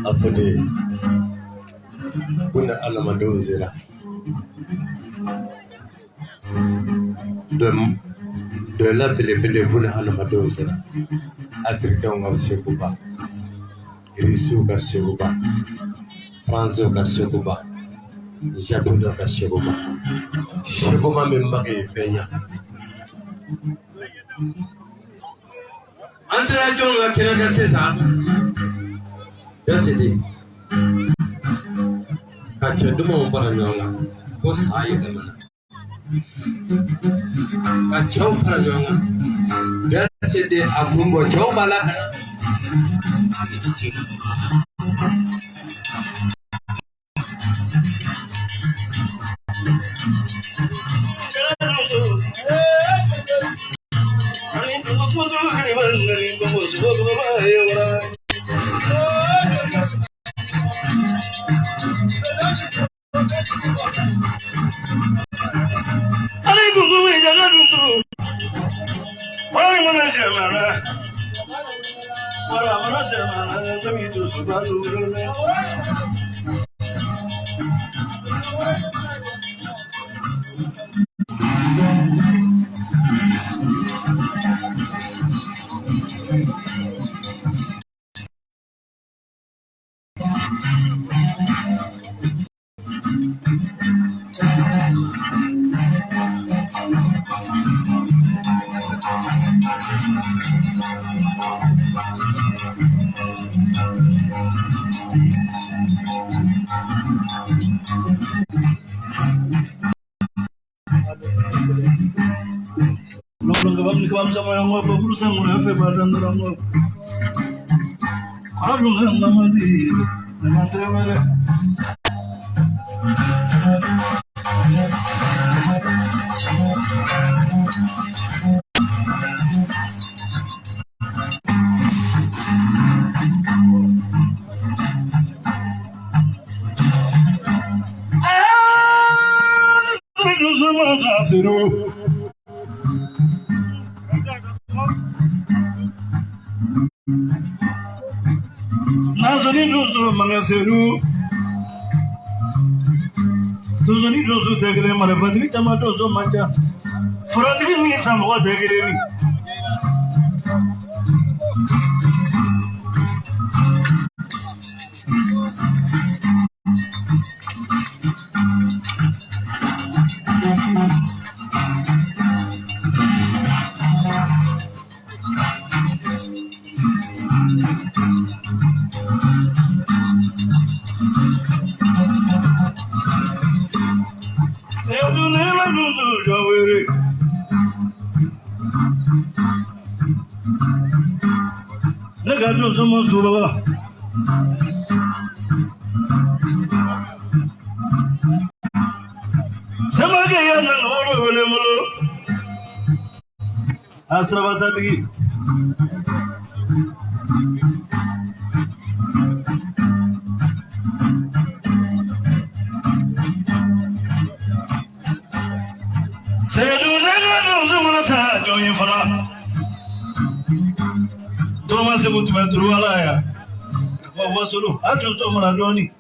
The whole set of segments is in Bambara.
A fɔ de buna adamadenw sera dɔla belebele, buna adamadenw sera Afirikɛnw ka seguba, Irisiw ka seguba, Faransiw ka seguba, Japonɛw ka seguba, seguba min ba ye fɛn ɲa. An sera jɔn ka kɛnɛ kan sisan? Dɛsɛ ka cɛ dumanw fara ɲɔgɔn kan ko san yɛlɛmana, ka cɛw fara ɲɔgɔn kan. Dɛsɛ de a kun bɔ, cɛw b'a la ka na. Donsoni donso tɛ kelen, marifatigi caman, donso man ca, forotigi ni samɔgɔ tɛ kelen ni. Sedu ne ma donso jɔ wele. Ne ka donso ma soba. Samakɛ ya na olu wele n bolo. A sirabasatigi. Sedu ne ka donso mana taa jɔn ye fana. Tɔgɔma segu tun bɛ turu ala ya. Wa wasolo a donso mara dɔɔnin.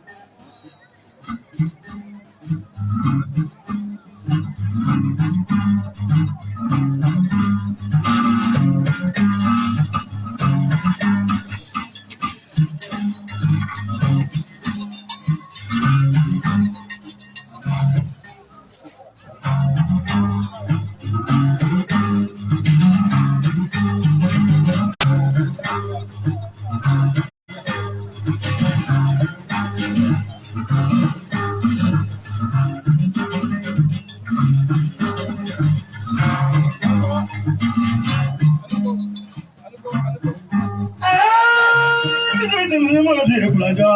Ne ma de kulaja.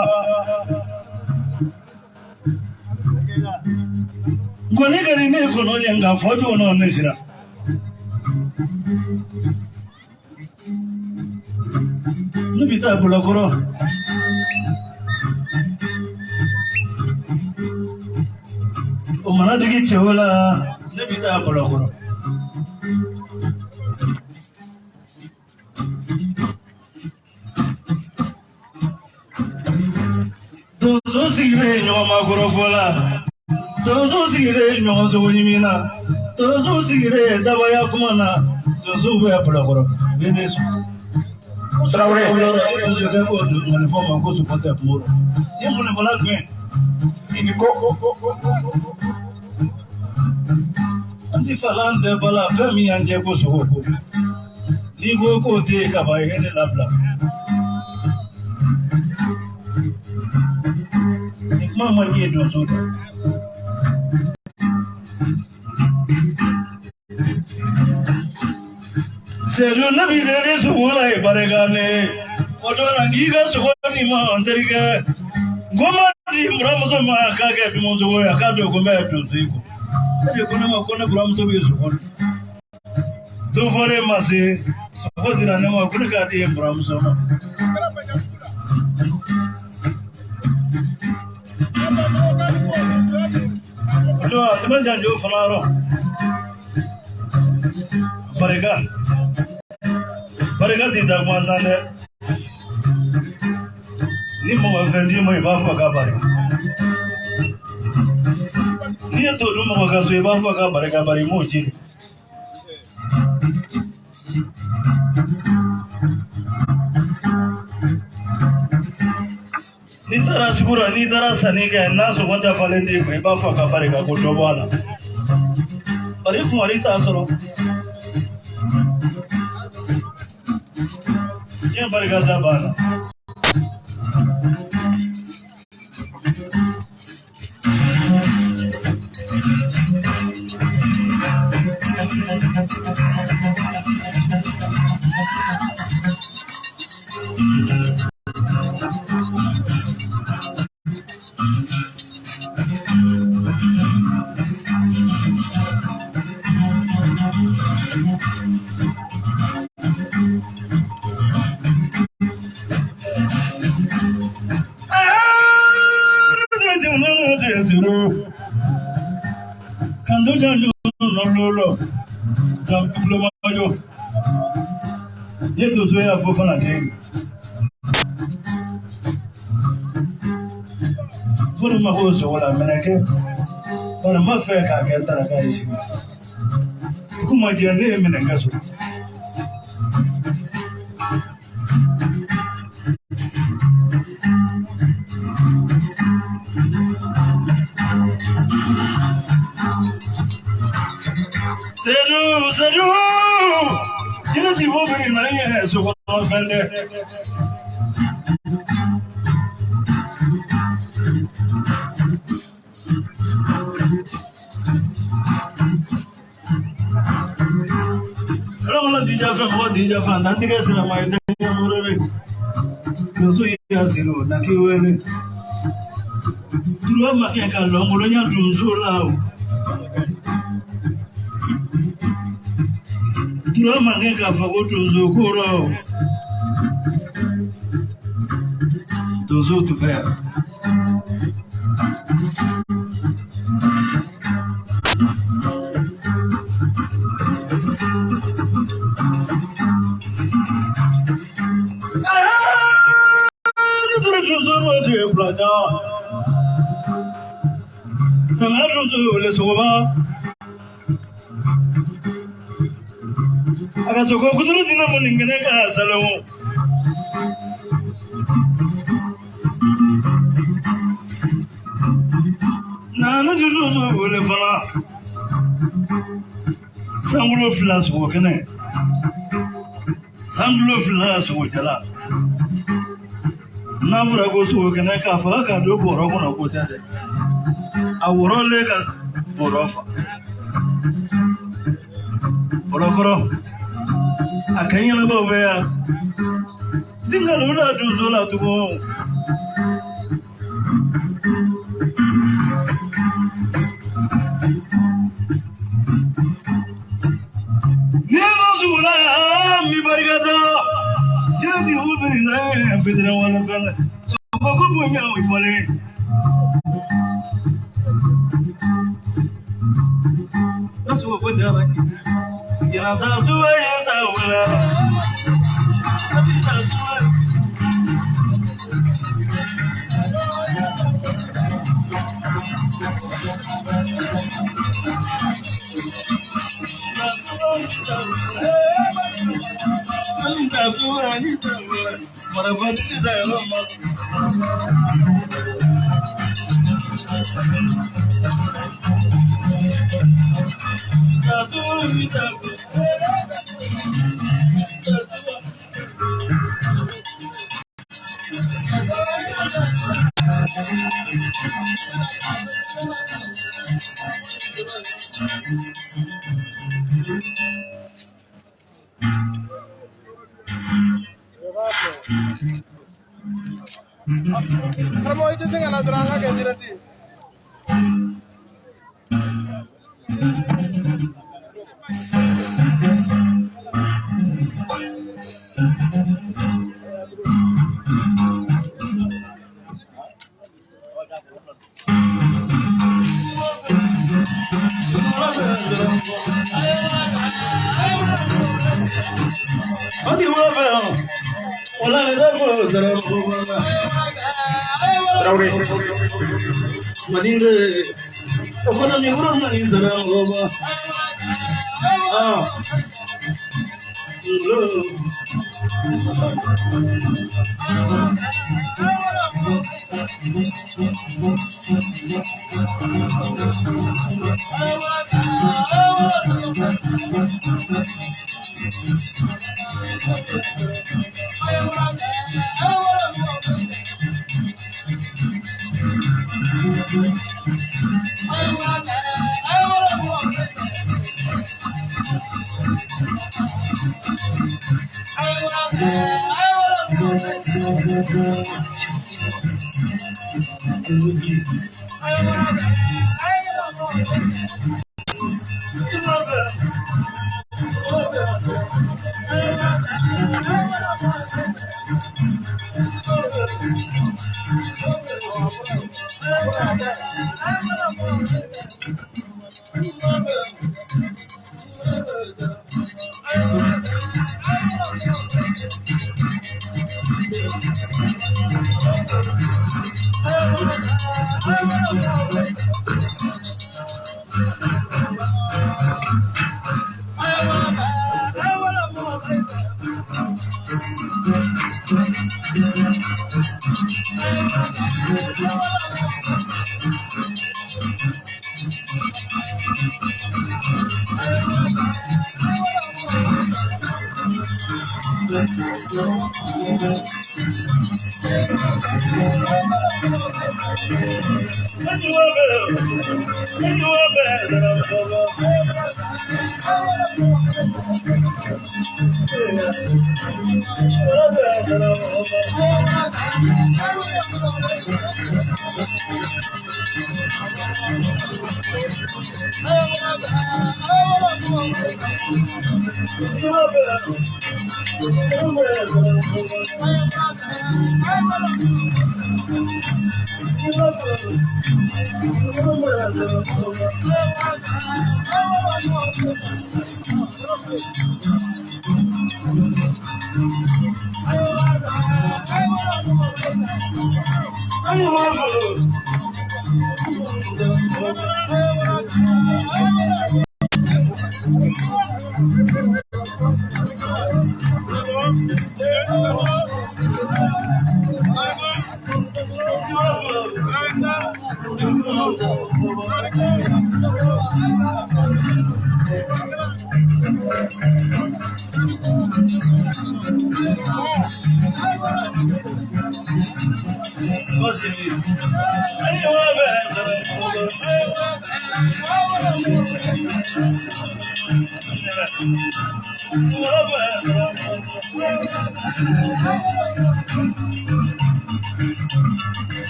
Nkɔni ka di ne kɔnɔ ye nka fɔ cogo nɔ ne sira. Ne bɛ taa Bolokɔrɔ. O mana digi cɛw la, ne bɛ taa Bolokɔrɔ. Donso sigilen ɲɔgɔn makɔrɔfɔ la. Donso sigilen ɲɔgɔn sogo ɲimi na. Donso sigilen dabaya kuma na. Donso bɛ Bolokɔrɔ. Ne bɛ sɔn. Tarawele. Donsokɛ ko ŋɔnifɔ ma ko sogo tɛ kungo la. I ye ŋɔnifɔla jumɛn? I ni ko. An ti fa la an tɛ ba la fɛn min y'an jɛ ko sogo ko. N'i ko k'o tɛ yen kaban i ye ne labila. Nin kuma man di ye donso da. Sedu ne b'i deli sogo la ye barika ne. O dɔ la n'i ka sogo di ma n terikɛ. N ko ma di n buramuso ma k'a kɛ dumuni sogo ye a k'a dɔn ko n bɛ donso in kɔ. Ne de ko ne ma ko ne buramuso bɛ sogo dun. Don fɔlen ma se sogo dira ne ma ko ne k'a di n buramuso ma. O don a tɛmɛ janjo fana yɔrɔ. Barika. Barika tɛ da gansan dɛ. Ni mɔgɔ fɛn d'i ma i b'a fɔ k'a barika. N'i ye to dun mɔgɔ ka so i b'a fɔ k'a barika bari i m'o ci. N'i taara sugu la n'i taara sanni kɛ n'a sɔngɔ dafalen t'i kun i b'a fɔ k'a barika ko dɔ bɔ a la. Bari i kun t'a sɔrɔ. Diɲɛ barika da banna. Ye donso y'a fɔ fana den. Ko ne mako bɛ sogo la mɛnɛ kɛ. Bari n b'a fɛ k'a kɛ daraka ye sini. Dugu ma jɛ ne ye minɛnkɛ sɔrɔ. Sedu sedu. Jinɛ ti bɔ bɛ na n yɛrɛ so kɔnɔ fɛn dɛ. Ala dija fɛn mɔgɔ dija fɛn dantigɛ sira ma ye tɛ murere. Donso y'a siri o na k'i wele. Turuba ma kɛ ka lɔnkolonya donso la o. Turuba ma kɛ k'a fɔ ko donso ko rɔ o. Donso tun fɛ yan. Tanga donso wele sogoba. A ka sogo kuturu dina mo nin kɛnɛ ka salomo. Nana donso wele fana. Sankolo fila sogo kɛnɛ. Sankolo fila sogo jala. N'a fɔra ko sogo kɛnɛ k'a faga k'a don bɔrɔ kɔnɔ ko tɛ dɛ. A wɔrɔlen ka bɔrɔ fa. Bɔlɔkɔrɔ a ka ɲɛnabaw bɛ yan. Nkalon da donso la tugun. Ni ko sugu la n b'i barika da. Jɛnɛtigiw bɛ na fitiri wale fɛn sogo ko bonya o fɔlen. Sogo ko diyara n ye. Yasa suwa yasa wula. Yasa suwa. Karamɔgɔ i tɛ se ka na dɔrɔn an ka kɛ direct ye. Traoré.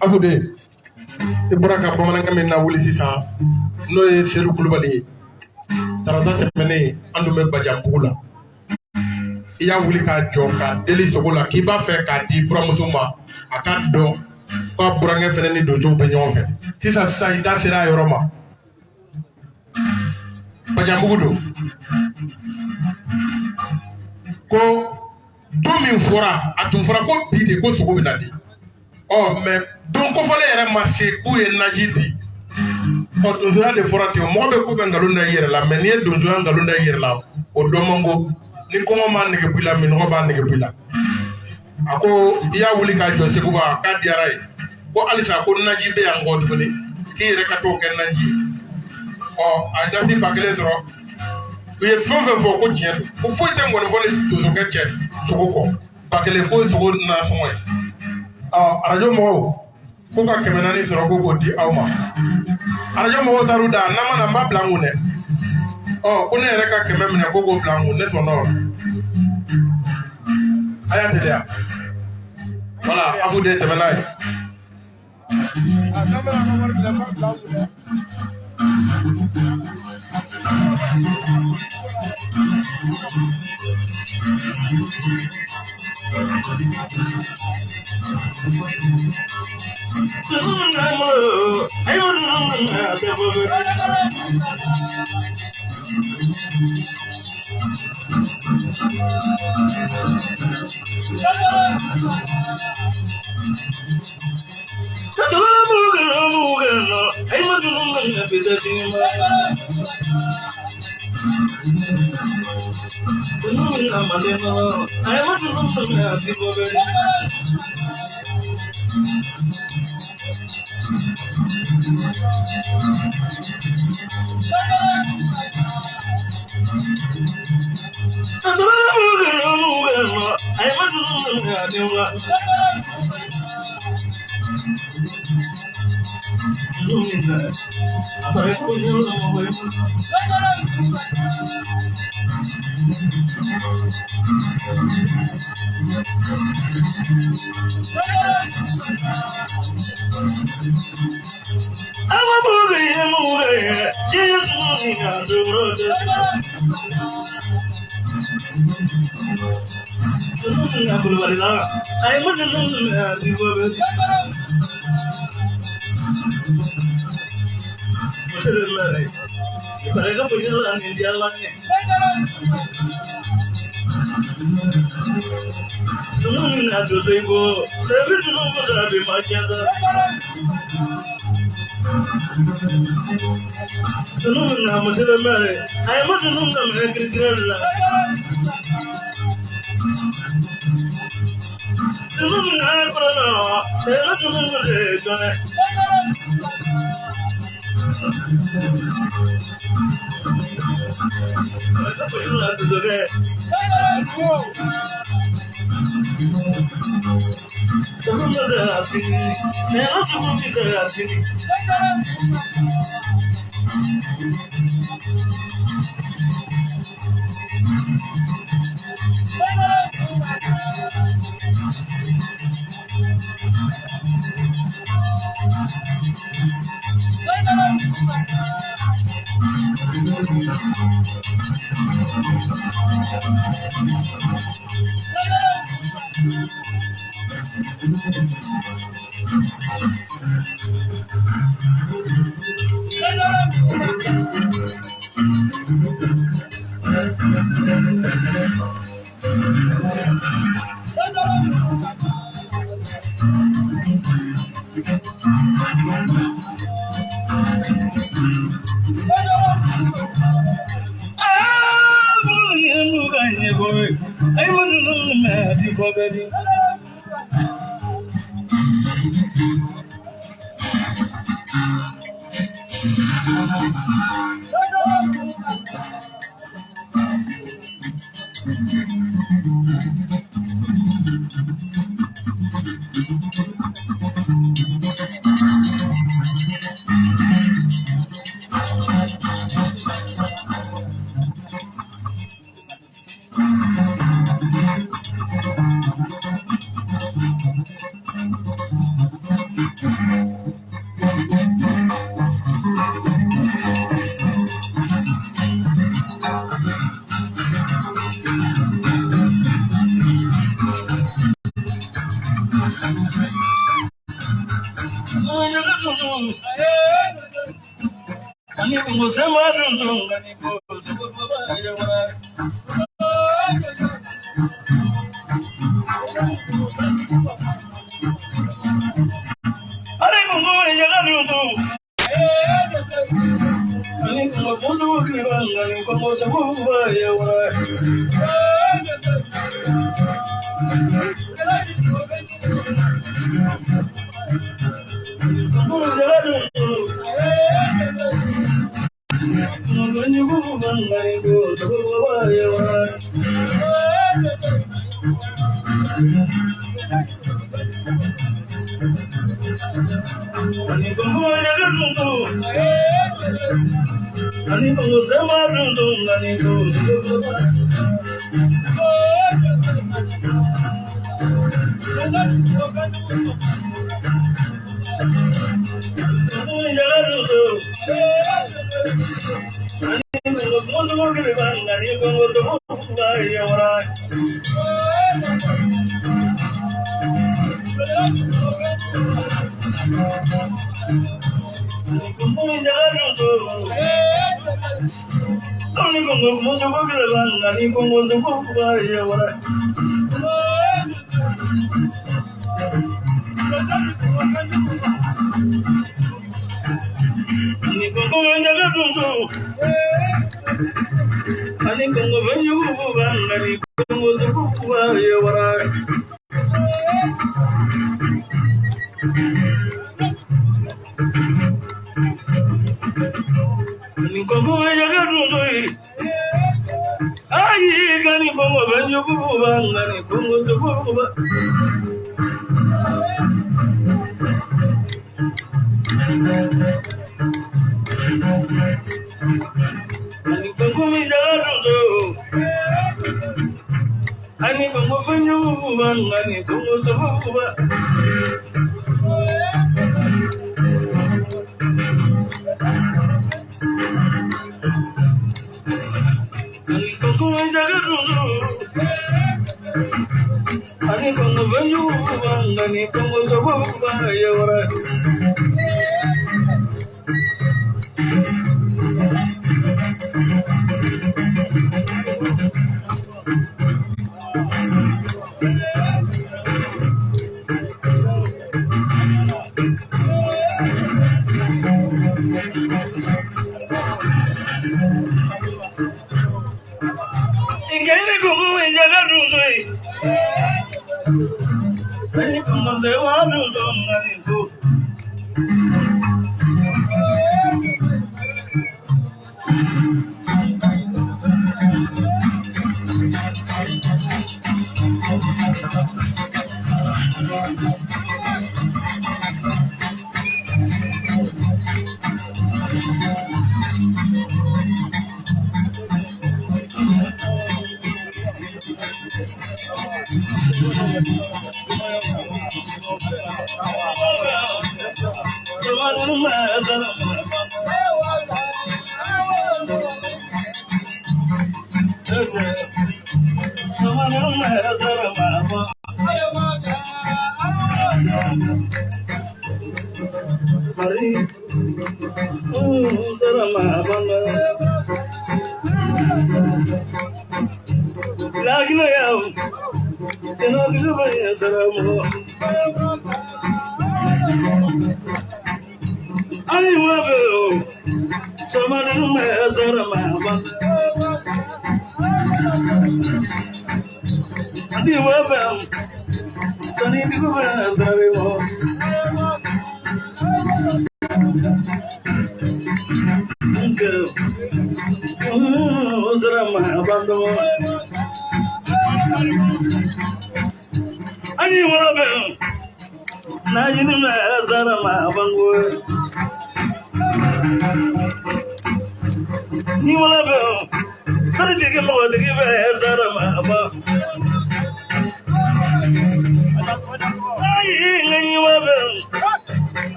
Afude i bɔra ka bamanankan min na wuli sisan n'o ye Sedu Kulubali ye tarata tɛmɛnen an tun bɛ Bajanbugu la i y'a wuli k'a jɔ k'a deli sogo la k'i b'a fɛ k'a di buramuso ma a k'a dɔn k'a burankɛ fɛnɛ ni donsow bɛ ɲɔgɔn fɛ sisan sisan i da sera a yɔrɔ ma Bajanbugu don ko don min fɔra a tun fɔra ko bi de ko sogo bɛ na di ɔ mɛ don kofɔlen yɛrɛ ma se k'u ye naji di ɔ donsoya de fɔra ten mɔgɔ bɛ ko bɛ nkalon da i yɛrɛ la mɛ n'i ye donsoya nkalon da i yɛrɛ la o dɔn man go ni kɔngɔ m'a nege bɔ i la minnɔgɔ b'a nege bɔ i la a ko i y'a wuli k'a jɔ Seguba k'a diyara ye ko halisa ko naji bɛ yan kɔ tuguni k'i yɛrɛ ka t'o kɛ naji ye ɔ a ye dasi 1000 sɔrɔ u ye fɛn o fɛn fɔ ko tiɲɛ don ko foyi tɛ ngɔnifɔ ni donsokɛ cɛ sogo kɔ 1000 ko sogo nasɔngɔ ye ɔ arajo mɔgɔw ko ka 400 sɔrɔ ko k'o di aw ma arajo mɔgɔw taar'u da n'an ma na n b'a bila n kun dɛ ɔ ko ne yɛrɛ ka 100 minɛ ko k'o bila n kun ne sɔnna o la a y'a teliya wala Afude tɛmɛ n'a ye. A n'an bɛna an ka wari minɛ n b'a bila an kun dɛ.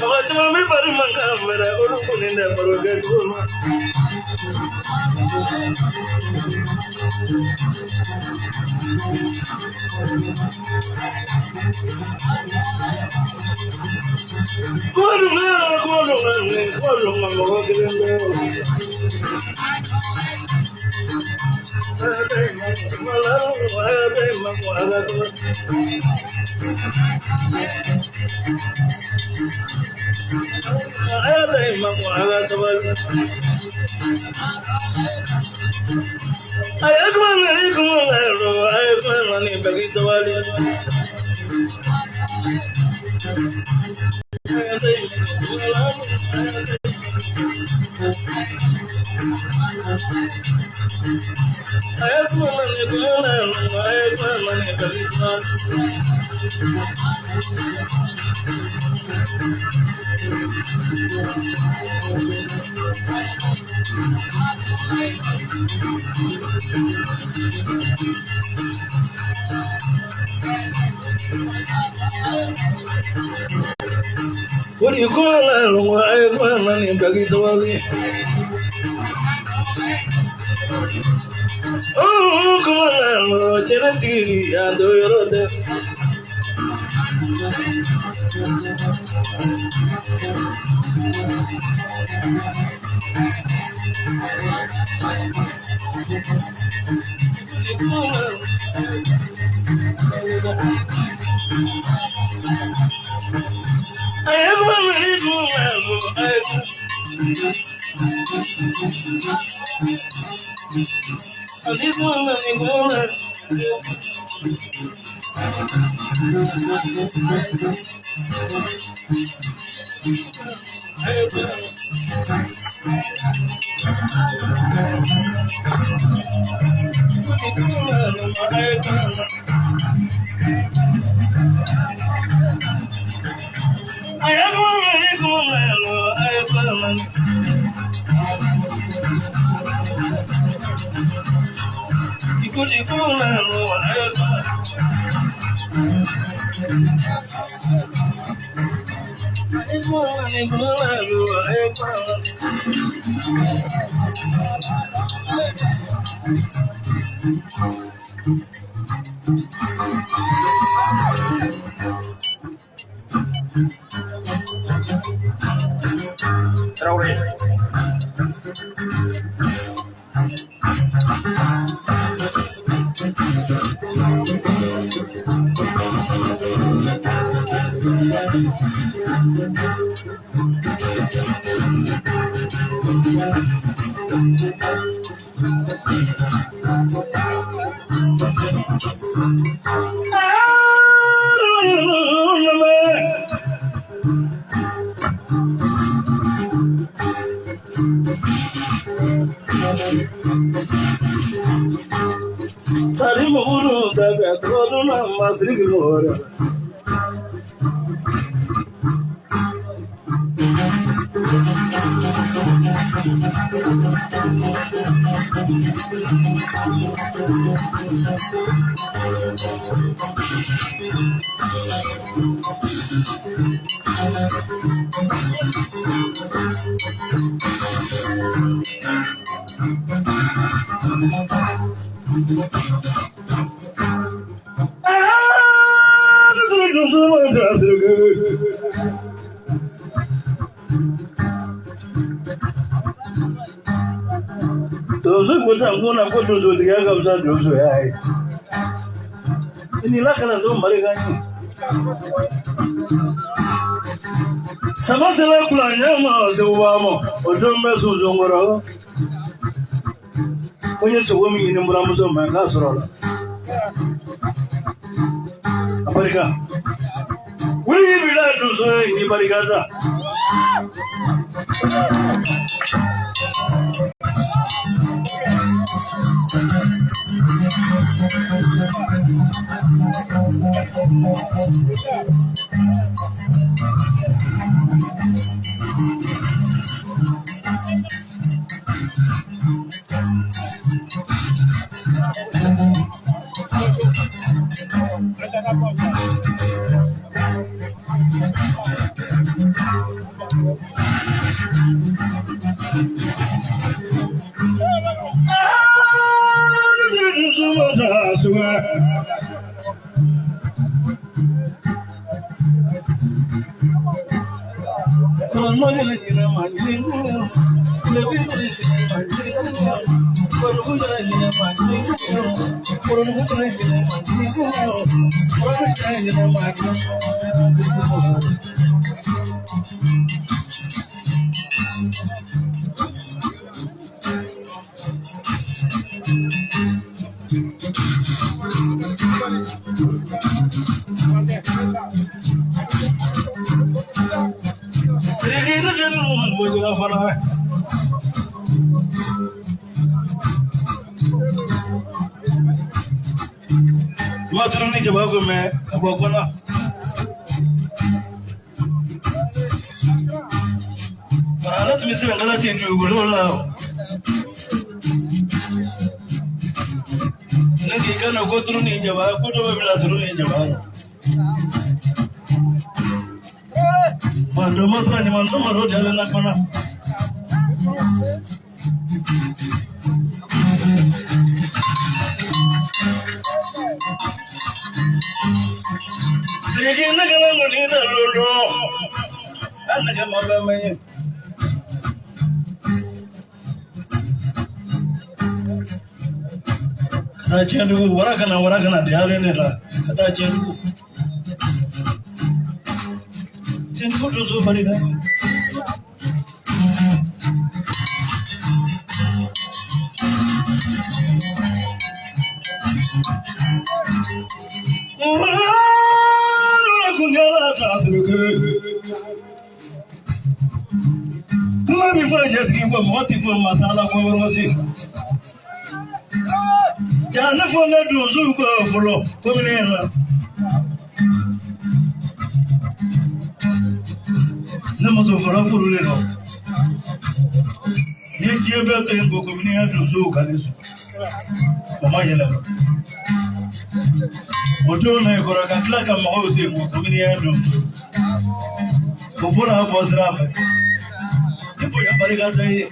Mɔgɔ caman bɛ bari mankan mɛn olu kɔni tɛ baro kɛ cogo ma. Kuma dun bɛ kuma dun bɛ kuma dun bɛ mɔgɔ kelen bɛ. Traoré. Ko donsotigiya ka fisa donsoya ye. I ni lakana don barika ɲi. Sama sera kula ɲɛ ma seguba ma o don bɛ sonsonkɔrɔ. Ko n ye sogo min ɲini n buramuso ma k'a sɔrɔ la. A barika. Wuli bila donso ye ni barika da. Wara kana de yare ne la ka taa tiɲɛdugu tiɲɛdugu donso barika. Kuma min fɔra cɛtigi kɔ mɔgɔ ti fɔ masala ko yɔrɔ si. Ja ne fɔ ne donsow kɔ fɔlɔ komi ne yɛrɛ ne muso fɔlɔ furulen don ni ye diɲɛ bɛɛ to yen ko komi ne ye donsow ka ne sɔrɔ o ma yɛlɛma o don na kɔrɔ ka tila ka mɔgɔw to yen ko komi ne ye donso o bɔra a fɔ sira fɛ ni bonya barika tɛ ye.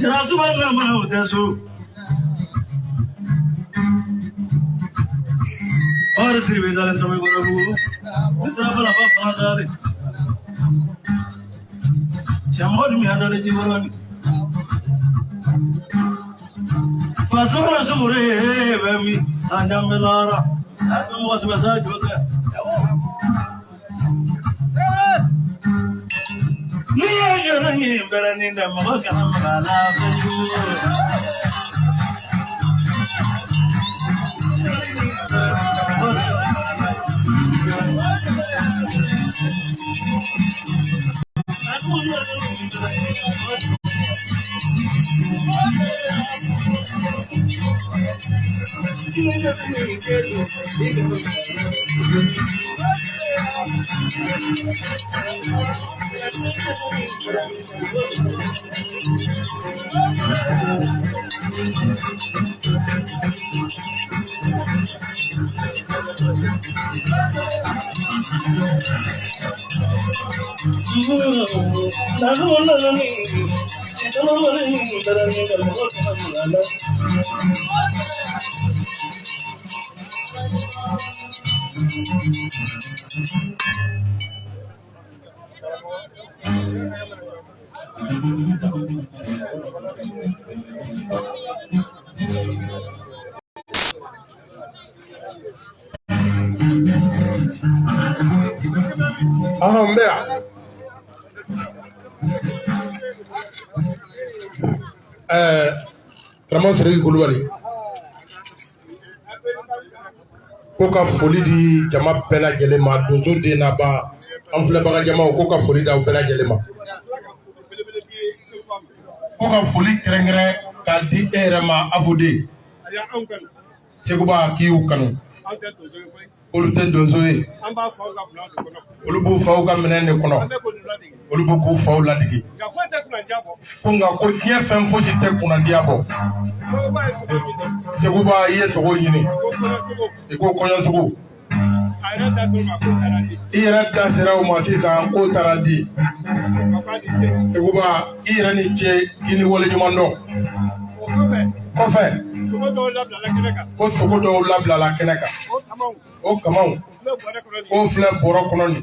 Jarasuba nama o tɛ so. Ɔri Siribe dalen tɔmɔ kɔnɔ bugu. Ni sira fana ba fana dalen. Sɛmɔgɔ dun y'a dalen jikɔrɔni. Faso ka sugure bɛ min? An jan bɛ lara. A bɛ mɔgɔ sɛbɛ sa jɔ kɛ. N'i y'a yɛrɛ ye bɛrɛnin dɛ mɔgɔ kana maga a la kojugu. Ɔhɔn, n bɛ yan. Karamɔgɔ Siriki Kulubali ko ka foli di jama bɛɛ lajɛlen ma, donso den n'a ba, an filɛbaga jamaw, ko ka foli d'aw bɛɛ lajɛlen ma, ko ka foli kɛrɛnkɛrɛn k'a di e yɛrɛ ma Afode Seguba, k'i y'u kanu. Olu tɛ donso ye, olu b'u faw ka minɛn de kɔnɔ, olu b'u k'u faw ladege. Ko nka ko diɲɛ fɛn fosi tɛ kunnadiya bɔ. Seguba, i ye sogo ɲini, i ko kɔɲɔsogo, i yɛrɛ da sera o ma sisan k'o taara di. Seguba, i yɛrɛ ni ce, k'i ni waleɲuman dɔn. Kɔfɛ ko sogo dɔw labilala kɛnɛ kan, o kamaw k'o filɛ bɔrɔ kɔnɔ nin.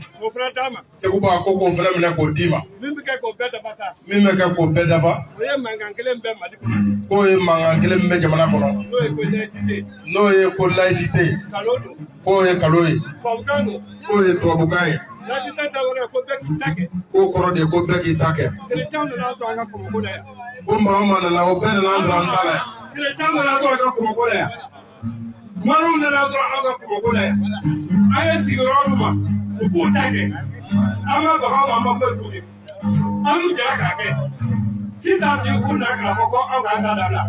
Seguba ko k'o fɛnɛ minɛ k'o d'i ma. Min bɛ kɛ k'o bɛɛ dafa, k'o ye mankan kelen min bɛ jamana kɔnɔ, n'o ye ko laïcité, k'o ye kalo ye, k'o ye tubabukan ye, k'o kɔrɔ de ye ko bɛɛ k'i ta kɛ. Ko maa o maa nana, o bɛɛ nana an sɔrɔ an ta la yan. Mariw nana sɔrɔ an ka kɔmɔko la yan. An ye sigiyɔrɔ d'u ma, u k'u ta kɛ. An ma baga u ma, an ma foyi k'u ye. An n'u jɛra k'a kɛ. Sisan bi u nana k'a fɔ ko anw k'an ta dabila.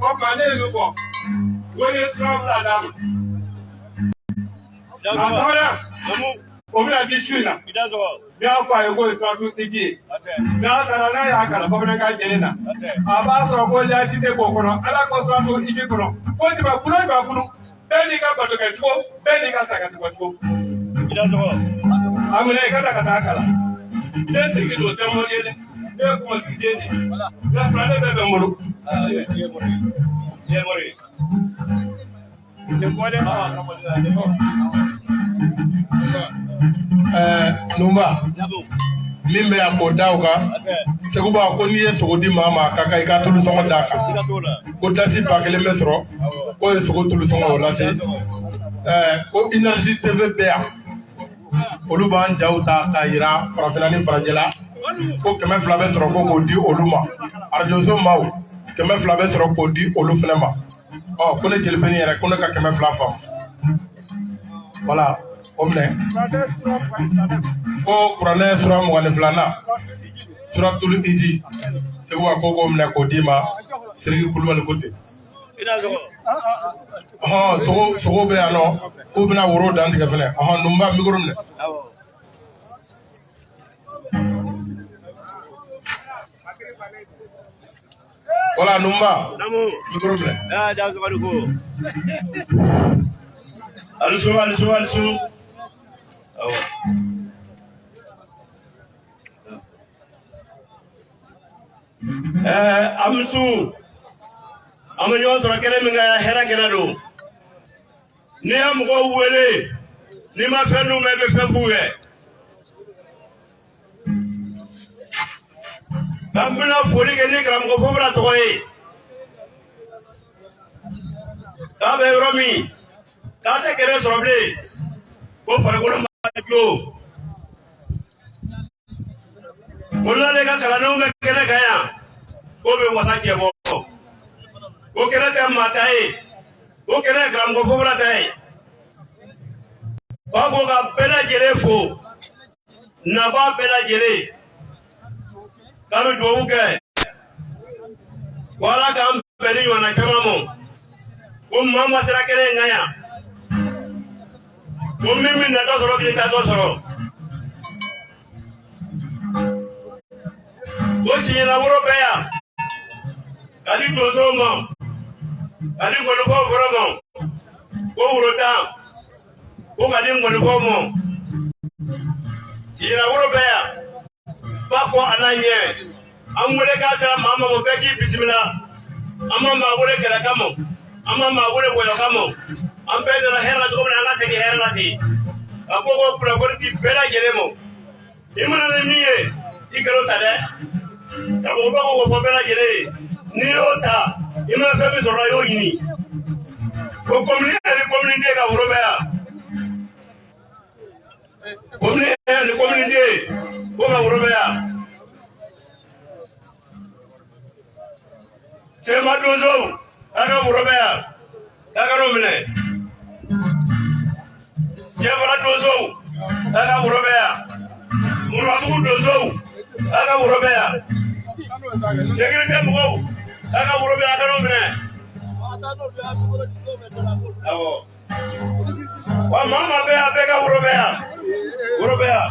O tuma ne ye min fɔ, wele sira fila d'a ma. A sabanan, o bɛna di su in na. N y'a fɔ a ye k'o ye siratu iji ye. N'a taara n'a y'a kalan bamanankan jɛlen na, a b'a sɔrɔ ko laïcité b'o kɔnɔ. Ala ko siratu iji kɔnɔ ko jamakulu jamakulu, bɛɛ n'i ka bato kɛcogo, bɛɛ n'i ka saraka bɔcogo. A minɛ i ka taa ka taa kalan. Ne Siriki don, tɛ mɔri ye dɛ, ne ye kumasigi den de ye, nka kuranɛ bɛɛ bɛ n bolo. Numba min bɛ yan k'o da o kan, Seguba ko n'i ye sogo di maa ma, a ka kan i ka tulu sɔngɔ d'a kan, ko dasi 1000 bɛ sɔrɔ, k'o ye sogo tulu sɔngɔ o lase. Ko Énergie TV bɛ yan, olu b'an jaw ta k'a yira farafinna ni farajɛla, ko 200 bɛ sɔrɔ ko k'o di olu ma. Arajoso maaw, 200 bɛ sɔrɔ k'o di olu fɛnɛ ma. Ɔ ko ne jelibeni yɛrɛ ko ne ka 200 faamu, wala o minɛ. Ko kuranɛ sura 22nan, suratul iji, Seguba ko k'o minɛ k'o d'i ma. Siriki Kulubali ko ten. Ɔhɔn, sogo sogo bɛ yan nɔ, k'u bɛna woro dan tigɛ fɛnɛ. Ɔhɔn, Numba micro minɛ. Wala Numba micro minɛ. Alisu, alisu, alisu. Awɔ. An bɛ sun, an bɛ ɲɔgɔn sɔrɔ kɛnɛ min kan, hɛrɛ kɛnɛ don. N'i ye mɔgɔw wele, n'i ma fɛn d'u ma, i bɛ fɛn f'u ye. K'an bɛna foli kɛ ni karamɔgɔ Fofana tɔgɔ ye. K'a bɛ yɔrɔ min, k'a tɛ kɛnɛ sɔrɔ bilen, ko farikolo ma jo. Ko n'ale ka kalandenw bɛ kɛnɛ kan yan, k'o bɛ wasa cɛ bɔ. Ko kɛnɛ tɛ maa ta ye, ko kɛnɛ ye karamɔgɔ Fofana ta ye. K'a ko ka bɛɛ lajɛlen fo, nabaa bɛɛ lajɛlen, k'a bɛ dugawu kɛ ko Ala k'an bɛn ni ɲɔgɔnna caman ma. Ko maa ma sera kɛnɛ in kan yan, ko min bɛ natɔ sɔrɔ k'i taatɔ sɔrɔ. Ko siɲɛna woro bɛ yan ka di donsow ma, ka di ngɔnifɔw fana ma. Ko woro 10 ko ka di ngɔnifɔw ma. Siɲɛna woro bɛ yan ba kɔ a n'a ɲɛ. An wele k'a sera maa ma, bɛɛ k'i bisimila. An ma maa wele kɛlɛ kama, an ma maa wele wɔyɔ kama. An bɛɛ nana hɛrɛ la cogo min na, an ka segin hɛrɛ la ten. Ka ko ko kunnafoni di bɛɛ lajɛlen ma. I mana ni min ye, i kan'o ta dɛ. Karamɔgɔba ko k'o fɔ bɛɛ lajɛlen ye, n'i y'o ta, i mana fɛn min sɔrɔ, i y'o ɲini. Ko commune ni commune den ka woro bɛ yan, commune ni commune den ko ka woro bɛ yan. Sema donsow k'a ka woro bɛ yan, k'a ka n'o minɛ. Jɛfara donsow k'a ka woro bɛ yan. Murabugu donsow k'a ka woro bɛ yan. Sécurité mɔgɔw k'a ka woro bɛ yan, a ka n'o minɛ. Awɔ. Wa maa maa bɛ yan, bɛɛ ka woro bɛ yan. Woro bɛ yan.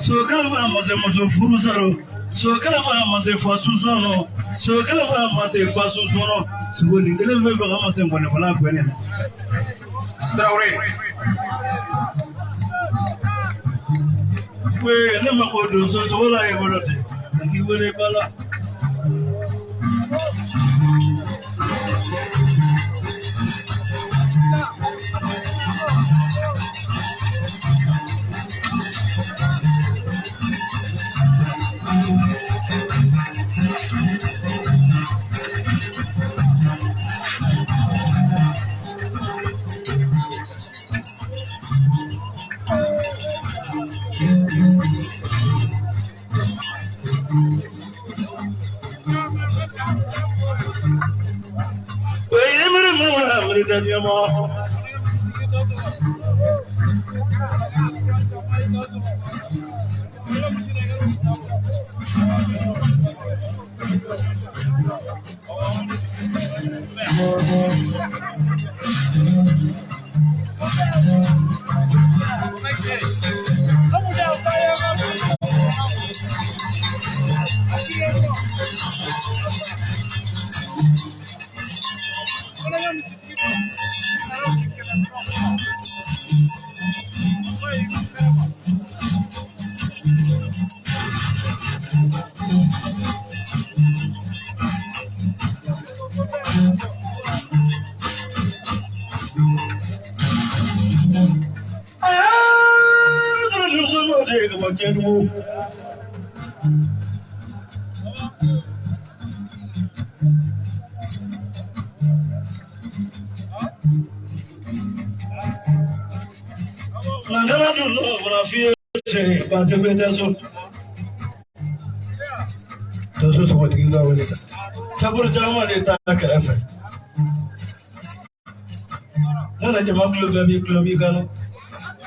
Sokala ma ma se muso furu sɔrɔ, sokala ma ma se fa su sɔrɔ, sokala ma ma se fa su sɔrɔ, sogo nin kelen bɛ fɛ ka ma se mɔnɛfɔla fɛ ne la. Traoré. Wee ne ma ko donso sogo la ye bolo ten, nka k'i wele ba la. Donso sɔgɔtigi ka wele kaburu caman de t'a kɛrɛfɛ ne na jama kulo bɛɛ b'i kulo b'i kan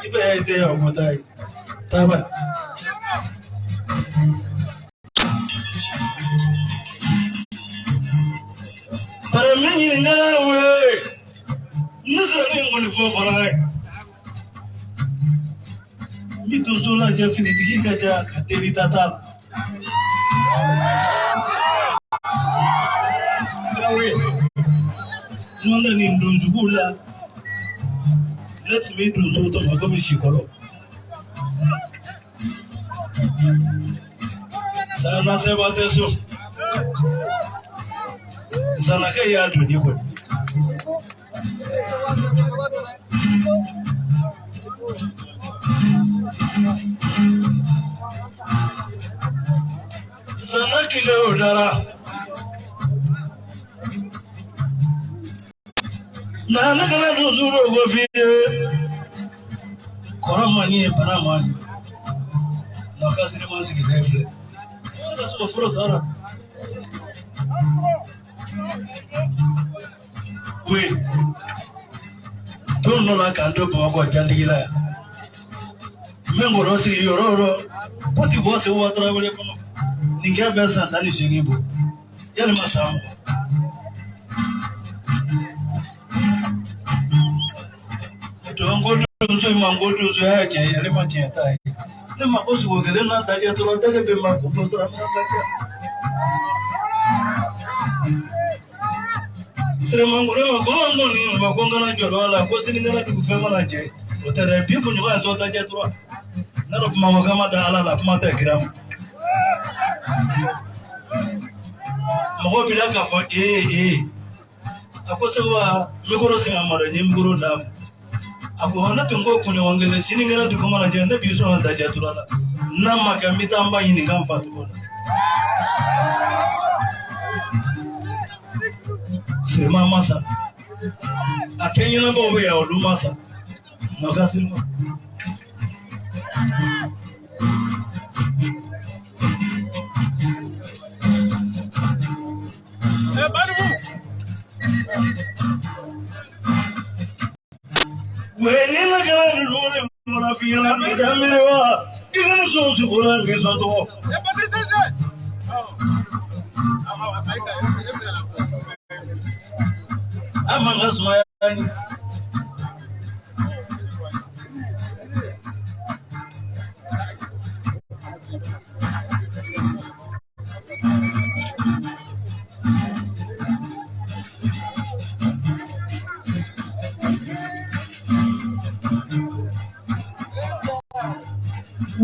i bɛ e tɛ yan ko taa ye taaba. Bari min ɲininka wele ne sera min kɔni fɔ fara ye n bɛ donso lajɛ finitigi ka ca ka teli ta t'a la. Nɔnɔ nin donsuguw la ne tun bɛ donso tɔmɔ komi sikɔlɔ. Sanna sɛba tɛ so. Sannakɛ y'a doni kɔni. Sanna kile o dara. Na ne kana donso dɔw ko f'i ye kɔrɔ man ye bana man ye nka ka sini ma sigi ne filɛ ne ka sogo foro taara we don dɔ la k'an to Bamakɔ jantigi la yan n bɛ ngɔrɔ sigi yɔrɔ o yɔrɔ ko ti bɔ Segu wa Tarawele kɔnɔ nin kɛ bɛ san 18 bɔ yalima san 20. Don ko donso ma ko donso ya tiɲɛ ye ale ma tiɲɛ t'a ye ne ma ko sogo kelen n'a dajɛ dɔrɔn dajɛ bɛ ma ko dɔrɔn an bɛna dajɛ. Siremankoro ma ko an kɔni ma ko n kana jɔ a la ko sinikɛnɛ dugu fɛn mana jɛ o tɛ dɛ bi kunɲɔgɔn ye tɔ dajɛ dɔrɔn ne dɔ kuma ko k'an ma da ala la kuma tɛ kira ma. Mɔgɔ b'i la k'a fɔ ee a ko segu wa mikoro sigi a ma dɛ n ye mikoro d'a ma. A ko ne tun ko kunɲɔgɔn kelen sinikɛnɛ dugu mana jɛ ne b'i sɔn dajɛ tura la n'a ma kɛ n bɛ taa n ba ɲininka n fa tɔgɔ la. Sirima ma sa a kɛ ɲɛnabɔw bɛ yan olu ma sa nka ka sirima. Wele la kɛra ninnu de mana f'i ɲɛna i tɛ miiri wa i kana sɔn sogo la k'i sɔn tɔgɔ. An man ka sumaya ɲi.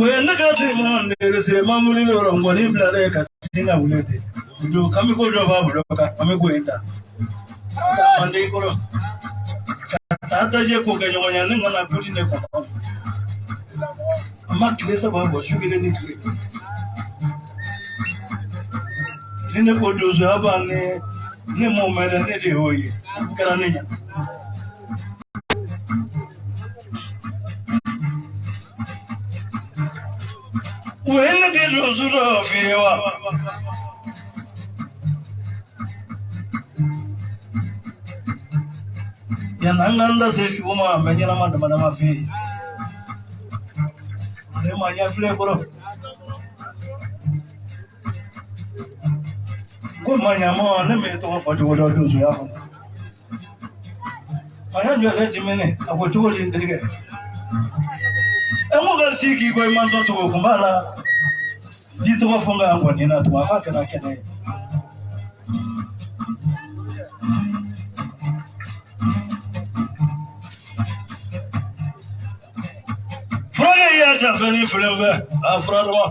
Ne ka se ma ne se ma wuli yɔrɔ nkɔni bilalen ka sin ka wuli ten don kami ko dɔ b'a bolo ka kami ko in ta ka manden kɔrɔ ka taa dajɛ ko kɛ ɲɔgɔn ye ne nana boli ne kɔnɔ a ma tile saba bɔ su kelen ni tile ni ne ko donsoya b'a ne ne m'o mɛn dɛ ne de y'o ye kɛra ne ɲɛna. Ne tɛ donso dɔ f'i ye wa? Yanni an k'an da se su ma an bɛ ɲɛnama dama dama f'i ye. Ale ma ɲɛ filɛ kɔrɔ. Ko maɲamɔ ne m'e tɔgɔ fɔ cogo dɔn donsoya kɔnɔ. Maɲa jɔ tɛ jimɛnɛ a ko cogo di n terikɛ? E ko ka si k'i ko i ma sɔn sogo kun b'a la. N'i tɔgɔ fɔ n ka nkɔni na tuma a k'a kɛra kɛnɛ ye. Furakɛ y'a ta fɛn ni filɛ fɛ a fura dama.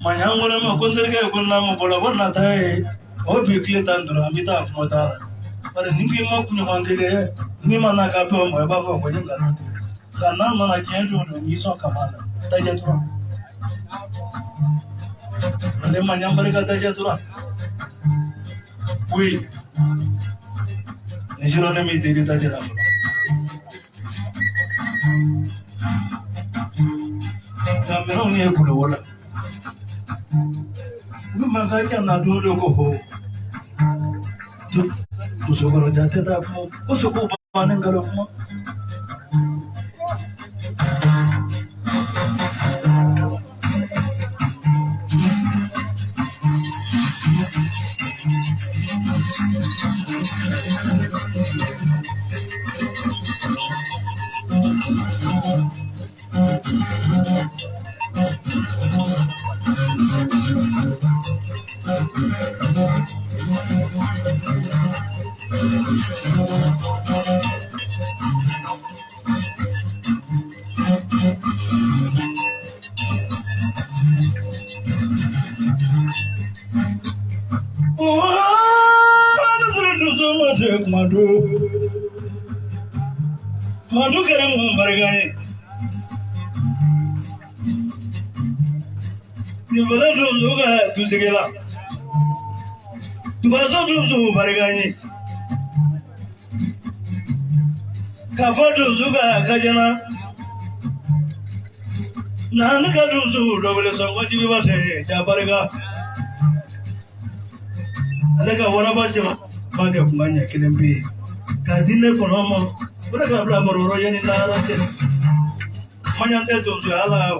Maɲan ko ne ma ko n terikɛ ko n'a ma bɔra ko nata ye o bi tile 15 an bɛ taa kuma t'a la. Bari ni k'i ma kunɲɔgɔn kelen n'i ma na k'a to ma i b'a fɔ ko n ye nkalon tigɛ. Nka n'a nana tiɲɛ don don n'i sɔn kama la dajɛ tura. Ale maɲan barika dajɛ tura. Oui. Ni sira ne m'i deli dajɛ la fɔlɔ. Nka minɛnw ye kulowo la. Olu man ka ca na don dɔ ko ho. Musokɔrɔ ja tɛ taa kuma ko sogow bannen nkalon kuma. Kumadu kɛra mun barika ye. Nin fana donso ka dusigi la. Dugaso donso barika ye. K'a fɔ donso ka kajana. N'an ka donso dɔ wele sɔn ko jigiba tɛ ja barika. Ale ka waraba cɛman kɛ kuma ɲɛ kelen bɛ yen. K'a di ne kɔnɔ ma. O de ka bila baro yanni lahara cɛ. Maɲan tɛ donsoya la o.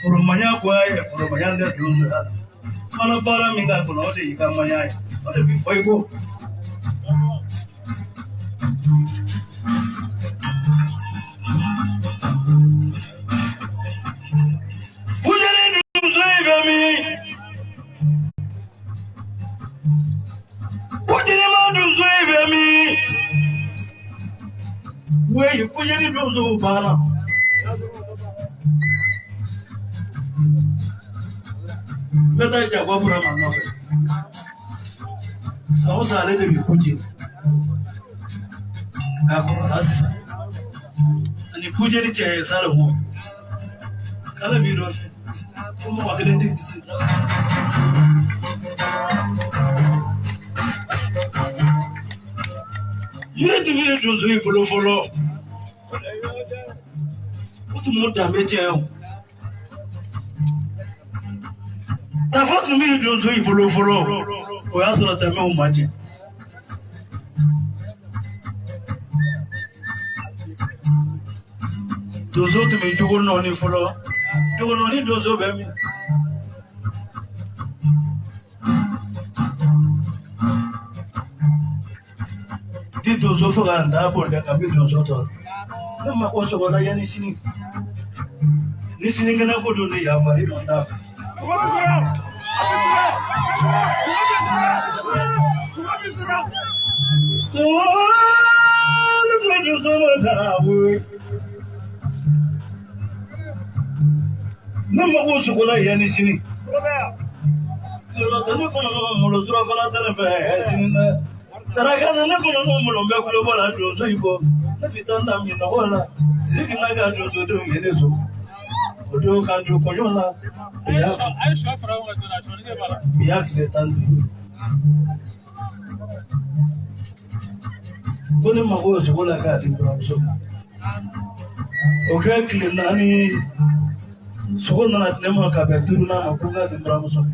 Foromanya ko a ye foromanya tɛ donsoya la. Mana baara min k'a kɔnɔ o de y'i ka maɲa ye. O de bi fɔ i ko. Kujɛni donso in bɛ min? Kujɛnima donso in bɛ min? Weyi kujɛni donso banna. N bɛ taa Jago Burama nɔfɛ. San o san ale de bɛ ku jeni. K'a kɔrɔla sisan. Ani kujeni cɛ ye Salomo. K'ale b'i dɔ fɛ. Ko mɔgɔ kelen tɛ se. Yiri tun bɛ donso in bolo fɔlɔ. O tun m'o danbe tiɲɛ o. Tafa tun bɛ donso in bolo fɔlɔ. O y'a sɔrɔ danbew ma tiɲɛ. Donso tun bɛ jogo nɔɔni fɔlɔ. Jogo nɔɔni donso bɛ min? Ti donso fo ka n da bɔ dɛ ka min donso tɔɔrɔ. Ne mako sogo la yanni sini. Ni sinikɛnɛ ko don ne yafari dɔn t'a kan. Sogo bɛ sɔrɔ. A bɛ sɔrɔ. Sogo bɛ sɔrɔ. Sogo bɛ sɔrɔ. Ne mako sogo la yanni sini. Yɔrɔ tɛ ne kɔnɔ malo surafana tɛ ne fɛ sini dɛ. Saraka tɛ ne kɔnɔ malo n bɛ kulo bɔ la donso in kɔ. Ne bɛ taa n ta minɔgɔ la. Sidiki n'a ka donsodenw ye ne so. O don k'an don kɔɲɔ la. Bi y'a tile 15. Ko ne mako bɛ sogo la k'a di n buramuso ma. O kɛ tile 4 sogo nana di ne ma ka bɛn 5nan ma ko n k'a di n buramuso ma.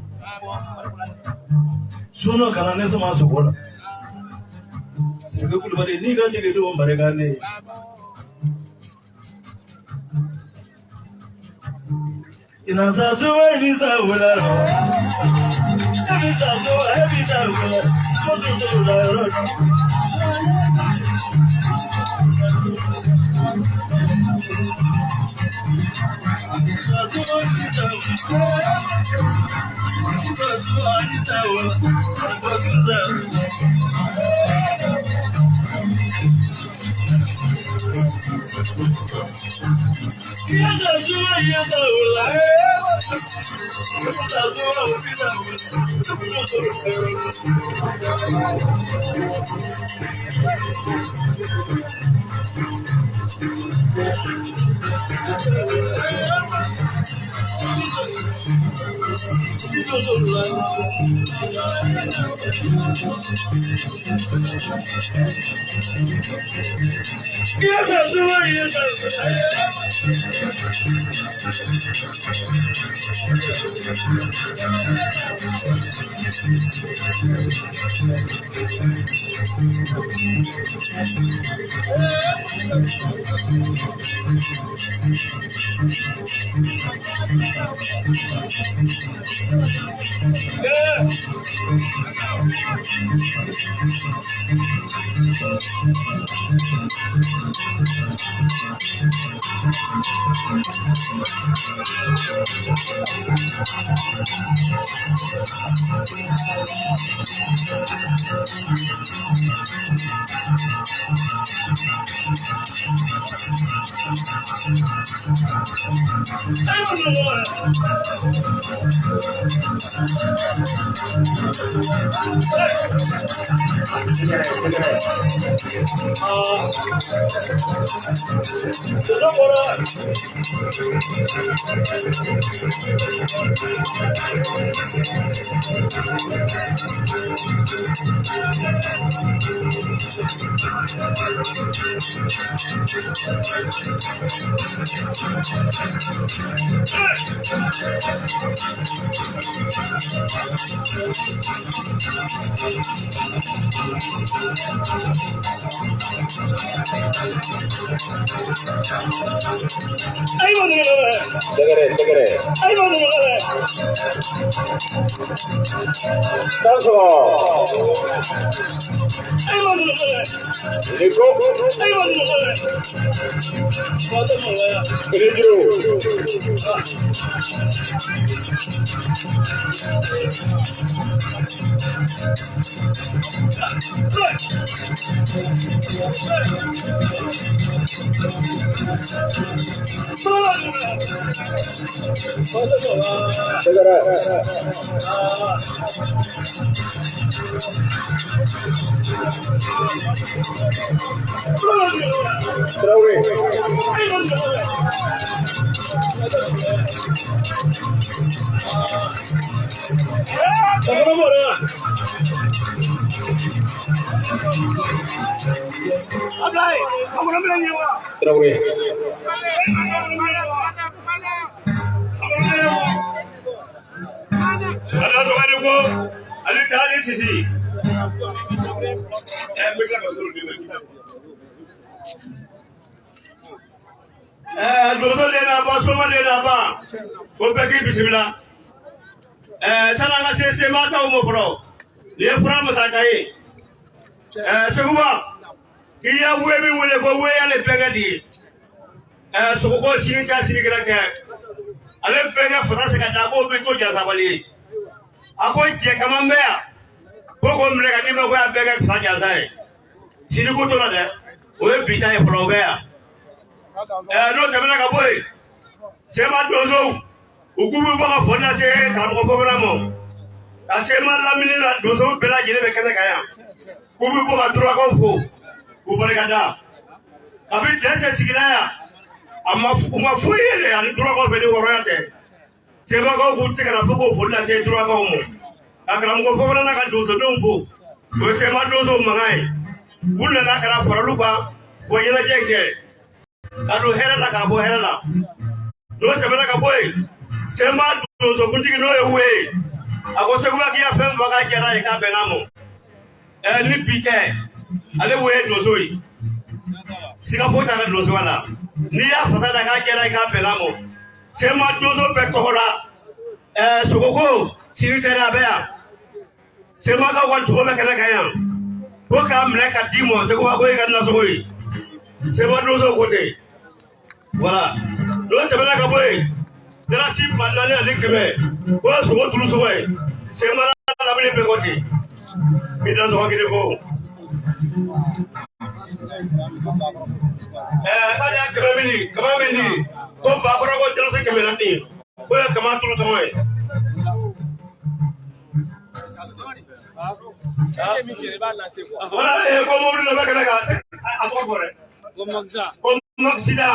Sunɔ kana ne sama sogo la. Sidiki Kulubali n'i ka jegedenw barika ne ye. Inasa suwa ibisa wula ro. Ibisa suwa ibisa wula. Moto wula ro. I y'a wuye min wele ko wuye y'ale bɛnkɛ de ye. Sogoko sini tɛ sinikɛnɛ tɛ. Ale bɛnkɛ fasa se ka da k'o bɛ to jasabali ye. A ko jɛ kama bɛ yan. Ko k'o minɛ ka d'i ma ko y'a bɛnkɛ fasa jasa ye. Sini ko t'o la dɛ. O ye bi ta ye fɔlɔ o bɛ yan. N'o tɛmɛna ka bɔ yen. Sema donsow u k'u bɛ bɔ ka foli lase karamɔgɔ Fofana ma. Ka Sema lamini la donsow bɛɛ lajɛlen bɛ kɛnɛ kan yan. K'u bɛ bɔ ka Turakaw fo k'u barikada. Kabi dɛsɛ sigira yan a ma u ma foyi ye dɛ ani Turakaw bɛ ni hɔrɔnya tɛ. Semakaw k'u tɛ se ka na fo k'o foli lase Turakaw ma. Ka karamɔgɔ Fofana n'a ka donsodenw fo. O ye Sema donsow mankan ye. U nana ka na fara olu kan k'o ɲɛnajɛ kɛ. Ka don hɛrɛ la k'a bɔ hɛrɛ la. N'o tɛmɛna ka bɔ yen, Sema donsokuntigi n'o ye Wuye ye, a ko Seguba k'i ka fɛn fɔ k'a diyara ye k'a bɛnna a ma. Ni bi tɛ, ale Wuye ye donso ye. Siga foyi t'a ka donsoya la. N'i y'a fasa da k'a diyara ye k'a bɛnna a ma. Sema donso bɛɛ tɔgɔ la, Sogoko sini tɛ dɛ a bɛ yan. Semakaw ka dugu bɛ kɛnɛ kan yan. Ko k'a minɛ ka d'i ma Seguba ko e ka nasɔngɔ ye. Sema donsow ko ten. Voilà. N'o tɛmɛna ka bɔ yen, dalasi 4100 ko ye sogo tulu sɔngɔ ye. Sema lamini bɛɛ ko ten. I da sɔngɔ kelen fɔ. K'ale y'a kɛmɛ min di, kama min di, ko bakɔrɔ ko dalasi 400 ko ye kama tulu sɔngɔ ye. Voilà, ko mobili dɔ bɛ kɛnɛ kan, a tɔgɔ fɔ dɛ. Ko Magza. Ko Maxida.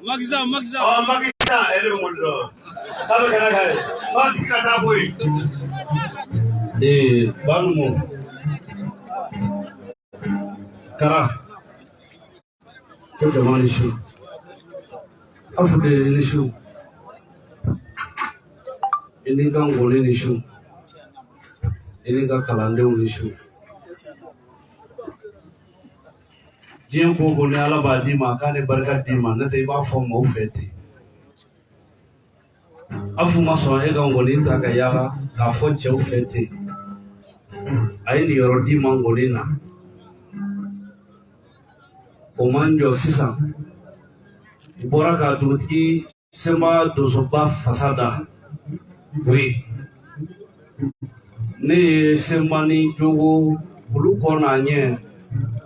Magza, Magza. Ɔ Maxida, e de bɛ mobili dɔn. K'a bɛ kɛnɛ kan yen. K'a tigi ka taa bɔ yen. Banumu Kara ko jama ni su afude ni su i ni ka ngɔni ni su i ni ka kalandenw ni su diɲɛ ko ko ni Ala b'a d'i ma k'a ni barika d'i ma n'o tɛ i b'a fɔ maaw fɛ ten afu ma sɔn e ka ngɔni ta ka yaala k'a fɔ cɛw fɛ ten a ye niyɔrɔ d'i ma ngɔni na o man jɔ sisan u bɔra ka dugutigi Sema donsoba fasa da o ye ne ye Sema ni jogo olu kɔ n'a ɲɛ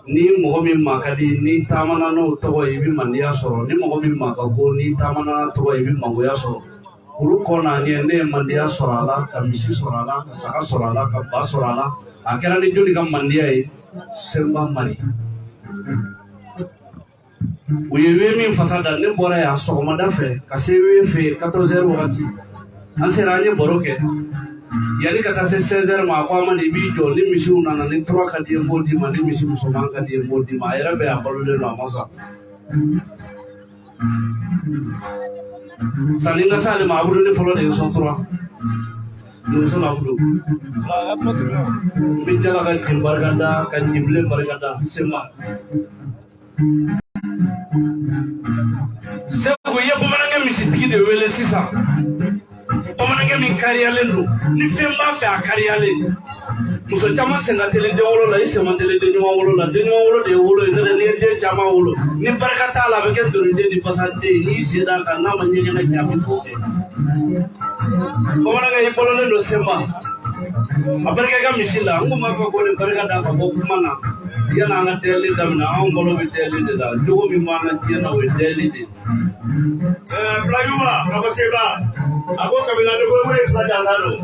ni mɔgɔ min ma ka di n'i taamana n'o tɔgɔ ye i bɛ mandiya sɔrɔ ni mɔgɔ min ma ka go n'i taamana n'a tɔgɔ ye i bɛ mangoya sɔrɔ olu kɔ n'a ɲɛ ne ye mandiya sɔrɔ a la ka misi sɔrɔ a la ka saga sɔrɔ a la ka ba sɔrɔ a la a kɛra ni joli ka mandiya ye Sema Mari u ye we min fasa da ne bɔra yan sɔgɔmada fɛ ka se we fɛ yen 14 heures wagati an sera an ye baro kɛ yanni ka taa se 16 heures ma a ko Amadi i b'i jɔ ni misiw nana ni tura ka di ye n b'o d'i ma ni misi musoman ka di ye n b'o d'i ma a yɛrɛ bɛ a balolen don a ma sa sanni n ka s'ale ma abudu ne fɔlɔ de ye sɔn tura donso la abudu n bɛ jala ka jin barika da ka jibilen barika da Sema Segu i ye bamanankɛ misitigi de wele sisan bamanankɛ min kariyalen don ni fɛn b'a fɛ a kariyalen muso caman sen ka teli den wolo la i sen man teli den ɲuman wolo la den ɲuman wolo de ye wolo ye n'o tɛ n'i ye den caman wolo ni barika t'a la a bɛ kɛ doriden ni basaden ye n'i sen d'a kan n'a ma ɲɛgɛnɛ kɛ a bɛ bɔ kɛ bamanankɛ i balolen don Sema a barika ka misi la n kun b'a fɛ k'o de barika da ka bɔ kuma na yanni an ka dɛli daminɛ anw balo bɛ dɛli de la jogo min b'an na diɲɛ na o ye dɛli de ye. Filayuba ka bɔ Seba a ko kabila ne ko wele fila jansa don.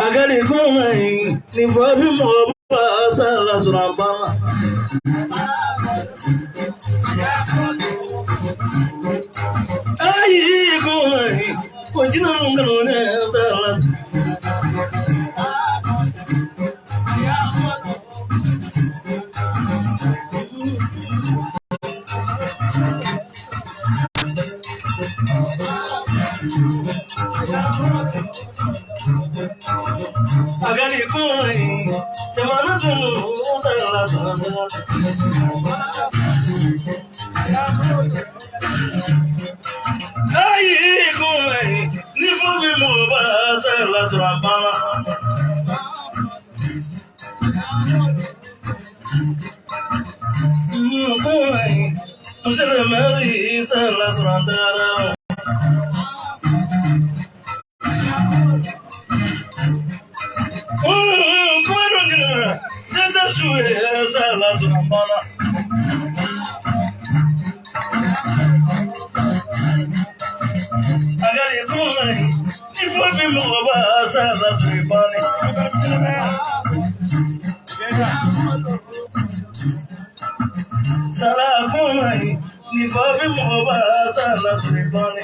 Agali kuma in nin fɔ bi mɔgɔ ba sa la sɔrɔ an ba ma. Ayi kuma in ko jinɛ mun kanu ne sa la. Agali kuma in jamana tunu sa la sɔrɔ an ba ma. Ayi kuma in ni fɔ bi mɔgɔ ba sa la sɔrɔ an ba ma. Kuma in monsieur le maire sa la sɔrɔ an tagara. Kuma dɔ kɛnɛ seta su ye sa la sɔrɔ an ba ma. Agali kuma in ni fɔ bi mɔgɔ ba sa la sɔrɔ i ba ni. Sala kuma in ni fɔ bi mɔgɔ ba sa la sɔrɔ i ba ni.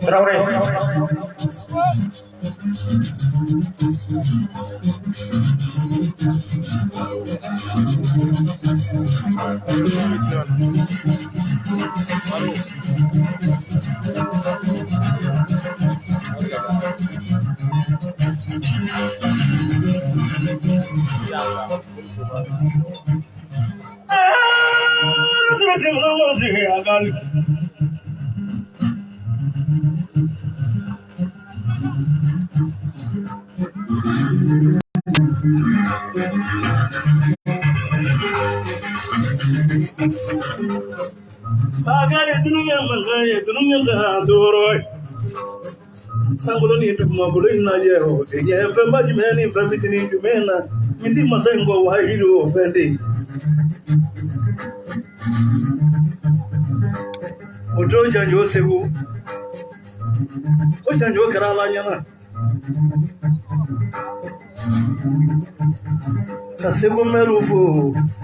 Traoré. Bagali dunuya mansa ye dunuya ka doro ye. Sankolo ni dugumakolo in lajɛ o ɲɛ fɛnba jumɛn ni fɛn fitinin jumɛn na min ti masa in kɔ wahidu o fɛn tɛ yen. O don janjo Segu o janjo kɛra Ala ɲɛna ka Segu mɛriw fo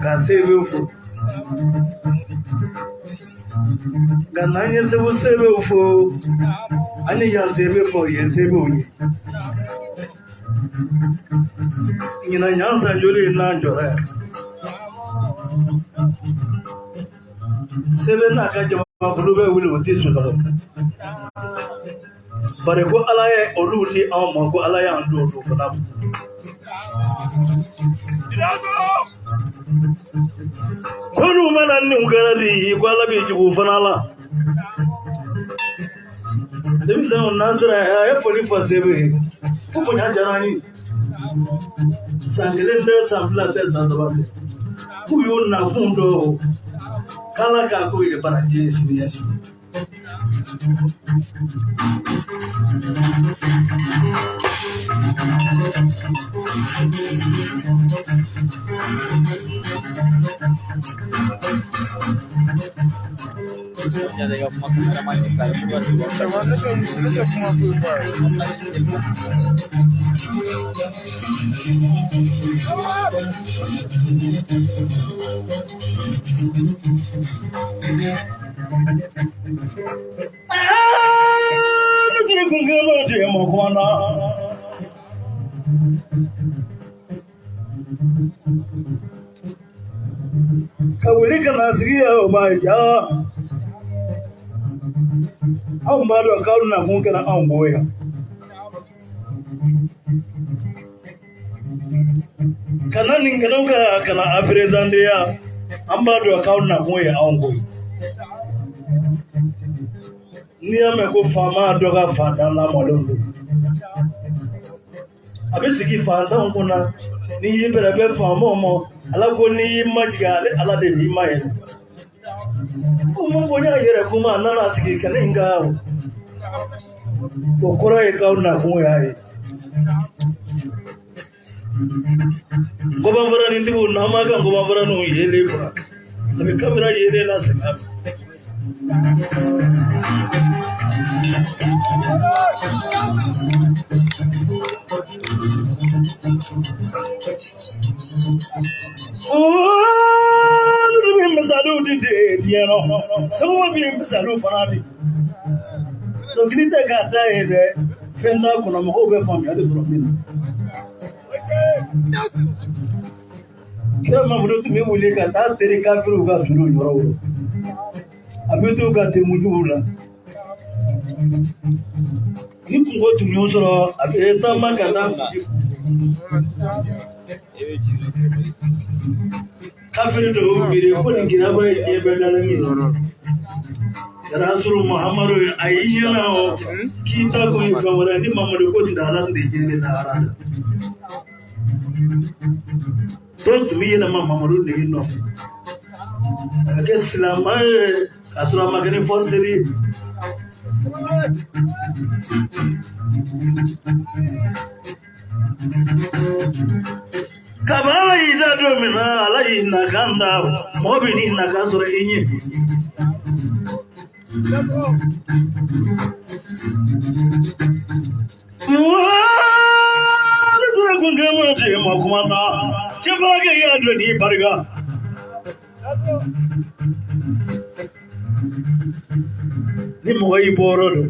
ka Sebew fo nka n'an ye Segu Sebew fo an ye yan Sebe fo yen Sebew ye ɲinan yan san joli n'an jɔra yan Sebe n'a ka jamakulu bɛ wuli o tɛ sunɔgɔ bari ko Ala ye olu di anw ma ko Ala y'an don olu fana ma. Ko n'u mana n'u kɛra di ko Ala b'i jigin u fana la. Denmisɛnw n'an sera yan a ye foli fɔ Sebe ye ko bonya diyara an ye. San kelen tɛ san fila tɛ san saba tɛ k'u y'u nakun dɔn k'Ala k'a k'u ye baraji ye sini ɲɛsigi. Ne sera kun kɛ ma de ma kɔnɔ. Ka wuli ka na sigi yan, o b'a ja. Anw b'a dɔn k'aw nakun kɛra anw ko yan. Ka na nin kɛnɛw kan ka na a perezante yan, an b'a dɔn k'aw nakun ye anw ko ye. N'i y'a mɛn ko faama dɔ ka fantan lamɔlenw don, a bɛ sigi fantanw kunna. N'i y'i bɛrɛbɛn faamaw ma, Ala ko n'i y'i majigin, ale Ala de b'i mayɛlɛ. Ko mun bonya yɛrɛ kuma a nana sigi kɛnɛ in kan, o kɔrɔ ye k'aw nakun y'a ye. Ngɔbanfaranintigiw, n'an m'a ka ngɔbanfaraninw yelen faga, a bɛ kamera yelen lasegin a ma. Olu bɛ misaliw di diɲɛ nɔ, segu bɛ misaliw fana di. Dɔnkili tɛ k'a da ye dɛ, fɛn t'a kɔnɔ, mɔgɔw bɛ faamuyali sɔrɔ min na. Kira Mamadu tun bɛ wuli ka taa teri kafiriw ka suluw yɔrɔ la, a bɛ t'u ka denkundiw la. Ni kunko tun y'u sɔrɔ, a bɛ taama ka taa kafiri dɔw miiri ko nin kiraba ye diɲɛ bɛɛ dalen ye. Rasulu Muhammadu a y'i ɲɛna o k'i ta kun ye fɛn wɛrɛ ni Mamadu ko tun tɛ Ala tun tɛ diɲɛ ni lahara da. Dɔw tun bɛ yɛlɛma Mamadu nege nɔfɛ ka kɛ silamɛ ye k'a sɔrɔ a ma kɛ ni forceli ye. Kaba Ala y'i da don min na, Ala y'i nakan da, mɔgɔ bɛ n'i nakan sɔrɔ i ɲɛ. Ne tora kun kɛ ma cɛ ma kuma na, cɛ fulakɛ y'a dɔn n'i barika. Ni mɔgɔ y'i bɔ yɔrɔ dɔn,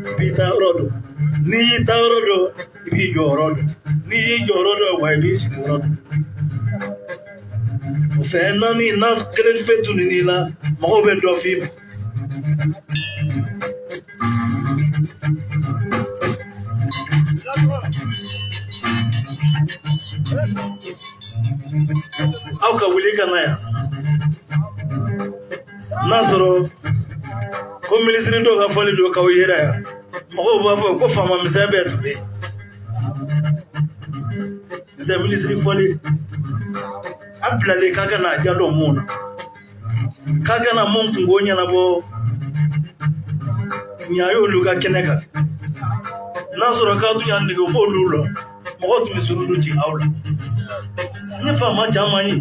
i b'i taa yɔrɔ dɔn. N'i y'i taa yɔrɔ dɔn, i b'i jɔyɔrɔ dɔn. N'i y'i jɔyɔrɔ dɔn, wa i b'i sigiyɔrɔ dɔn. O fɛn naani n'a kelen pe tununn'i la, mɔgɔw bɛ dɔ f'i ma. Aw ka wuli ka na yan, n'a sɔrɔ ko minisiri dɔw ka fɔli don k'aw yera yan, mɔgɔw b'a fɔ ko faama misɛn bɛɛ tun bɛ yen. Nin tɛ minisiri fɔli, a bilalen k'a ka n'a ja dɔn mun na, k'a ka na mun kunko ɲɛnabɔ ɲa y'olu ka kɛnɛ kan. N'a sɔrɔ k'a tun y'a nege b'olu la, mɔgɔw tun bɛ surudu ci aw la ni faama caman ye.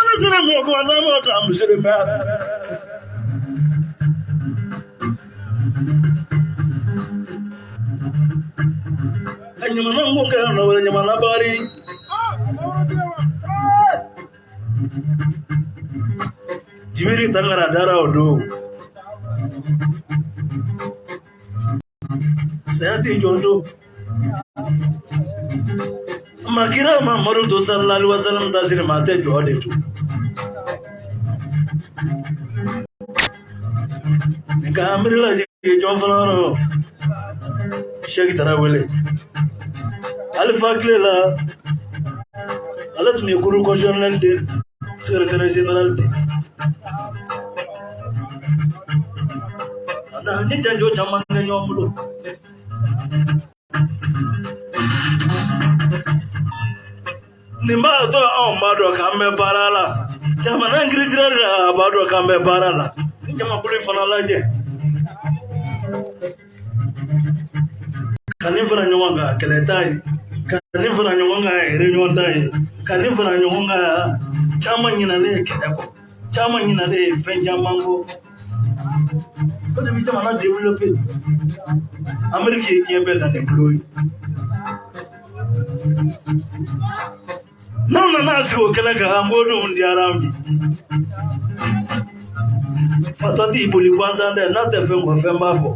Ne sera mɔgɔ kuma n'a ma taa misiri fɛ. Ka ɲamana ko kɛ nɔ wɛrɛ ɲamana bari. Jibiri Tangara dara o don. Saya tɛ jɔn to. Ma kira Mamadu to sallallahu alaihi wasallam ta siri ma tɛ jɔ de to. Nka an miiri la jigin jɔn fana yɔrɔ. Sɛki Tarawele. Alifa tile la, ale tun ye cour constitutionnelle de secrétaire général de. Ni janjo caman kɛ ɲɔgɔn bolo. Nin b'a to anw b'a dɔn k'an bɛ baara la. Jamana in kirisira de a b'a dɔn k'an bɛ baara la. Ni jamakulu fana lajɛ. Ka nin fara ɲɔgɔn kan kɛlɛ t'a ye, ka nin fara ɲɔgɔn kan réunion t'a ye, ka nin fara ɲɔgɔn kan caman ɲinalen ye kɛlɛ kɔ, caman ɲinalen ye fɛn caman kɔ. O de bɛ jamana développer. Ameriki ye diɲɛ bɛɛ danni bulo ye. N'aw nana sigi o kɛnɛ kan, an b'o dun diyara an ye. Fatɔ t'i boli gansan dɛ, n'a tɛ fɛn kɔ, fɛn b'a kɔ.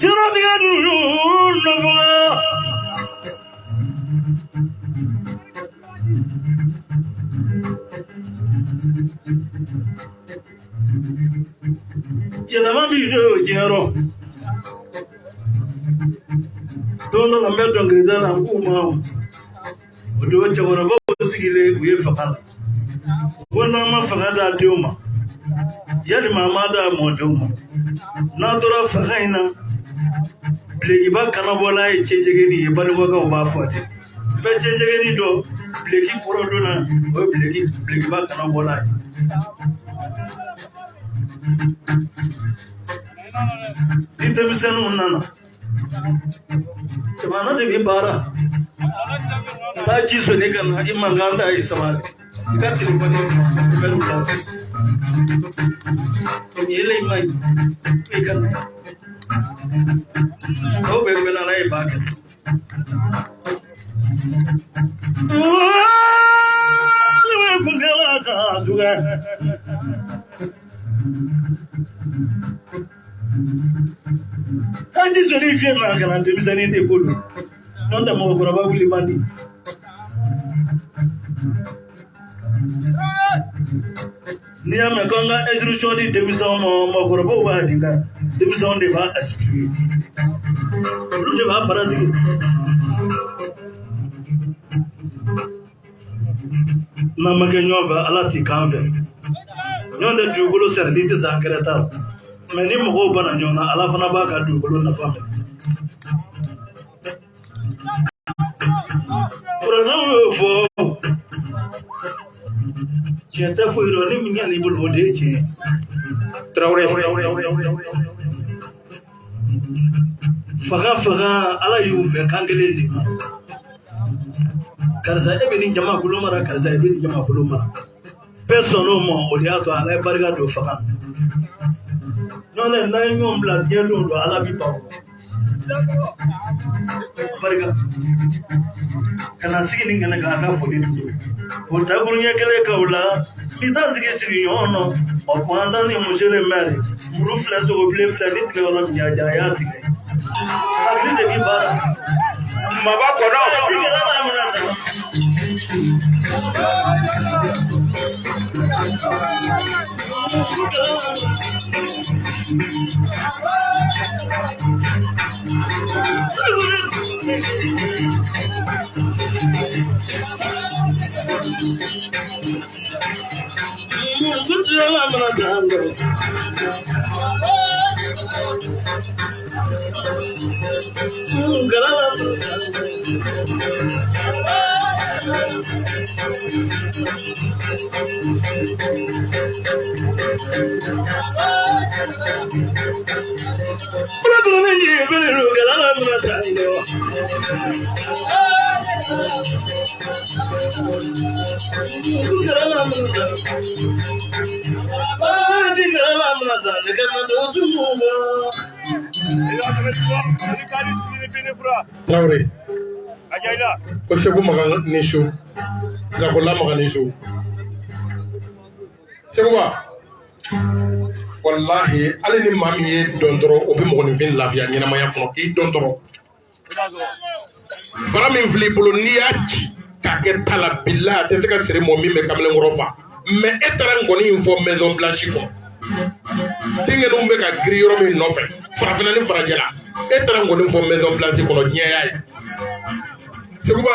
Diɲɛlatigɛ ninnu nafa. Yɛlɛma min don diɲɛ rɔ don dɔ la n bɛ dɔnkilida la n k'u ma o don cɛkɔrɔbaw sigilen u ye fanga la ko n'an ma fanga d'a denw ma yalima an b'a d'a mɔdenw ma n'an tora fanga in na bilekiba kanabɔla ye cɛjɛgɛni ye banikɔkaw b'a fɔ ten i bɛ cɛjɛgɛni dɔn bileki kɔrɔ don na o ye bilekiba kanabɔla ye ni denmisɛnninw nana jamana de bɛ baara taa ji soli ka na i mankan da ye sabali i ka telefɔni bɛ lase o ɲɛlen i ma ɲi i ka na dɔw bɛ gbɛlɛ ala ye b'a kɛ ne bɛ kunkɛla ka juguya. An ji soli fiyɛ na ka na denmisɛnnin de ko don n'o tɛ mɔgɔkɔrɔba wuli man di. N'i y'a mɛn ko an ka instruction di denmisɛnw ma mɔgɔkɔrɔbaw b'a ɲininka denmisɛnw de b'a expliquer olu de b'a pratiquer. N'an ma kɛ ɲɔgɔn fɛ ala t'i k'an fɛ ɲɔgɔn tɛ dugukolo sarali tɛ se an kɛrɛ t'a la mɛ ni mɔgɔw banna ɲɔgɔn na ala fana b'a ka dugukolo nafa fɛ kuranɛw y'o fɔ tiɲɛ tɛ foyi dɔn ni min ɲan'i bolo o de ye tiɲɛ ye. Tarawele. Fanga fanga ala y'u bɛn kan kelen de ma karisa e bɛ nin jamakulu mara karisa e bɛ nin jamakulu mara bɛɛ sɔnn'o ma o de y'a to ala ye barika don fanga na n'o tɛ n'an ye ɲɔgɔn bila diɲɛ don o don ala bi ban barika ka na sigi nin kɛnɛ kan a ka foli dun o takuruɲɛ kelen k'aw la n bɛ taa sigi sigi ɲɔgɔn nɔ o kuma ni monsieur le maire muru filɛ sogo bilen filɛ ni tigɛ yɔrɔ min y'a diya a y'a tigɛ hakili de bɛ baara Maba kɔnɔ. i kɛra n'a minɛ ta. Traoré ko Segu Makan ni su Dirakola Makan ni su Seguba walahi hali ni maa min ye dɔn dɔrɔn o bɛ mɔgɔninfin lafiya ɲɛnamaya kɔnɔ k'i dɔn dɔrɔn bara min filɛ i bolo n'i y'a ci k'a kɛ ta la bilahi a tɛ se ka siri mɔgɔ min bɛ kamalenkɔrɔ fa mɛ e taara nkɔni in fɔ maison blanche kɔnɔ denkɛninw bɛ ka girin yɔrɔ min nɔfɛ farafinna ni farajɛla e taara nkɔni fɔ maison blanche kɔnɔ diɲɛ y'a ye Seguba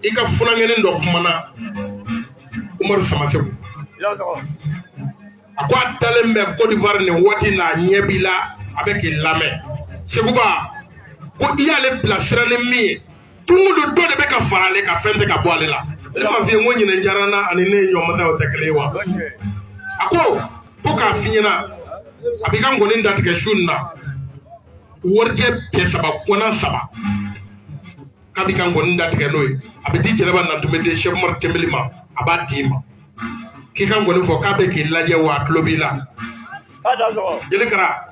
i ka funankɛnin dɔ kumana Umaru Samasegu a ko a dalen bɛ Côte d'Ivoire nin waati n'a ɲɛ b'i la a bɛ k'i lamɛn Seguba ko i y'ale bilasira ni min ye don o don dɔ de bɛ ka fara ale kan fɛn tɛ ka bɔ ale la ne m'a f'i ye n ko ɲinɛ diyara n na ani ne ye ɲɔmasa o tɛ kelen ye wa a ko k'a f'i ɲɛna a b'i ka nkɔni datigɛ su in na warijɛ cɛ saba kɔnɔ saba k'a b'i ka nkɔni datigɛ n'o ye a bɛ di jɛnɛba nantumeden Cheick Umaru Tembeli ma a b'a d'i ma k'i ka nkɔni fɔ k'a bɛ k'i lajɛ wa a tulo b'i la jeli kara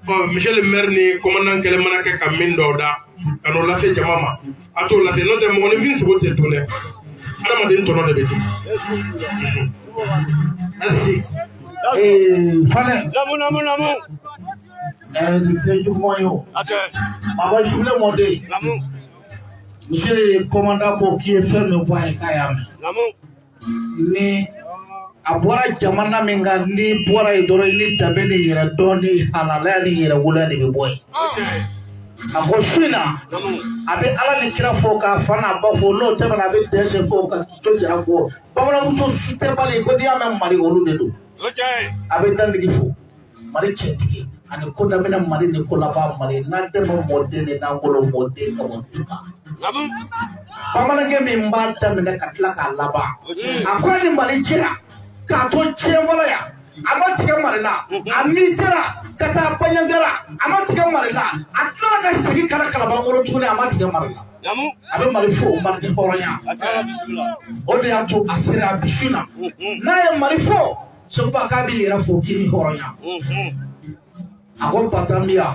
Ɔ, monsieur le maire ni commandant kɛlɛ mana kɛ ka min dɔw da ka n'o lase jama ma, a t'o lase, n'o tɛ mɔgɔninfin sogo tɛ dun dɛ, adamaden tɔnɔ de bɛ dun. Merci. Fane. Namu, namu, namu. Nin tɛ juguman ye o. Atɛ. Baba Sule mɔden. Namu. Monsieur le commandant ko k'i ye fɛn min fɔ a ye k'a y'a mɛn. Namu. Ni a bɔra jamana min kan, n'i bɔra yen dɔrɔn, i ni danbe ni yɛrɛ dɔn ni halalaya ni yɛrɛ woloya de bɛ bɔ yen. A ko su in na, a bɛ Ala ni kira fo k'a fa n'a ba fo, n'o tɛmɛna a bɛ dɛsɛ fo ka Kico Jara fo. Bamananmuso su tɛ bali ko n'i y'a mɛn Mali, olu de don. A bɛ Dandigi fo, Mali cɛntigi ani ko daminɛ Mali ni ko laban Mali, n'an dɛmɛ mɔden ni n'an bolo mɔden ka bɔ kan. Bamanankɛ min b'a daminɛ ka tila k'a laban, a ko a ni Mali cɛla k'a to tiɲɛ yan, a ma tigɛ Mali la, a mi tɛra ka taa Baɲangara, a ma tigɛ Mali la, a tilara ka segin ka na Kalabankɔrɔ tuguni, a ma tigɛ Mali la. A bɛ Mali fo, Mali hɔrɔnya, o de y'a to a sera bi su na. N'a ye Mali fo, Seguba k'a b'i yɛrɛ fo k'i ni hɔrɔnya. A ko Batamiya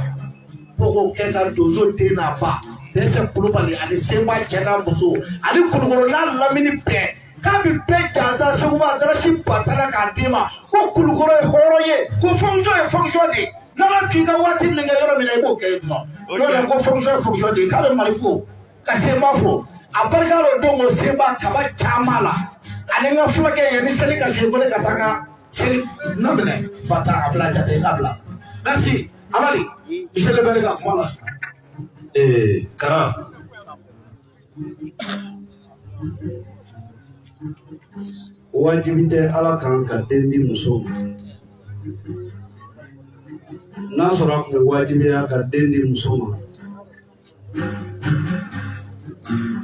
ko k'o kɛ ka donso den n'a ba Dɛsɛ Kulubali ani Senba cɛ n'a muso ani Kulukoro n'a lamini bɛɛ, k'a bɛ bɛɛ jansa Seguba darasi batana k'a d'i ma, ko Kulukoro ye hɔrɔn ye, ko fonction ye fonction de ye, n'Ala k'i ka waati min kɛ yɔrɔ min na, i b'o kɛ yen nɔ, n'o tɛ ko fonction ye fonction de ye. K'a bɛ Mali fo ka Senba fo, a barika dɔ don ko Senba kaba caman la ani n ka fulakɛ ye ni seli ka se ko ne ka taa n ka seli naminɛ bata a bila jate k'a bila. Merci Amadi, monsieur le maire ka kuma la. Kara, wajibi tɛ Ala kan ka den di muso ma. N'a sɔrɔ a tun bɛ wajibiya ka den di muso ma,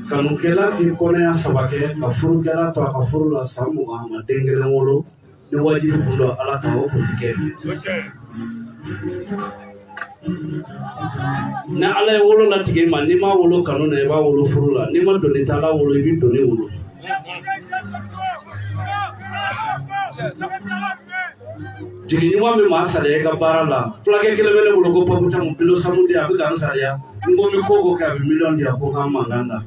kanukɛla ti kɔnɔya saba kɛ ka furukɛla to a ka furu la san 20, a ma den kelen wolo. Ni wajibi kun don Ala kan, o kun ti kɛ. Ni Ala ye wolo latigɛ i ma, n'i ma wolo kanu na, i b'a wolo furu la. N'i ma doni tala wolo, i bɛ doni wolo. Jigi ɲuman bɛ maa sariya i ka baara la. Fulakɛ kelen bɛ ne bolo ko Papu Camu bilo samu di, a bɛ k'an sariya. N ko n bɛ ko o ko kɛ, a bɛ miliyɔn di yan ko k'an mankan da.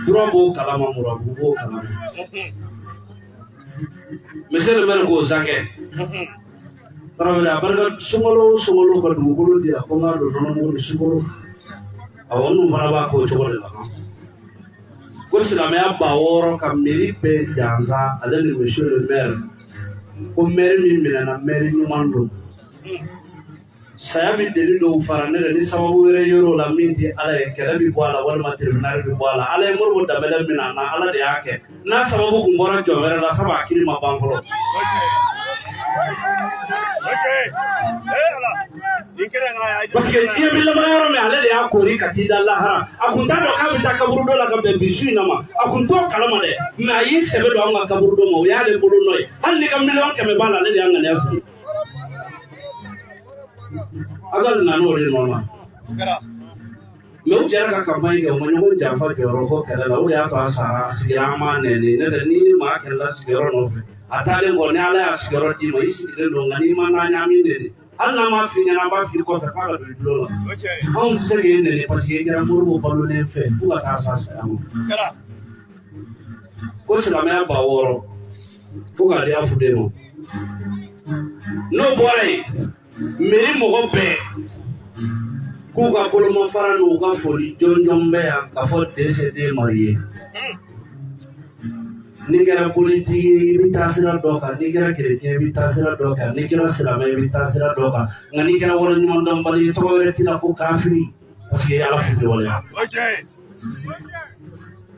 Dura b'o kalama, Murabu b'o kalama. Monsieur le maire k'o zankɛ. Tarawele a barika sunkalo o sunkalo ka dugukolo di yan ko n k'a don nɔnɔmugu ni sukaro. Awɔ, n dun fana b'a k'o cogo de la. Ko silamɛya 6000 ka mairie bɛɛ jansa ale ni monsieur le maire. Ko maire min minɛna, maire ɲuman don. Saya bɛ deli dɔw fara ne la ni sababu wɛrɛ yer'o la min tɛ Ala ye, kɛlɛ bɛ bɔ a la walima tribunal bɛ bɔ a la. Ala ye Moribo Danbɛlɛ minɛ a na, Ala de y'a kɛ. N'a sababu kun bɔra jɔn wɛrɛ la, sabu a kiri ma ban fɔlɔ. Parce que diɲɛ bɛ laban yɔrɔ min, ale de y'a kori ka t'i da lahara. A kun t'a dɔn k'a bɛ taa kaburudo la ka bɛn bi su in na ma. A kun t'o kalama dɛ, mais a y'i sɛbɛ don anw ka kaburudo ma, o y'ale bolo nɔ ye. Hali n'i ka 100 000 000 b'a la, ale de y'a ŋaniya sigi. Ala nana o de nɔ na. Mais u jɛra ka campagne kɛ, u ma ɲɔgɔn janfa jɔyɔrɔ ko kɛlɛ la. O de y'a to a sara, a sigira, an m'a nɛni. Ne tɛ n'i ni maa kɛlɛla sigiyɔrɔ nɔfɛ, a taalen kɔ, ni Ala y'a sigiyɔrɔ d'i ma, i sigilen don, nka n'i ma n'a ɲaami nɛni, hali n'an m'a f'i ɲɛna, an b'a f'i kɔfɛ f'a ka don i tulo la. Anw tɛ se k'e nɛni parce que i kɛra Moribo balolen fɛ fo ka taa s'a saya ma. Ko silamɛya 6000 fo k'a di a fuden ma. N'o bɔra yen, mairie mɔgɔ bɛɛ k'u ka bolomafara n'u ka foli jɔnjɔn bɛ yan k'a fɔ DCD Mali ye. N'i kɛra politiki ye, i bɛ taa sira dɔ kan, n'i kɛra kerecɛn ye, i bɛ taa sira dɔ kan, n'i kɛra silamɛ ye, i bɛ taa sira dɔ kan, nka n'i kɛra waleɲumandɔnbali ye, tɔgɔ wɛrɛ t'i la ko kafiri, parce que i ye Ala fitiriwaleya.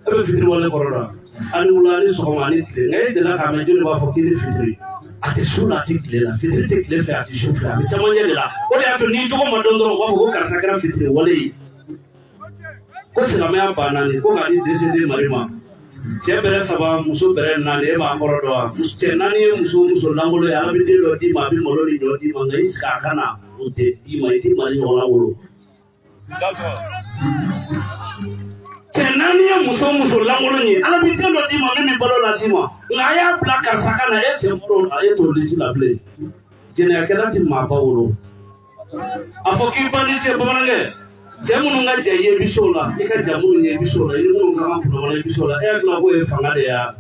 E bɛ fitiriwale kɔrɔ dɔn, ani wula ani sɔgɔma ani tile, nka e delila k'a mɛn joli b'a fɔ k'i ni fitiri? A tɛ su la, a tɛ tile la, fitiri tɛ tile fɛ, a tɛ su fɛ, a bɛ camancɛ de la. O de y'a to n'i jogo ma dɔn dɔrɔn, u b'a fɔ ko karisa kɛra fitiriwale ye. Ko silamɛya 4000 ko k'a di DCD Mali ma. Cɛ bɛrɛ 3, muso bɛrɛ 4, e b'a kɔrɔ dɔn wa? Cɛ 4 ye muso lankolon ye, Ala bɛ den dɔ d'i ma, a bɛ malo ni ɲɔ d'i ma, nka i sigi a ka na, o tɛ d'i ma, i tɛ Mali ɲɔgɔnna wolo. Cɛ 4 ye muso lankolon ye, Ala bɛ den dɔ d'i ma min bɛ balo las'i ma, nka a y'a bila karisa ka na, e sen bɔr'o la, e t'o lisi la bilen. Jɛnɛyakɛla tɛ maaba wolo. A fɔ k'i ba ni cɛ bamanankɛ, cɛ minnu ka jan i ye i bɛ s'o la, i ka jan minnu ye i bɛ s'o la, i ni minnu ka kan kunna i bɛ s'o la. E hakili la k'o ye fanga de ye wa?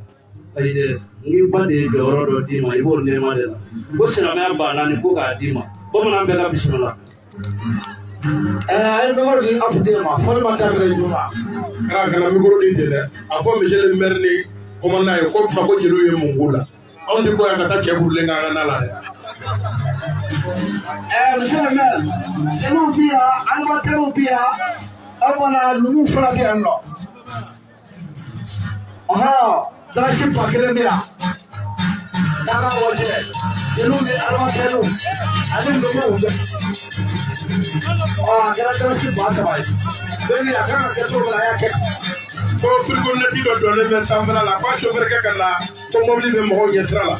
Ayi dɛ, n'i ba de ye jɔyɔrɔ dɔ d'i ma, i b'o nɛɛma de la. Ko silamɛya ba naani ko k'a d'i ma, bamanan bɛɛ ka bisimila. A ye micro di Afuden ma, fɔli ma daminɛ joona. Kɛra kana micro di ten dɛ. A fɔ monsieur le maire ni commandant ye ko fa ko jeliw ye mun k'u la. Anw tɛ bɔ yan ka taa cɛ burulen k'an ka na la dɛ. Monsieur le maire, jeliw bi yan, animateurs bi yan, an mana numuw fana bi yan nɔ. Ɔhɔn, dalasi 1000 bi yan. N'an ka wajɛ, jeliw ni animateurs ani numuw. Ɔ, a kɛra dalasi 3000 ye. Bɛɛ ni a kan ka kɛ cogo min na, a y'a kɛ. Ko fourgonnette dɔ jɔlen bɛ sanfɛla la, k'a chauffeur kɛ ka na, ko mobili bɛ mɔgɔw ɲɛ sira la.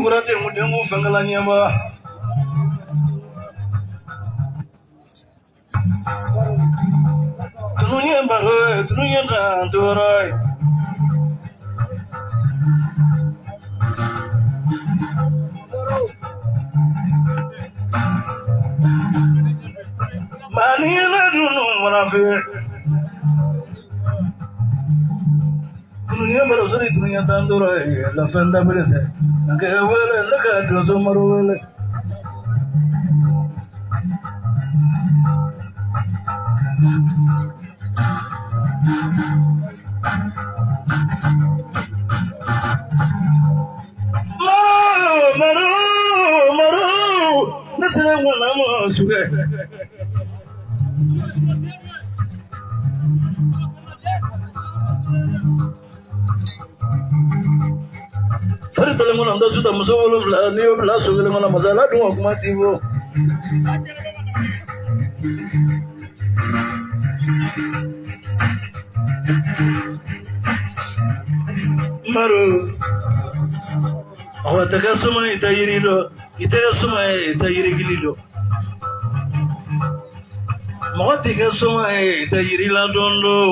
Tunkara dengu dengu fɛnkala ɲɛba. Dununya baro, dununya dan tora. Mani na dunu wala fe. Dununya baro sori dununya dan tora. La fenda belese. Nake wele nake dozo maro wele. Maro maro maro. Nasere wala mo suge. Fari talen kɔnɔ n da su ta muso wolonfila n'i y'o bila so kelen kɔnɔ masala dun ka kuma t'i bɔ. Maro, awa tɛ kɛ suma ye i tɛ yiri dɔn, i tɛ kɛ suma ye i tɛ yirigili dɔn. Mɔgɔ tɛ kɛ suma ye i tɛ yiri ladɔn dɔn,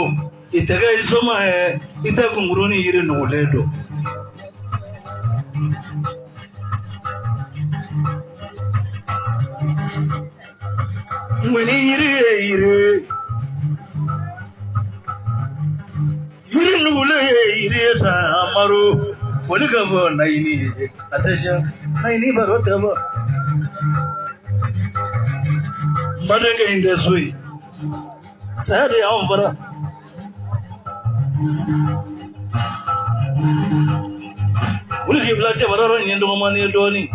i tɛ kɛ suma ye i tɛ kunkurun ni yiri nugulen dɔn. Ŋmɛni yiri ye yiri yiri nugulen ye yiri ye tan amaro foli ka fɔ nayini ye a tɛ siya nayini baro tɛ bɔ. N badenkɛ in tɛ so ye saya de y'anw fara. Wuli k'i bila cɛbara yɔrɔ ɲɛ dɔgɔmani ye dɔɔnin.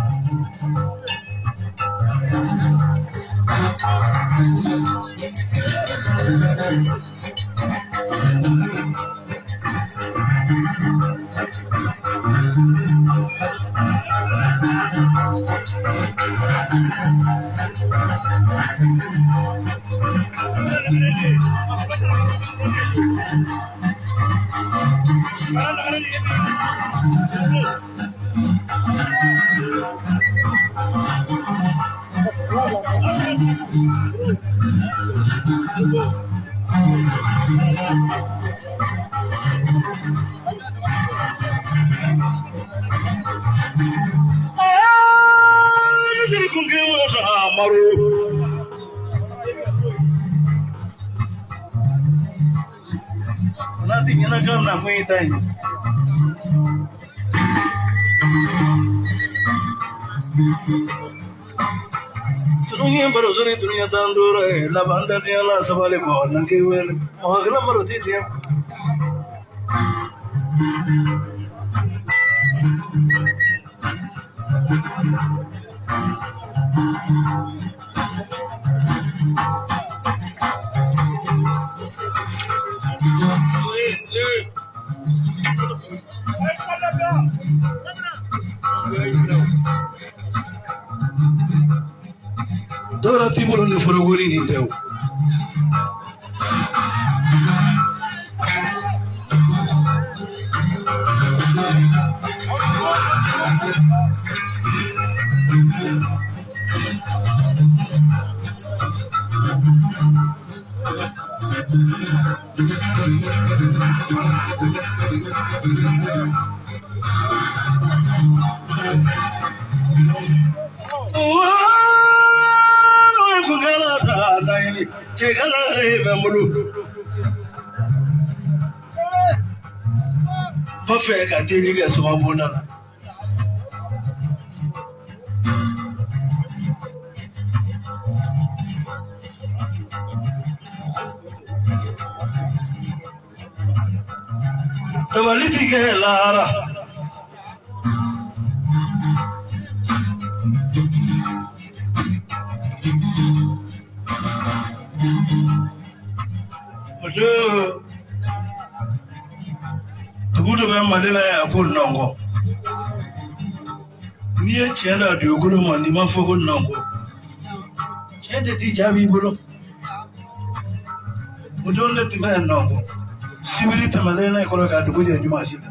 Dununya baro sori dununya tandura laban da diya la sabale ko nanke wele o gla maro ti diya. Dɔwɛrɛ t'i bolo ni forokori nin tɛ o. Fɛ ka deli kɛ suma bonda la. Tabali ti kɛ lahara. Dugu dɔ bɛ Mali la yan ko Nɔngɔ. N'i ye tiɲɛ da dugukolo ma n'i ma fɔ ko Nɔngɔ, tiɲɛ de t'i jaabi i bolo. O don ne tun bɛ yan Nɔngɔ. Sibiri tɛmɛnen ne kɔrɔ ka dugu jɛ dimanche la.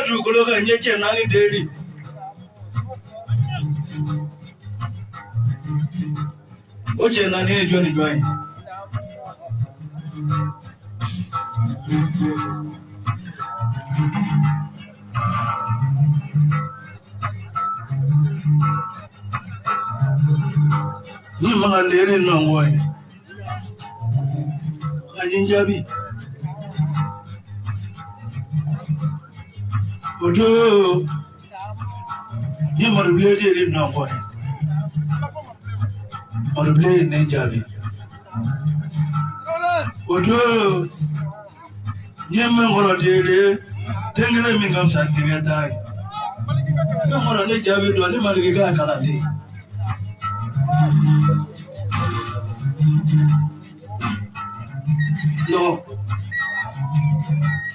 Dugukolo kan ɲɛ cɛ naani deli. O cɛ naani ye jɔn ni jɔn ye? Ni makan deli nɔngɔ ye. A ye n jaabi. Odo ni marubilen de ye nɔ fɔ ye marubilen ye ne jaabi odo n ye min kɔrɔ deli den kelen min ka fisa denkɛ tan ye ne kɔrɔ ne jaabi dɔn ne ma dege k'a kalanden. Non,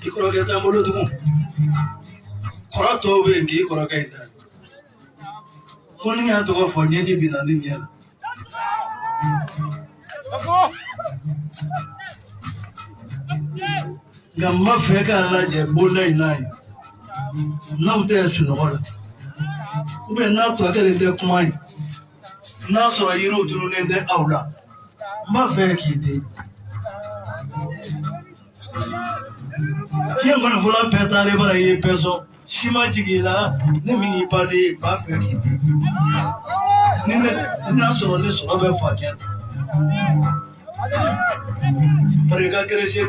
i kɔrɔkɛ t'an bolo tugun. Kɔrɔ tɔw bɛ yen k'i kɔrɔkɛ in ta ko ni y'a tɔgɔ fɔ ɲɛji bɛ na ne ɲɛ la. Nka n b'a fɛ k'a lajɛ bonda in n'a ye n'aw tɛ sunɔgɔ la ou bien n'a tɔ kelen tɛ kuma ye n'a sɔrɔ yiriw tununnen tɛ aw la n b'a fɛ k'i di. Diɲɛ kɔni fɔlɔ bɛɛ taalen bara i ye bɛɛ sɔn si ma jigin i la ne min y'i baden ye b'a fɛ k'i di ni ne n'a sɔrɔ ne sɔrɔ bɛ fa kɛ bari i ka kɛrɛsɛ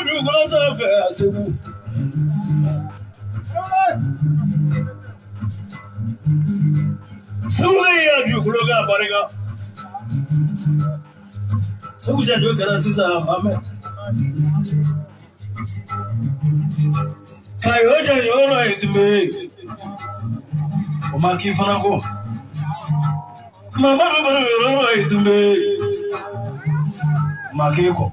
dugukolo sanfɛ a segu. Segu y'a dugukolo k'a barika. Segu janjo kɛra sisan a ma mɛn. Kayo janjo nɔ ye tun bɛ yen. O ma k'i fana kɔ. Mamadu baro yɔrɔ nɔ ye tun bɛ yen. O ma k'e kɔ.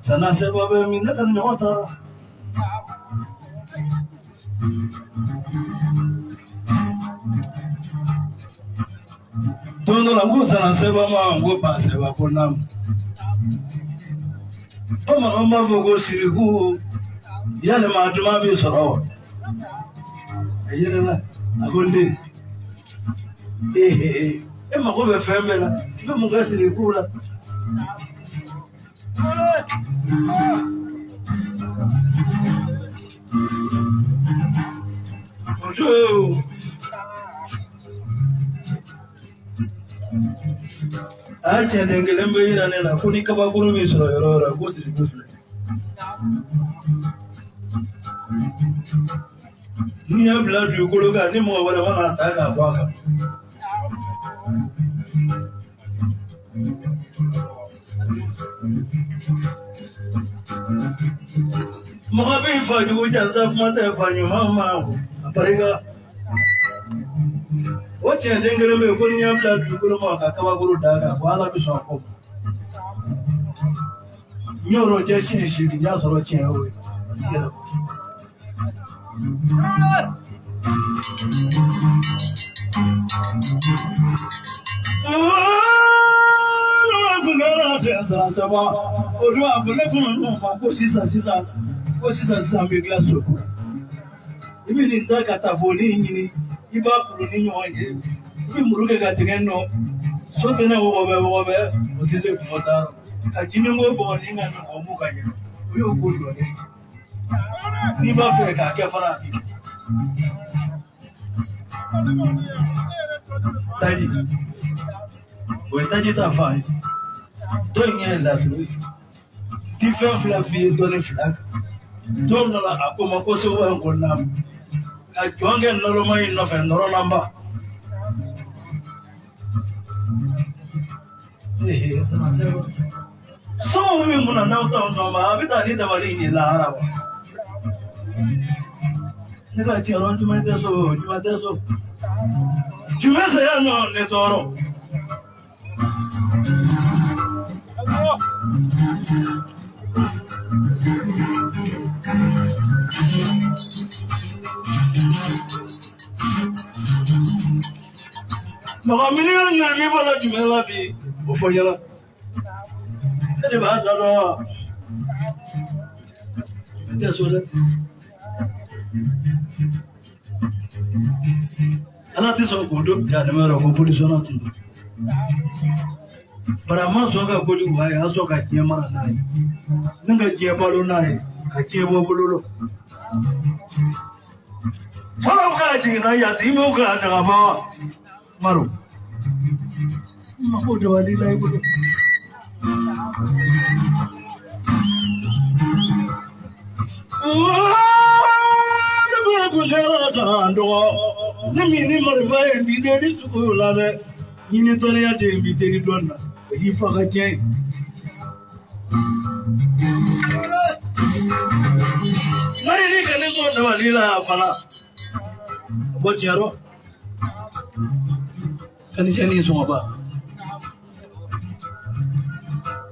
Sana seba bɛ min ne ka ɲɔgɔn taara. Don dɔ la n ko sana seba ma n ko ba seba ko naamu. Bamananw b'a fɔ ko siriku yalima duman bɛ sɔrɔ wa? A yɛlɛla a ko n den e mako bɛ fɛn bɛɛ la i bɛ mun kɛ siriku la? A cɛden kelen bɛ yira ne la ko ni kabakuru bɛ sɔrɔ yɔrɔ o yɔrɔ ko siriku filɛ. N'i y'a bila dugukolo kan ni mɔgɔ wɛrɛ mana ta k'a bɔ a kan. Mɔgɔ bɛ fa jugu jansa kuma tɛ fa ɲuman ma a barika. O cɛden kelen bɛ yen ko n'i y'a bila dugukolo ma ka kabakuru d'a kan ko Ala bɛ sɔn a ko ma. N y'o cɛ siɲɛ seegin n y'a sɔrɔ tiɲɛ y'o ye a ti yɛlɛma. kun kɛra ten san saba o don a ko ne kɔnɔ ɲɔgɔn ma ko sisan sisan ko sisan sisan bɛ tila so kura i bɛ nin ta ka taa foli ɲini i b'a kuru ni ɲɔgɔn ye i bɛ muru kɛ ka dingɛ nɔ so tɛ ne wɔgɔbɛ wɔgɔbɛ o tɛ se kuma ta ka jiniko bɔgɔ ni ka nɔgɔ mun ka ɲɛ o y'o ko jɔlen n'i b'a fɛ k'a kɛ fana a b'i kɛ. Taji o ye taji ta fan ye dɔ in ye laturu ye ti fɛn fila f'i ye dɔnni fila kan don dɔ la a ko ma ko segu in ko naamu ka jɔn kɛ nɔrɔma in nɔfɛ nɔrɔlanba ee sama sɛbɛn somɔgɔw min kunna n'aw t'anw nɔ ma a bɛ taa ni dabali in ye lahara wa ne ka tiɲɛ jumɛn tɛ so jumɛn tɛ so jumɛn saya nɔ ne tɔɔrɔ. Mɔgɔ miliyɔn ɲɔgɔn min bɔra jumɛn la bi o fɔ ɲɛna e de b'a da dɔn wa jumɛn tɛ so dɛ. Ala tɛ sɔn k'o don jahanama yɔrɔ ko bolisɔnna tun don bari a ma sɔn ka kojugu k'a ye a sɔn ka diɲɛ mara n'a ye ni ka diɲɛ balo n'a ye ka diɲɛ bɔ bolo la fɔlɔ k'a jiginna yatimɛw k'a dagaba maro mako dabali la i bolo. Ne min ni marifa ye n t'i teri sugu la dɛ ɲini dɔnniya de ye n b'i teri dɔn na o y'i fa ka tiɲɛ ye. N'a ye ka ne sɔn dabali la fana a bɔ tiɲɛ rɔ ka ni cɛ ni sɔngɔba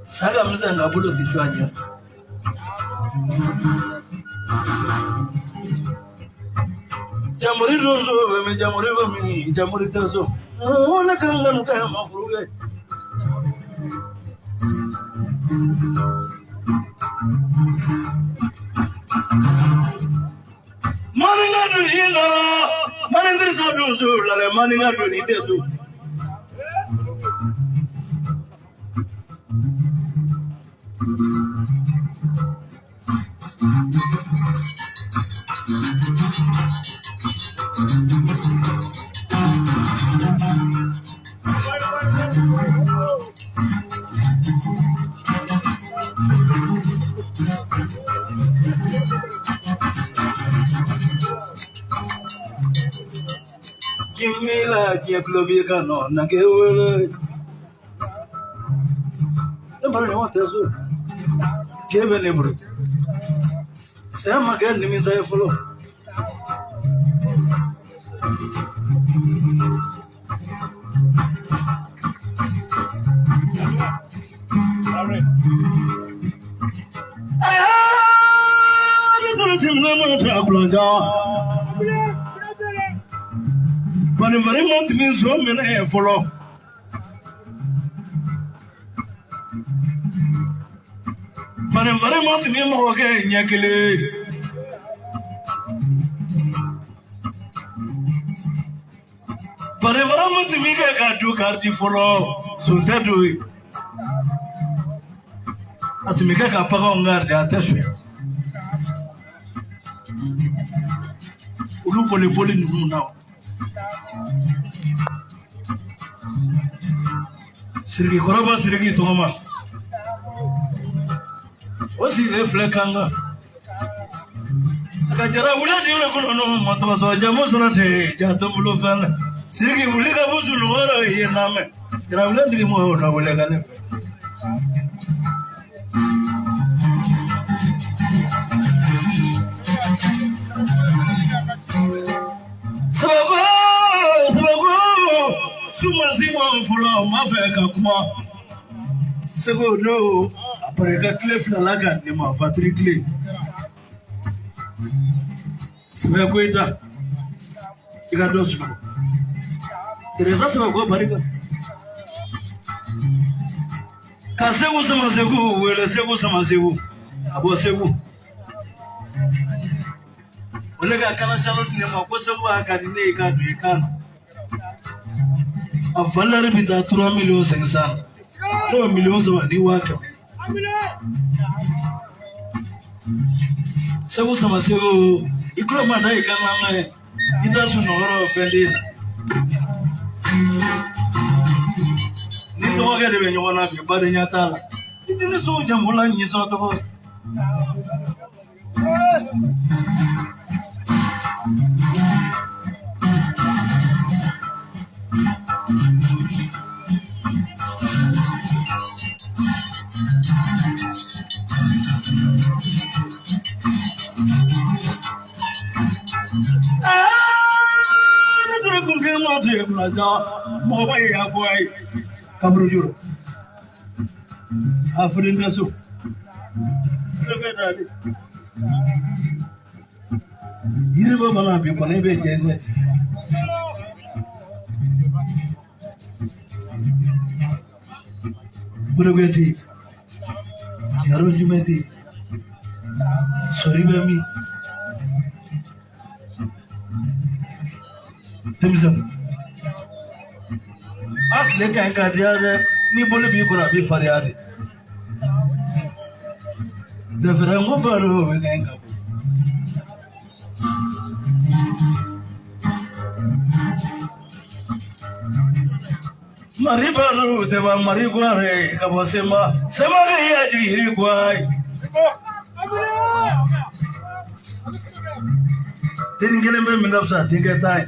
sa ka misɛn ka bolo tɛ su a ɲɛ. Jamuri don so bɛ jamuri bɛ min jamuri tɛ so ne ka n kanu kɛ ma furu kɛ. Maninka dun i nana manindirisa dun so la dɛ maninka dun i tɛ so. Jimila diɲɛ tulo b'i kan nɔ na kɛ wele ne baro ɲɔgɔn tɛ so k'e bɛ ne bolo saya ma kɛ nimisa ye fɔlɔ. Ne sɔrɔ simina mana tɛ a kulanjan. Bari ma tun bɛ so minɛ fɔlɔ. Bari ma tun bɛ mɔgɔ kɛ ɲɛ kelen. Bari ma tun bɛ kɛ ka du karidi fɔlɔ son tɛ don ye. A tun bɛ kɛ ka baganw garidi a tɛ suɲɛ. Olu boli boli ninnu na. Siriki kɔrɔba Siriki tɔgɔma o sigilen filɛ kan kan a ka jara wuli di yɔrɔ kɔnɔ n'o ma tɔgɔ sɔrɔ jamu sɔrɔ ten ja to bolo fɛn na Siriki wuli ka bɔ sunɔgɔ la i ye n'a mɛn jara wuli tigi mɔgɔw la wele ka ne fɛ. Sababu sababu sumasi ma fɔlɔ ma fɛ ka kuma segu n'o a barika tile fila la ka di ne ma fatiri tile sɛbɛ koyita i ka dɔ sunɔgɔ Teresa sɛbɛ ko barika Ka Segu Samaseku wele Segu Samaseku a bɔ Segu. O le ka kala salo di ne ma ko Segu a ka di ne ye k'a don i kan na. A valeur bɛ taa 3 millions 500 n'o ye 3,100,000. Segu Samaseku i tulo ma da i kan na mɛn i da sunɔgɔrɔ fɛn den na. Ni dɔgɔkɛ de bɛ ɲɔgɔn na bi badenya t'a la. I tɛ ne sogo jamu la ɲisɔn tɔgɔ. Ne sera kun kɛ ma tɛ kunna ja mɔgɔ ba ye y'a bɔ a ye kaburu juru. A fili tɛ so. Yiriba mana bi kɔni i bɛ jɛnsɛn. Burukɛ tɛ yen, yɔrɔ jumɛn tɛ yen, sɔri bɛ min? Denmisɛnw, a tile ka ɲi ka diya dɛ, ni bolo b'i kɔrɔ a b'i farinya de. Dɛfɛrɛ n ko baro o bɛ kɛ ka bɔ. Mari baro tɛ ban mari guware ka bɔ Sema, Sema kɛ y'a jigi yiri guwa ye. Teri kelen bɛ min ka fisa denkɛ tan ye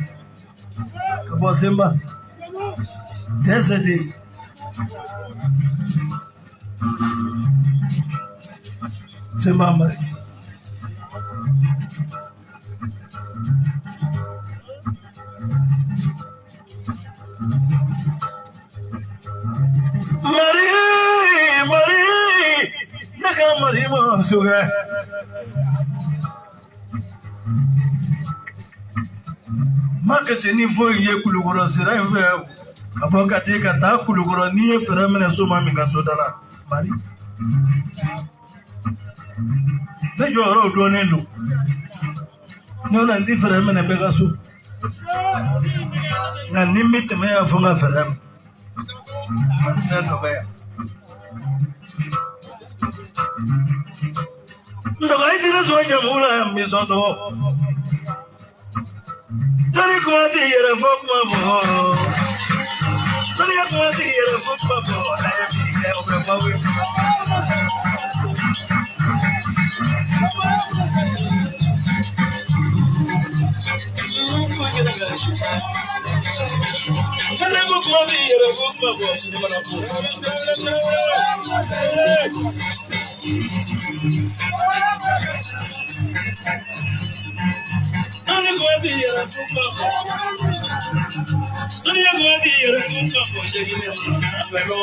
ka bɔ Sema. Dɛsɛ de. Sema Mari. Mari, Mari, ne ka Mari ma sokɛ. Ma kasi ni foyi ye Kulukɔrɔ sira in fɛ ka bɔ Kati ka taa Kulukɔrɔ n'i ye fɛɛrɛ minɛ soma min ka so da la Mari. Ne jɔyɔrɔw dɔnnen don. N'o la n ti fɛɛrɛ minɛ bɛɛ ka so. Nka ni n bɛ tɛmɛ yan fo n ka fɛɛrɛ minɛ. Mari fɛn dɔ bɛ yan. N dɔgɔ i tɛ ne sɔn jamu la yan n sɔn tɔgɔ. Tari kuma t'i yɛrɛ fɔ kuma bɔ. Tari kuma t'i yɛrɛ fɔ kuma bɔ. N'a ye min kɛ o bɛ fɔ aw ye. Ne ko kuma t'i yɛrɛ fɔ kuma bɔ. Ne mana bɔ. Tari kuma t'i yɛrɛ fɔ kuma bɔ. Tari kuma t'i yɛrɛ fɔ kuma bɔ.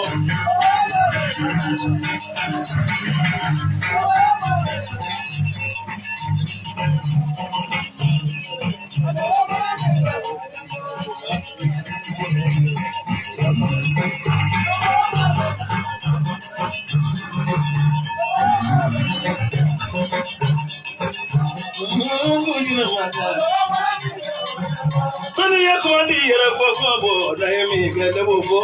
Segin ne ma a bɛ lɔ. Tari kuma t'i yɛrɛ fɔ kuma bɔ. N'a ye min kɛ ne b'o fɔ.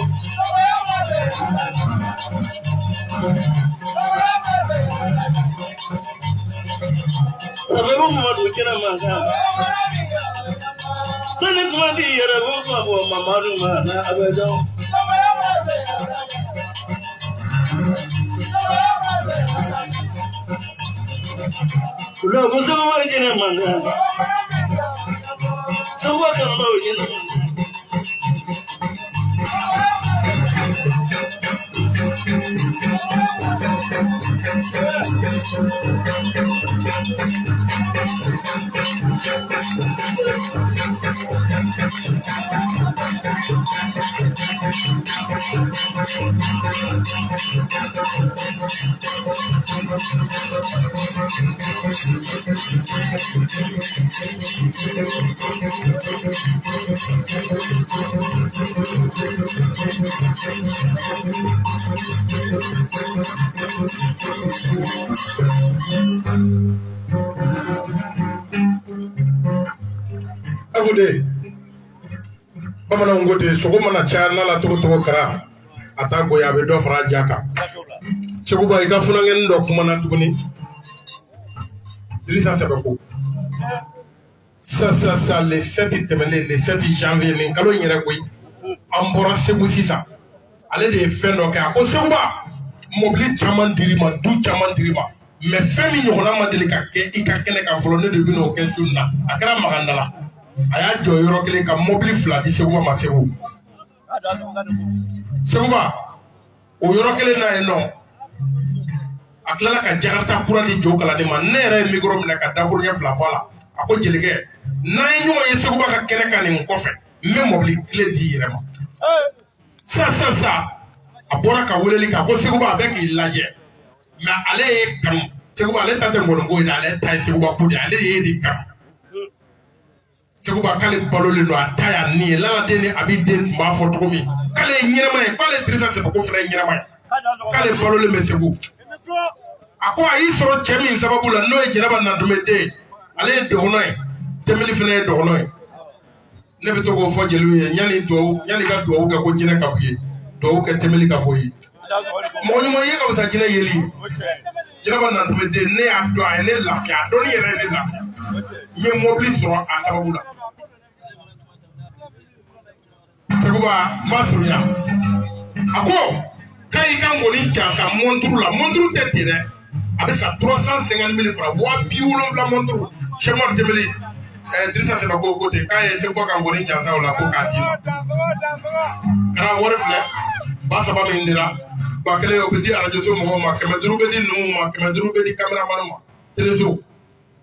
A bɛ ko Mamadu kɛnɛ man kan. Tari kuma t'i yɛrɛ fɔ kuma bɔ Mamadu ma na a bɛ dɔn. Olu ko Segu kɛnɛ man kan. Segu kanubaw kɛnɛ man kan. Afude bamananw ko ten sogo mana caya na la cogo cogo kara a t'a goya a bɛ dɔ fara a ja kan. Seguba i ka funankɛnin dɔ kumana tuguni Dirisa Sɛbɛko sisan le 7 tɛmɛnen le 7 janvier nin kalo in yɛrɛ koyi an bɔra Segu sisan ale de ye fɛn dɔ kɛ a ko Seguba mobili caman dir'i ma du caman dir'i ma mais fɛn min ɲɔgɔnna ma deli ka kɛ i ka kɛnɛ kan fɔlɔ ne de bɛ n'o kɛ su in na a kɛra Maganda la a y'a jɔ yɔrɔ kelen ka mobili 2 di Seguba ma Segu Seguba o yɔrɔ kelen na yen nɔ a tilala ka jakarta kura di jo kalanden ma ne yɛrɛ ye micro minɛ ka dakuruɲɛ 2 fɔ a la a ko jelikɛ n'an ye ɲɔgɔn ye Seguba ka kɛnɛ kan nin kɔfɛ n bɛ mobili kile di i yɛrɛ ma sisan a bɔra ka weleli kɛ a ko Seguba a bɛ k'i lajɛ mais ale ye kanu Seguba ale ta tɛ ngɔniko ye dɛ ale ta ye Seguba ko de ye ale ye de kanu Seguba k'ale balolen don a ta y'a ni ye laladen ni a b'i den tun b'a fɔ cogo min k'ale ye ɲɛnama ye k'ale Dirisa Sɛbɛko fana ye ɲɛnama ye k'ale balolen bɛ Segu a ko a y'i sɔrɔ cɛ min sababu la n'o ye Jɛnɛba Nantumɛ den ye ale ye dɔgɔnɔ ye Tɛmɛli fana ye dɔgɔnɔ ye ne bɛ to k'o fɔ jeliw ye yanni yanni ka duwawu kɛ ko jinɛ ka b'i ye duwawu kɛ Tɛmɛli ka bɔ ye mɔgɔ ɲuman ye ka fisa jinɛ yeli ye Jɛnɛba Nantumɛ den ne y'a dɔn a ye ne lafiya a dɔnni yɛrɛ ye ne lafiya n ye mobili sɔrɔ a sababu la Seguba n b'a surunya a ko k'a y'i ka ŋɔni jansa mɔnturu la mɔnturu tɛ ten dɛ a bɛ san 350 000 francs 70,000 mɔnturu Sɛkumaru Tɛmɛli Dirisa Sɛbɛko ko ten k'a ye Seguba ka ŋɔni jansa o la ko k'a d'i ma kɛra wari filɛ 3000 min dira 1000 o bɛ di arajoso mɔgɔw ma 500 bɛ di numuw ma 500 bɛ di kameramaniw ma teleso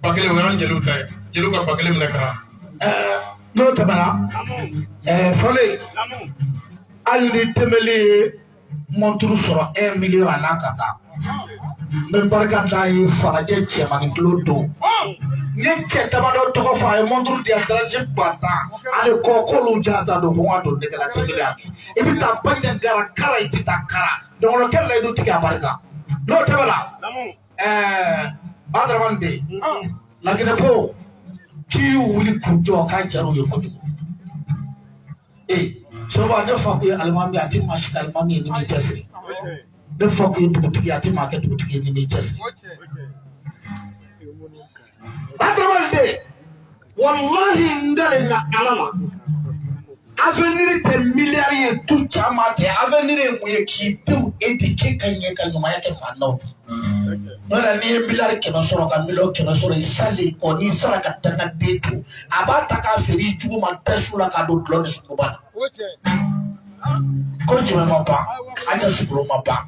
1000 o y'an jeliw ta ye jeliw ka 1000 minɛ kɛra. N'o tɛmɛna fɔlen hali ni Tɛmɛli ye mɔnturu sɔrɔ 1 million a n'a ka kan n bɛ barika da ye falajɛ cɛmannin kilo don n ye cɛ damadɔ tɔgɔ fɔ a ye mɔnturu di yan dalasi 10,000 ale kɔ k'olu jansa don ko n ka don nɛgɛ la Tɛmɛli y'a kɛ i bɛ taa Baɲinɛ gara kara i tɛ taa kara dɔgɔnɔkɛ layidu tigi a barika n'o tɛmɛna Badramani den Laginɛ ko k'i y'u wuli k'u jɔ k'a diyara u ye kojugu Soba ne fa kun ye alimami ye a ti maa si kɛ alimami ye ni m'i cɛsiri ne fa kun ye dugutigi ye a ti maa kɛ dugutigi ye ni m'i cɛsiri Badramani den walahi n kalenna Ala la avenir tɛ miliyari ye du caman tɛ avenir ye mun ye k'i denw éduquer ka ɲɛ ka ɲumanya kɛ fantanw ye n'o tɛ n'i ye miliyari 100 sɔrɔ ka miliyɔn 100 sɔrɔ i salen kɔ n'i sara ka dangaden to a b'a ta k'a feere i jugu ma dasu la k'a don dulɔ ni suguba la ko jumɛn ma ban an tɛ suguro ma ban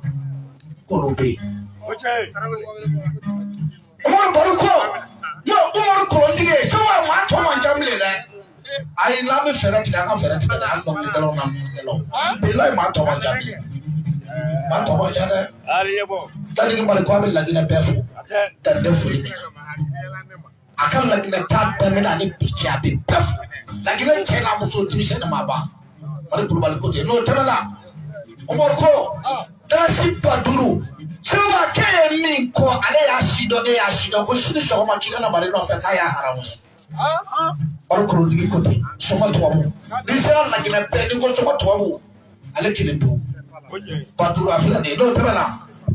k'olu bɛ yen. Umaru Baro ko n'o Umaru kolontigi ye sɔgɔma maa tɔ man ca bilen dɛ. Ayi n'an bɛ fɛɛrɛ tigɛ an ka fɛɛrɛ tigɛ dɛ an dɔnkilidalaw n'an mɔnikɛlaw bilayi maa tɔ man ca bilen maa tɔ man ca dɛ. Danigi Mali ko a bɛ Laginɛ bɛɛ fo dan tɛ foli min na a ka Laginɛ ta daminɛ ani bi cɛ a bɛ bɛɛ fo Laginɛ cɛ n'a muso denmisɛn ni maaba Mali Kulubali ko ten n'o tɛmɛna Umaru ko dalasi 5000 sɛbɛn k'e ye min kɔ ale y'a si dɔn e y'a si dɔn ko sini sɔgɔma k'i ka na Mali nɔfɛ k'a y'a haramu ye Mali kolontigi ko ten sɔgɔma tubabu n'i sera Laginɛ bɛɛ n'i ko sɔgɔma tubabu ale kelen pewu 5000 a filɛ nin ye n'o tɛmɛna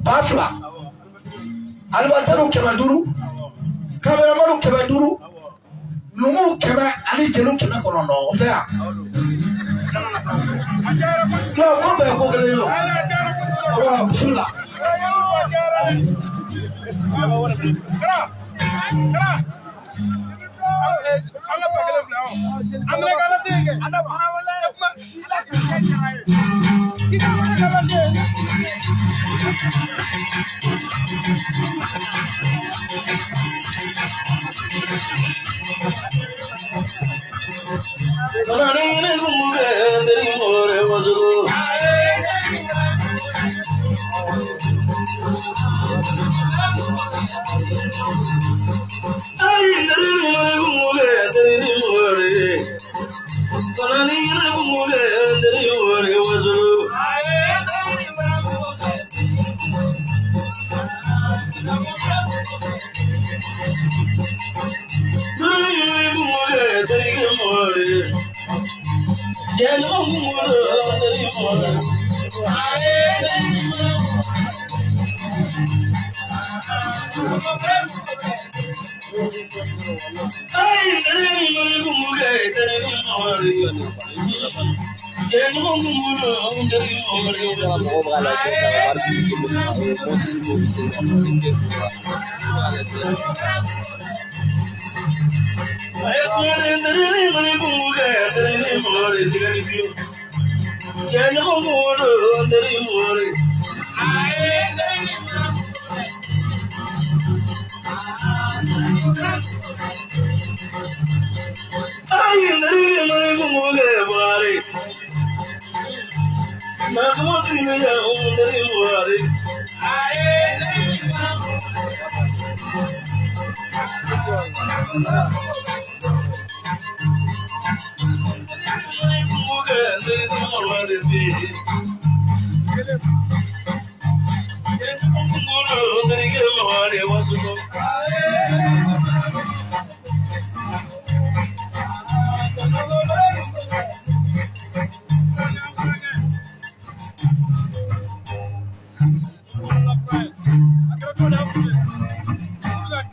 2000 alimatɛriw 500 kameramaniw 500 numuw 100 ani jeliw 900 o tɛ yan non ko bɛɛ ye ko kelen ye o awa bisimila.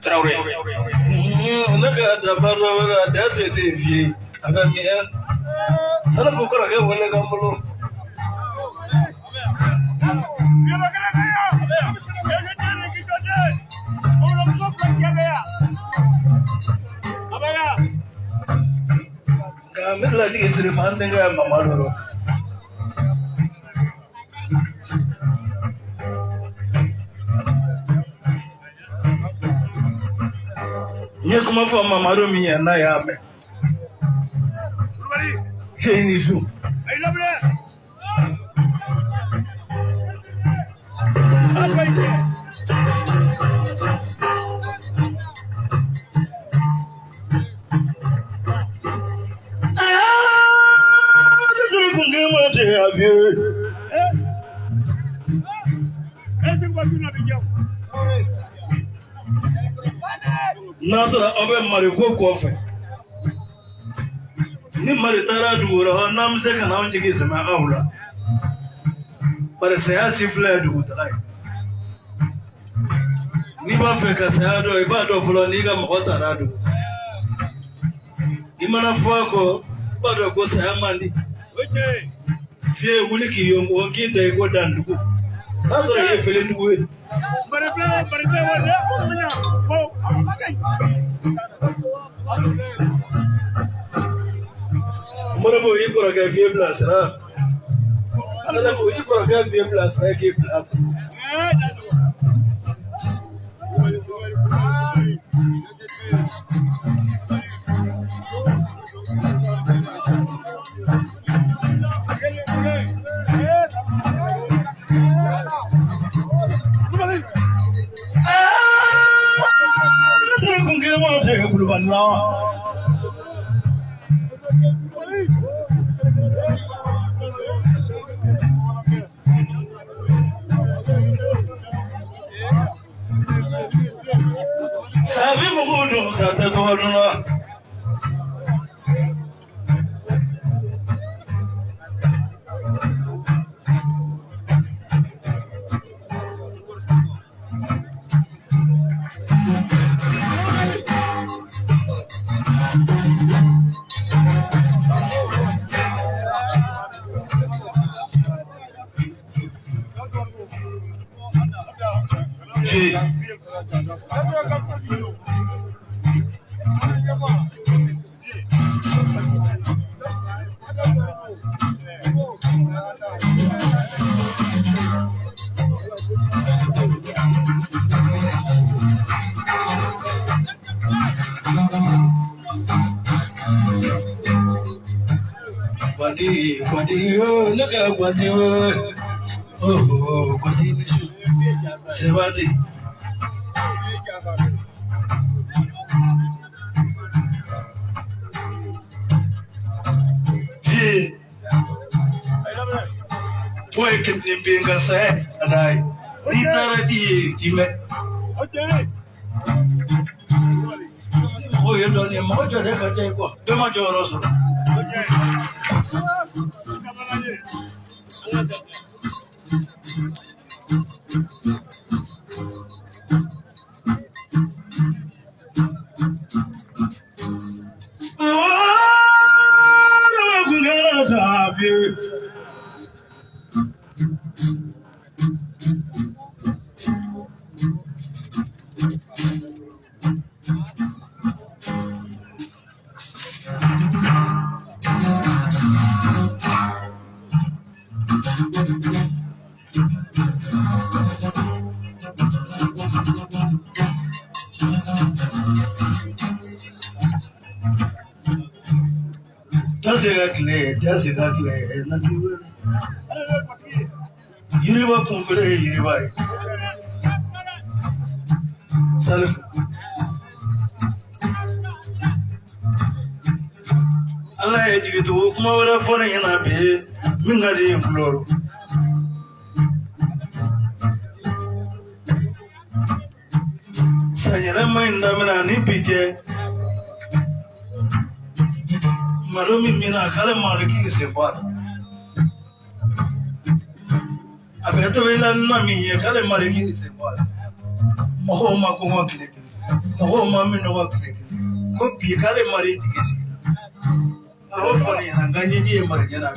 Traoré. Ne ka dabara wala dase de vie avec bien. Ça ne faut pas que wala gambolo. Nka la jigi siri ma n denkɛ Mamadu rɔ. N ye kuma fɔ Mamadu min ye n'a y'a mɛn. Fiyɛ ni su. N'a sɔrɔ aw bɛ mariko kɔfɛ ni mari taara dugu wɛrɛ n'an bɛ se ka n'anw jigi sɛmɛ aw la bari saya si filɛ ye dugutaga ye n'i b'a fɛ ka saya dɔn i b'a dɔn fɔlɔ n'i ka mɔgɔ taara dugu i mana fɔ a kɔ i b'a dɔn ko saya man di fiyɛ wuli k'i yonko k'i da i ko dandugu n'a sɔrɔ i ye felendugu ye. Moribo i kɔrɔkɛ fiyɛ bilasira Alalafu i kɔrɔkɛ fiyɛ bilasira k'i bila. Sabi mugu dun sa tɛ tɔgɔ dun na. Gwandi yo, ne ka gwandi yo. Oh, gwandi ni su. Sebadi. Ji. Foyi kidni binga se adai. Ni tara di di me. Mɔgɔw ye dɔɔnin ye, mɔgɔ jɔ de ka ca i kɔ, bɛɛ ma jɔyɔrɔ sɔrɔ. Tɛ ka tile na k'i wele yiriba kunfere ye yiriba ye Salifu Ala ye jigitugu kuma wɛrɛ fɔ ne ɲɛna bi min ka di n tulo rɔ. Sanyɛlɛma in daminɛ ni bi cɛ malo min mina k'ale malo k'i sen bɔ a la a bɛ tobi la na min ye k'ale malo k'i sen bɔ a la mɔgɔw ma kɔngɔ tile kelen mɔgɔw ma minnɔgɔ tile kelen ko bi k'ale mari jigi sigi a y'o fɔ ne ɲɛna n ka ɲɛji ye mari ɲɛna.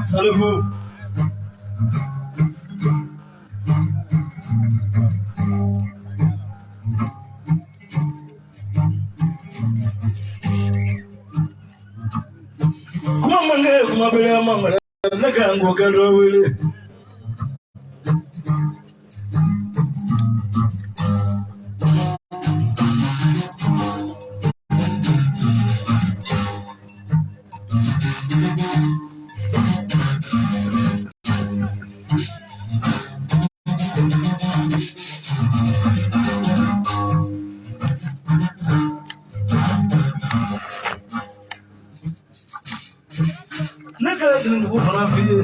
Salifu kuma man kɛ kuma bɛɛ man wɛrɛ ne ka n ko kɛ dɔ wele. Ne ka dugu fana f'i ye.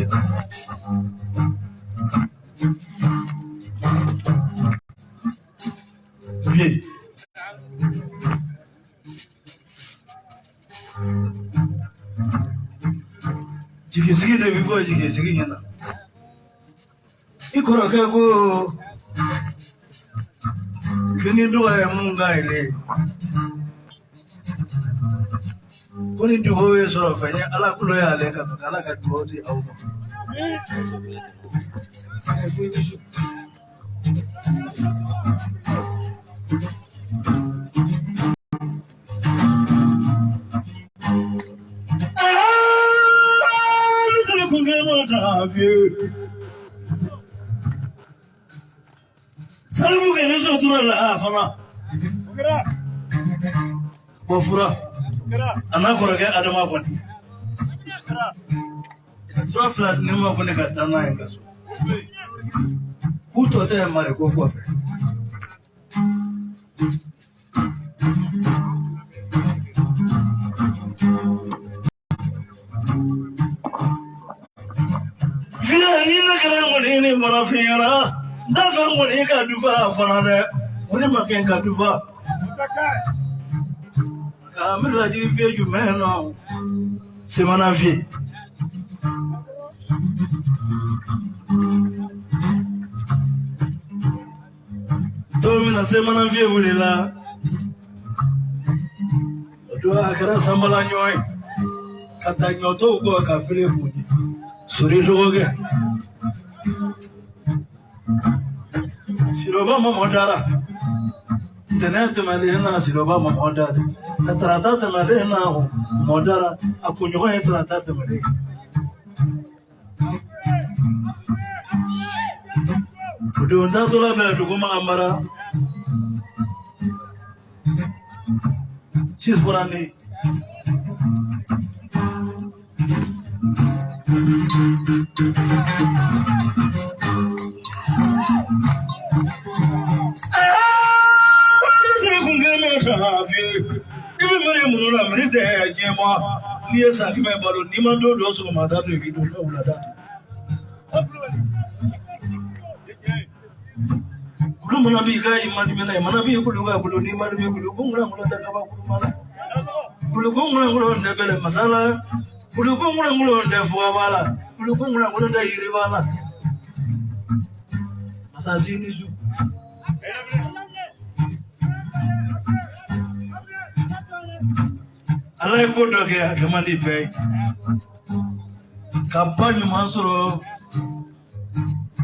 Bi jigisigi de bi bɔ jigisigi ɲɛna. I kɔrɔkɛ ko kini dɔgɔ ye mun ka yɛlɛ ko ni dugawu ye sɔrɔ fɛn ye Ala kulo y'ale kan Ala ka dugawu di aw ma. Salifu kɛ ne sɔrɔ tura la a fana o fura a n'a kɔrɔkɛ Adama kɔni ka tura fila di ne ma kɔni ka taa n'a ye n ka so k'u tɔ tɛ mari ko kɔfɛ. Fiye ni ne kɛra kɔni ni mara fiɲɛna n t'a fɛ kɔni ka dufa fana dɛ o ni ma kɛ ka dufa ka n bɛ lajigi fiye jumɛn nɔ semana fiye. Don min na semana fiye wulila o don a kɛra sanbala ɲɔ ye ka taa ɲɔtɔw kɔ ka fili k'u ye sori dɔgɔkɛ Siroba mɔmɔ dara ntɛnɛn tɛmɛnen na Siroba mɔmɔ dara ka tarata tɛmɛnen na mɔ dara a kunɲɔgɔn ye tarata tɛmɛnen. O don taatɔla bɛ dugu ma mara sisifurani. I bɛ tɛ diɲɛ ma n'i ye san 100 balo n'i ma don dɔ sɔgɔmada don i k'i don wulada to. Kulu mana b'i ka i man di minɛ mana b'i kulu ka kulu n'i man di kulu ko ŋulanŋulan tɛ kaba kulu ma la kulu ko ŋulanŋulan tɛ bɛlɛ masa la kulu ko ŋulanŋulan tɛ fuga la kulu ko ŋulanŋulan tɛ yiriba la masa si ni su. Ala ye ko dɔ kɛ a kɛ man di bɛɛ ye ka ba ɲuman sɔrɔ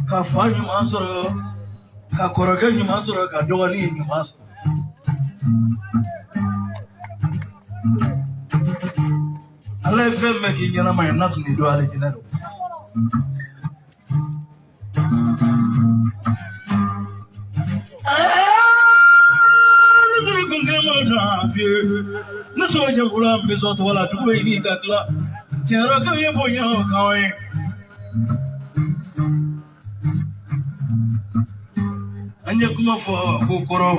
ka fa ɲuman sɔrɔ ka kɔrɔkɛ ɲuman sɔrɔ ka dɔgɔnin ɲuman sɔrɔ. Ala ye fɛn bɛɛ k'i ɲɛnama ye n'a tun tɛ don alijinɛ don. Ne sɔrɔ kun kɛ ma taa fiye ne sɔrɔ jɛkulu bɛ sɔn tɔgɔ la dugu bɛ ɲini ka tila tiɲɛ k'aw ye bonya k'aw ye. An ye kuma fɔ ko kɔrɔ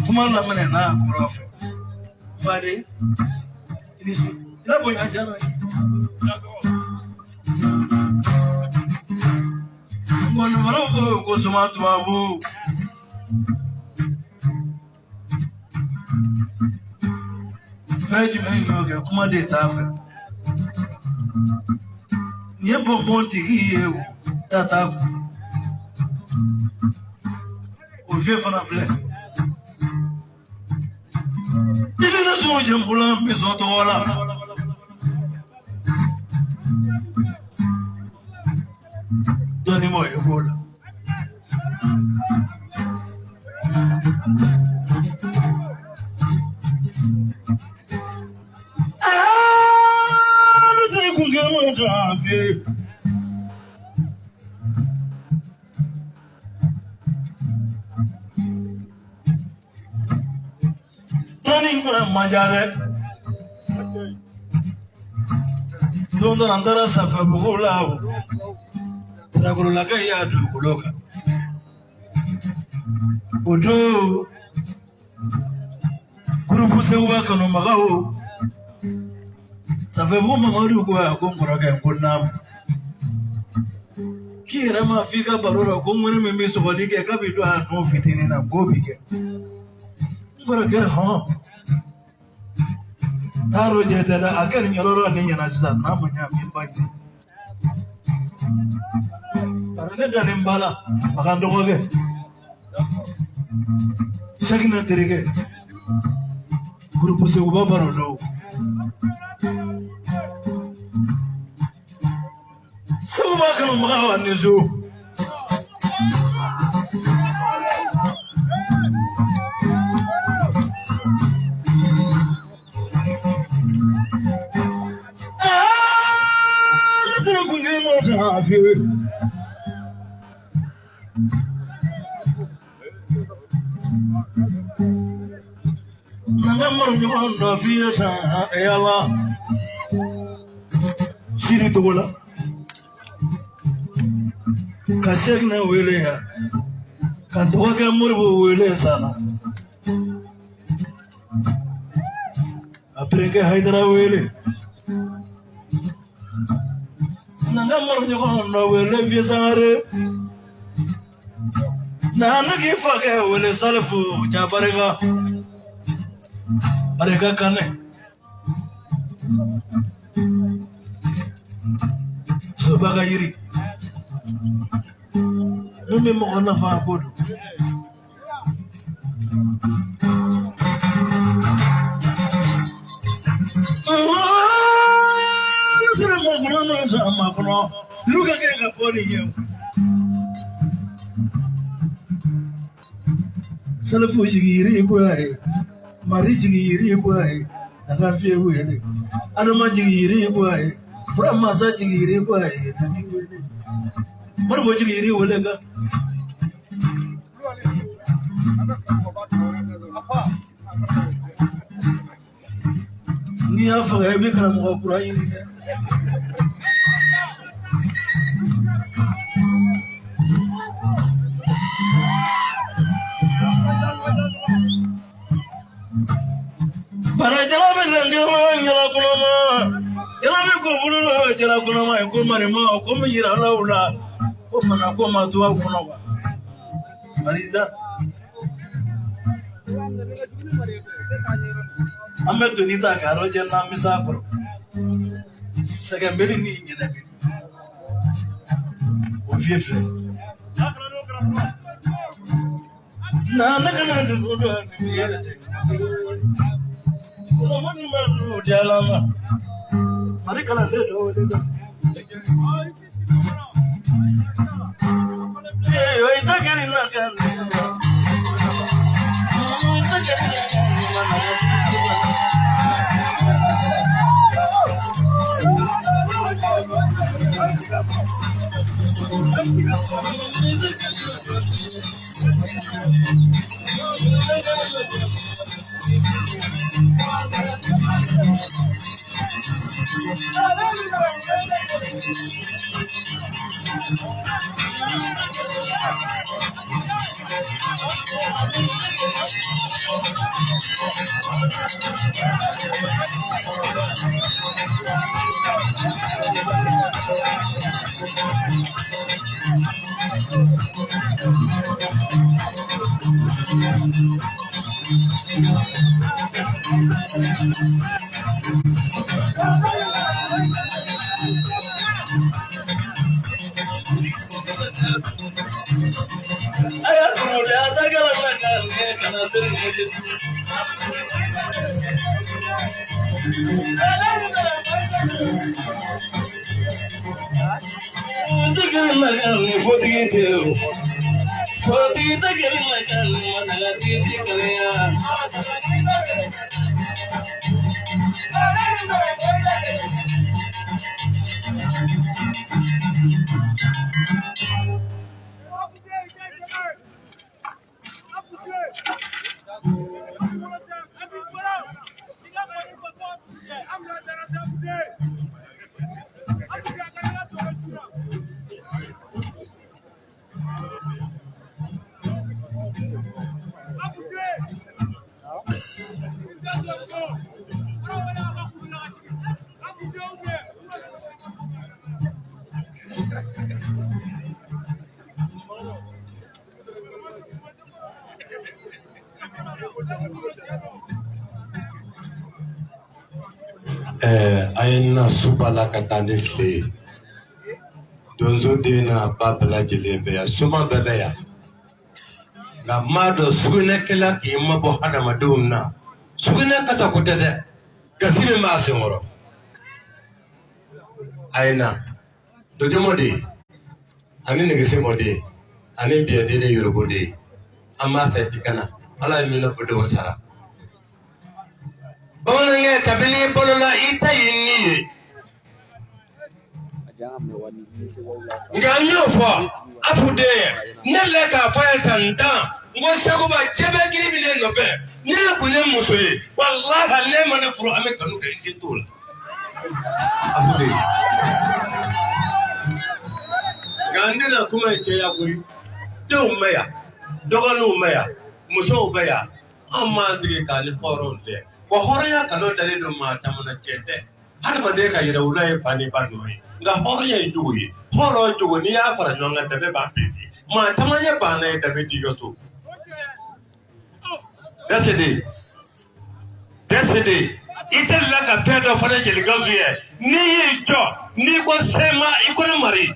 kuma laminɛ n'a kɔrɔ fɛ bari i ni su i bonya diyara n ye. Ngɔnifɔlaw ko ko suma tubabu fɛn jumɛn y'o kɛ kuma de t'a fɛ nin ye bɔnbɔn tigi ye o da t'a kun o fiye fana filɛ i bɛ ne sɔn jɛnbula n bɛ sɔn tɔgɔ la dɔɔnin b'o ye ko la. Ne sera kun kɛ ma taa fiye. Tɔnni man ca dɛ. Don dɔ la n taara Safɛbugu la o. Sirakololakɛ y'a dugukolo kan. O don gurupu Seguba kanubagaw Safɛbugu Mamadu ko a ko n kɔrɔkɛ n ko naamu. K'i yɛrɛ ma f'i ka baro la ko ŋɔni min bɛ sɔgɔli kɛ k'a bɛ don a nɔ fitinin na k'o bi kɛ. N kɔrɔkɛ hɔn. Taaro jɛ tɛ dɛ a kɛ nin yɔrɔ la ne ɲɛna sisan n'a ma ɲɛ a bɛ ba ɲɛ. Bari ne dalen ba la a ka n dɔgɔkɛ. Sakina terikɛ. Gurupu Seguba baro don. Seguba kanubagaw a ni su. Ne sera kun kɛ ma taa fiye. Nanga maro ɲɔgɔn dɔ f'i ye san yala siri togo la ka Sɛkinɛ wele yan ka dɔgɔkɛ Moribo wele san na ka Perenkɛ Hayidara wele nanga maro ɲɔgɔn dɔ wele Fiye Sangare na ne k'i fakɛ wele Salifu Jabarika barika kanɛ soba ka yiri min bɛ mɔgɔ nafa ko don. Ne sera mɔgɔ kɔnɔ ma kɔnɔ juru ka kɛ ka bɔ nin ye. Salifu jigi yiri ko y'a ye. Mari jigi yiri ko y'a ye. Nanga fiye wele. Adama jigi yiri ko y'a ye. Fura masa jigi yiri ko y'a ye. Nangi wele. Moribo jigi yiri wele kan. N'i y'a faga i bɛ karamɔgɔ kura ɲini dɛ. Barajala bɛ ye ko marima ko min yira la o la ko fana ko ma to aw kɔnɔ wa marida an bɛ doni ta k'a rɔjɛ n'an bɛ s'a kɔrɔ sɛgɛnbere ni ɲɛnɛbere o fiye filɛ na ne kana dugu dɔ ni yɛrɛ cɛ kɔnɔmɔni ma dugu diyala ma mari kalanden dɔ wele dɛ. An ye na suba la ka taa ni tile ye donso den n'a ba bɛɛ lajɛlen bɛ yan soma bɛɛ bɛ yan nka maa dɔ sugunɛkɛla k'i mabɔ hadamadenw na sugunɛ kasa ko tɛ dɛ gasi min b'a senkɔrɔ a ye na dojomɔ de ye ani negesemɔ de ye ani biyɛden ni yorobo de ye an b'a fɛ i ka na ala ye min na o de o sara bamanankɛ kabini i balola i ta y'i ni ye nka n y'o fɔ afu den ye ne lɛ k'a fɔ a ye san 10 n ko sekuba jɛbɛ giri bɛ ne nɔfɛ ne yɛrɛ kun ye muso ye walahi ne ma ne furu an bɛ kanu kɛ i sen t'o la afu den nka n tɛna kuma in cɛya koyi denw bɛ yan dɔgɔninw bɛ yan musow bɛ yan an m'an sigi k'ale hɔrɔnw tɛ wa hɔrɔnya kanu dalen don maa caman na cɛ tɛ hadamaden ka yɛrɛwolo ye fa ni ba nɔ ye nka hɔrɔnya ye jogo ye hɔrɔn jogo n'i y'a fara ɲɔgɔn kan dabe b'a bisi maa caman ye baana ye dabe t'i ka so dɛsɛden dɛsɛden i delila ka fɛn dɔ fɔ ne jelikasu ye n'i y'i jɔ n'i ko sema i ko ne mari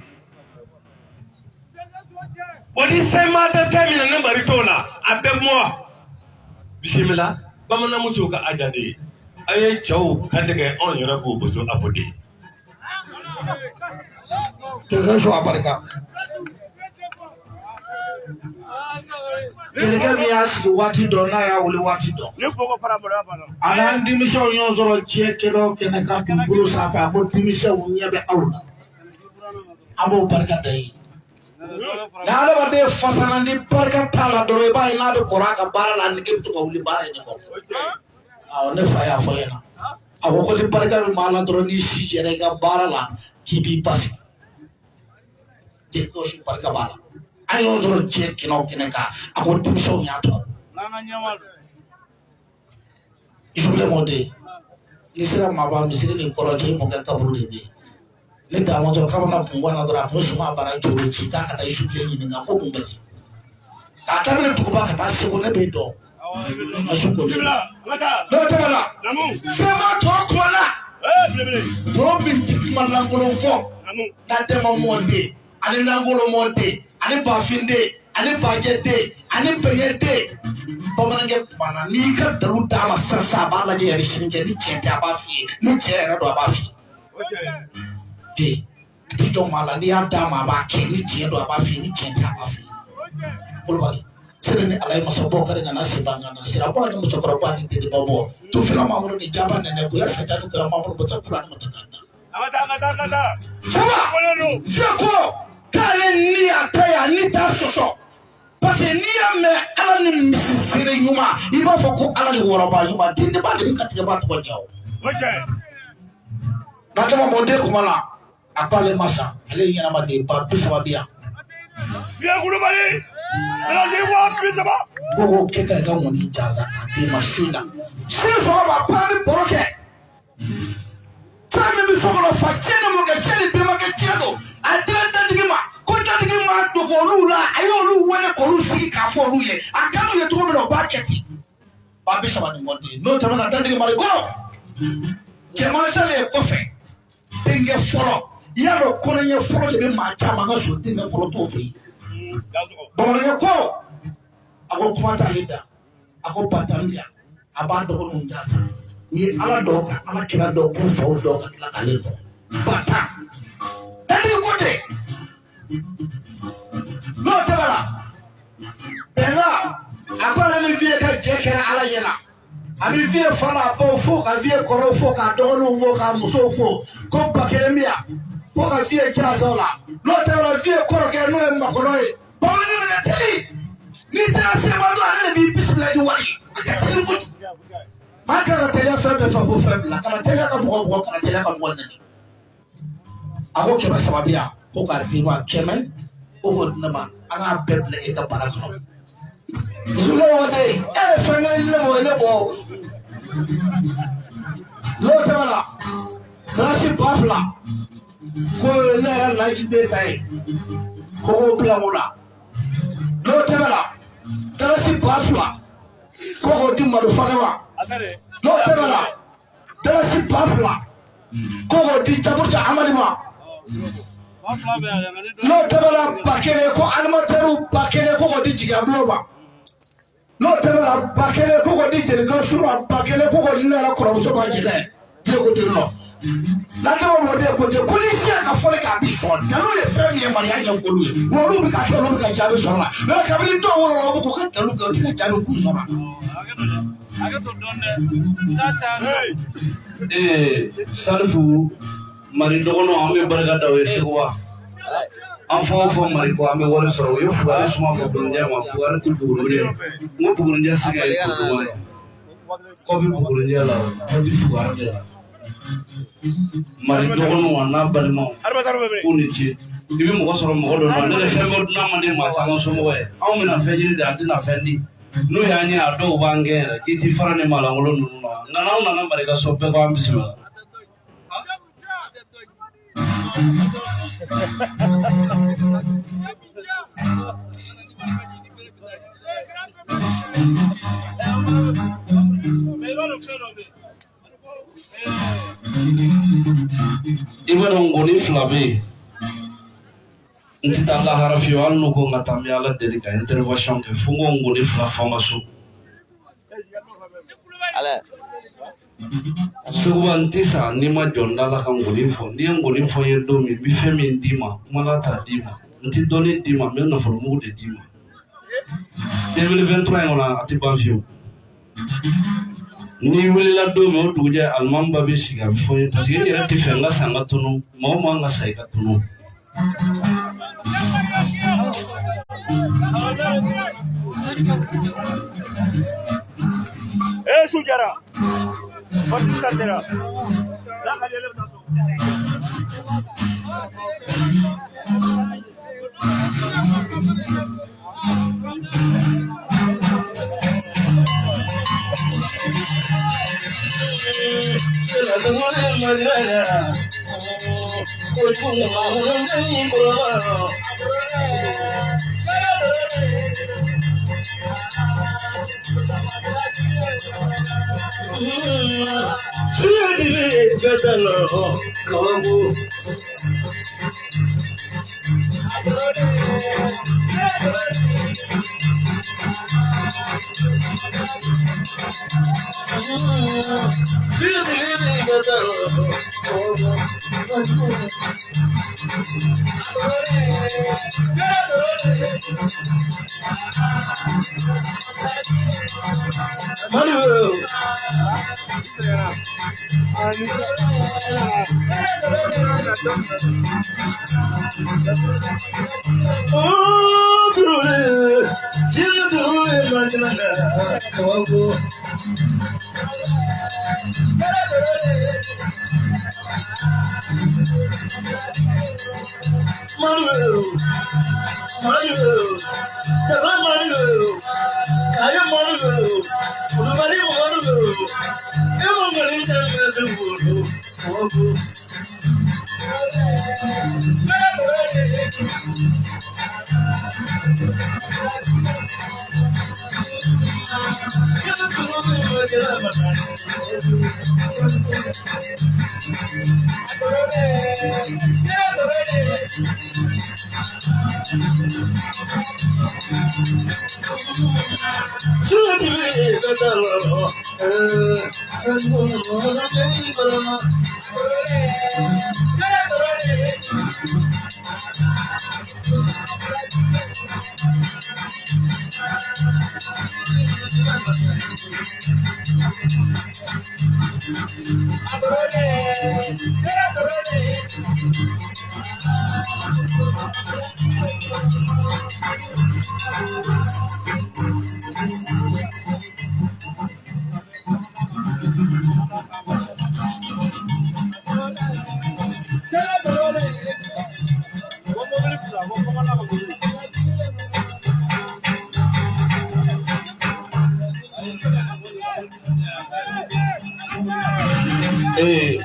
o ni sema tɛ fɛn min na ne mari t'o la a bɛ mɔ bisimila bamananmusow ka aja de ye a ye cɛw kantigɛ anw yɛrɛ k'o boso a fɔ de Jelikɛ su a barika. Jelikɛ min y'a sigi waati dɔ n'a y'a wuli waati dɔ. A n'an denmisɛnw ɲɔgɔn sɔrɔ diɲɛ kɛnɛ o kɛnɛ kan dugukolo sanfɛ a ko denmisɛnw ɲɛ bɛ aw la. An b'o barika da ye. Ni adamaden fasana ni barika t'a la dɔrɔn i b'a ye n'a bɛ kɔrɔ a ka baara la a nege bɛ to ka wuli baara in de kɔrɔ. Awɔ ne fa y'a fɔ ɲɛna. A ko ko ni barika bɛ maa la dɔrɔn n'i si jɛra i ka baara la k'i b'i basigi. Jelikɛ su barika b'a la. An y'o sɔrɔ diɲɛ kɛnɛ o kɛnɛ kan a ko denmisɛnw y'a to. Isubile mɔden n'i sera maaba misiri ni kɔrɔ cɛ i mɔkɛ kaburu de bɛ yen. Ne damatɔ k'a bɛna kun bɔ na dɔrɔn a kun bɛ suma bara joro ci k'a ka taa isubilen ɲininka ko mun bɛ se k'a daminɛ duguba ka taa segu ne bɛ dɔn a su ko n'o tɛmɛna sema tɔrɔ kuma na tɔrɔ min ti kuma lankolon fɔ n'adama mɔden ani lankolon mɔden ani bafin den ani bajɛ den ani bɛɲɛ den bamanankɛ kuma na n'i ka dalu d'a ma sisan sisan a b'a lajɛ yɛrɛ sini kɛ ni tiɲɛ tɛ a b'a f'i ye ni tiɲɛ yɛrɛ don a b'a f'i ye den a ti jɔ maa la n'i y'a d'a ma a b'a kɛ ni tiɲɛ don a b'a f'i ye ni tiɲɛ tɛ a b'a f'i ye Kulubali sere ni ala ye masabɔ kari ka na seba ka na sirabɔ ani musokɔrɔba ni teriba bɔ tufila mamuru ni jaba nɛnɛ goya saja ni goya mamuru bɔtɛ kura ni mɔtɛ kanda saba fiye ko k'ale ni a ta ye a ni t'a sɔsɔ parce que n'i y'a mɛn ala ni misi seere ɲuman i b'a fɔ ko ala ni wɔrɔba ɲuman denba de bɛ katigɛba tɔgɔ diya o n'adama mɔden kuma la a k'ale ma sa ale ye ɲɛnama de ye ba 30 bi yan. Fiye Kulubali alasi 30,000. Ko k'o kɛ ka i ka ŋɔni jaza k'a d'e ma su in na sini sɔgɔma ko an bɛ baro kɛ fɛn min bɛ so kɔnɔ fa cɛ ni mɔkɛ cɛ ni bɛnbakɛ cɛ don a dira dantigi ma ko dantigi ma dogo olu la a y'olu wele k'olu sigi k'a fɔ olu ye a ka d'u ye cogo min na u b'a kɛ ten ba 30 ni ŋɔni n'o tɛmɛna dantigi mari ko cɛman salen kɔfɛ denkɛ fɔlɔ i y'a dɔn kɔnɔɲɛ fɔlɔ de bɛ maa caman ka so denkɛ fɔlɔ t'o fɛ yen bamanankɛ ko a ko kuma t'ale da a ko batan bi yan a b'a dɔgɔninw jasa u ye ala dɔn ka ala kira dɔn k'u faw dɔn ka tila k'ale dɔn batan dantigi ko ten n'o tɛmɛna bɛnkan a ko ale ni fiye ka jɛ kɛra ala ɲɛna a bɛ fiye fa n'a baw fo ka fiye kɔrɔw fo k'a dɔgɔninw fo k'a musow fo ko ba kelen bɛ yan ko ka fiye jasa o la n'o tɛmɛna fiye kɔrɔkɛ n'o ye makɔnɔ ye bamanankɛ bɛ ka teli n'i sera seba dɔrɔn ale de b'i bisimila ni wari ye a ka teli kojugu maa kan ka teliya fɛn bɛɛ fɛ fo fɛn fila kana teliya ka mɔgɔ bugɔ kana teliya ka mɔgɔ nɛni a ko 300 bɛ yan ko k'a d'i ma 100 ko k'o di ne ma an k'a bɛɛ bila e ka baara kɔnɔ bisimila waati e ye fɛn kelen di ne ma o ye ne bɔ n'o tɛmɛna kilasi 2000 ko ne yɛrɛ laji den ta ye ko k'o bila mun na n'o tɛmɛna dalasi 2000 ko k'o di Madu Fane ma n'o tɛmɛna dalasi 2000 ko k'o di Jaburuja Amadi ma n'o tɛmɛna 1000 ko animatɛriw 1000 ko k'o di Jigiya ma n'o tɛmɛna 1000 ko k'o di Jelikɛ su ma 1000 ko k'o di ne yɛrɛ kɔrɔmuso ma Jɛnɛ den ko ten nɔ n'adama mɔden ko ten ko ni sera ka fɔli k'a bi sɔn dalu ye fɛn min ye mariya ɲɛfɔlu ye wa olu bɛ ka kɛ olu bɛ ka jaabi sɔrɔ la mɛ kabini dɔw wolola u bɛ k'u ka dalu kɛ u tɛ ka jaabi k'u sɔrɔ. Salifu mari dɔgɔninw an bɛ barika da o ye Seguba an fɔ o fɔ mari ko an bɛ wari sɔrɔ u ye fugari suma bugurinjɛ ma fugari tɛ bugurinjɛ n ko bugurinjɛ sɛgɛn ye ko duman ye kɔ bɛ bugurinjɛ la kɔ tɛ fugari de la mari dɔgɔninw a n'a balimaw k'u ni ce i bɛ mɔgɔ sɔrɔ mɔgɔ dɔ la ne de fɛn bɔ dunan man di maa caman somɔgɔ ye anw bɛna fɛn ɲini de an tɛna fɛn di n'u y'an ye a dɔw b'an gɛn yɛrɛ k'i ti fara ni maalankolon ninnu na nka n'anw nana mari ka so bɛɛ ko an bisimila. I b'a dɔn ngɔni fila bɛ yen n tɛ taa lahara fiyewu hali n'u ko n ka taa n bɛ ala deli ka intervention kɛ fo n ko ngɔni fila fɔ n ka so. Seguba n tɛ sa n'i ma jɔ n da la ka ngɔni fɔ n'i ye ngɔni fɔ n ye don min n bɛ fɛn min d'i ma kuma t'a d'i ma n tɛ dɔnni d'i ma n bɛ nafolomugu de d'i ma 2023 in kɔnɔ a tɛ ban fiyewu. N'i wulila don min o dugujɛ alimami bɛ sigi a bɛ fɔ n ye parce que n yɛrɛ tɛ fɛ n ka sa n ka tunu maa o maa ka sa i ka tunu. Sujara.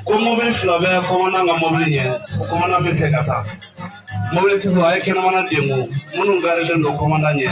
Ko mobili fila bɛ kɔmana ka mobili ɲɛ o kɔmana bɛ fɛ ka taa mobili tigiw a ye kɛnɛmana denko minnu garilen don kɔmana ɲɛ.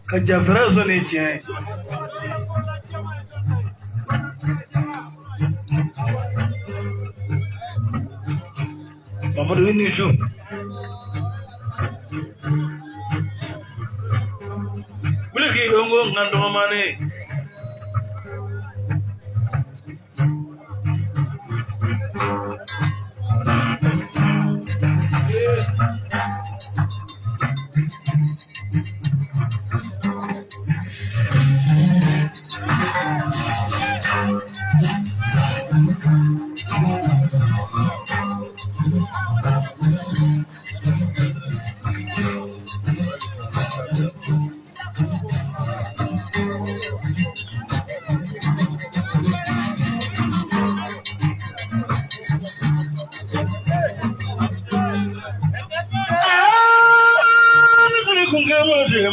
Ka jafɛrɛ sɔn ni tiɲɛ ye. Mamadu i ni su. n ka dɔgɔmanin.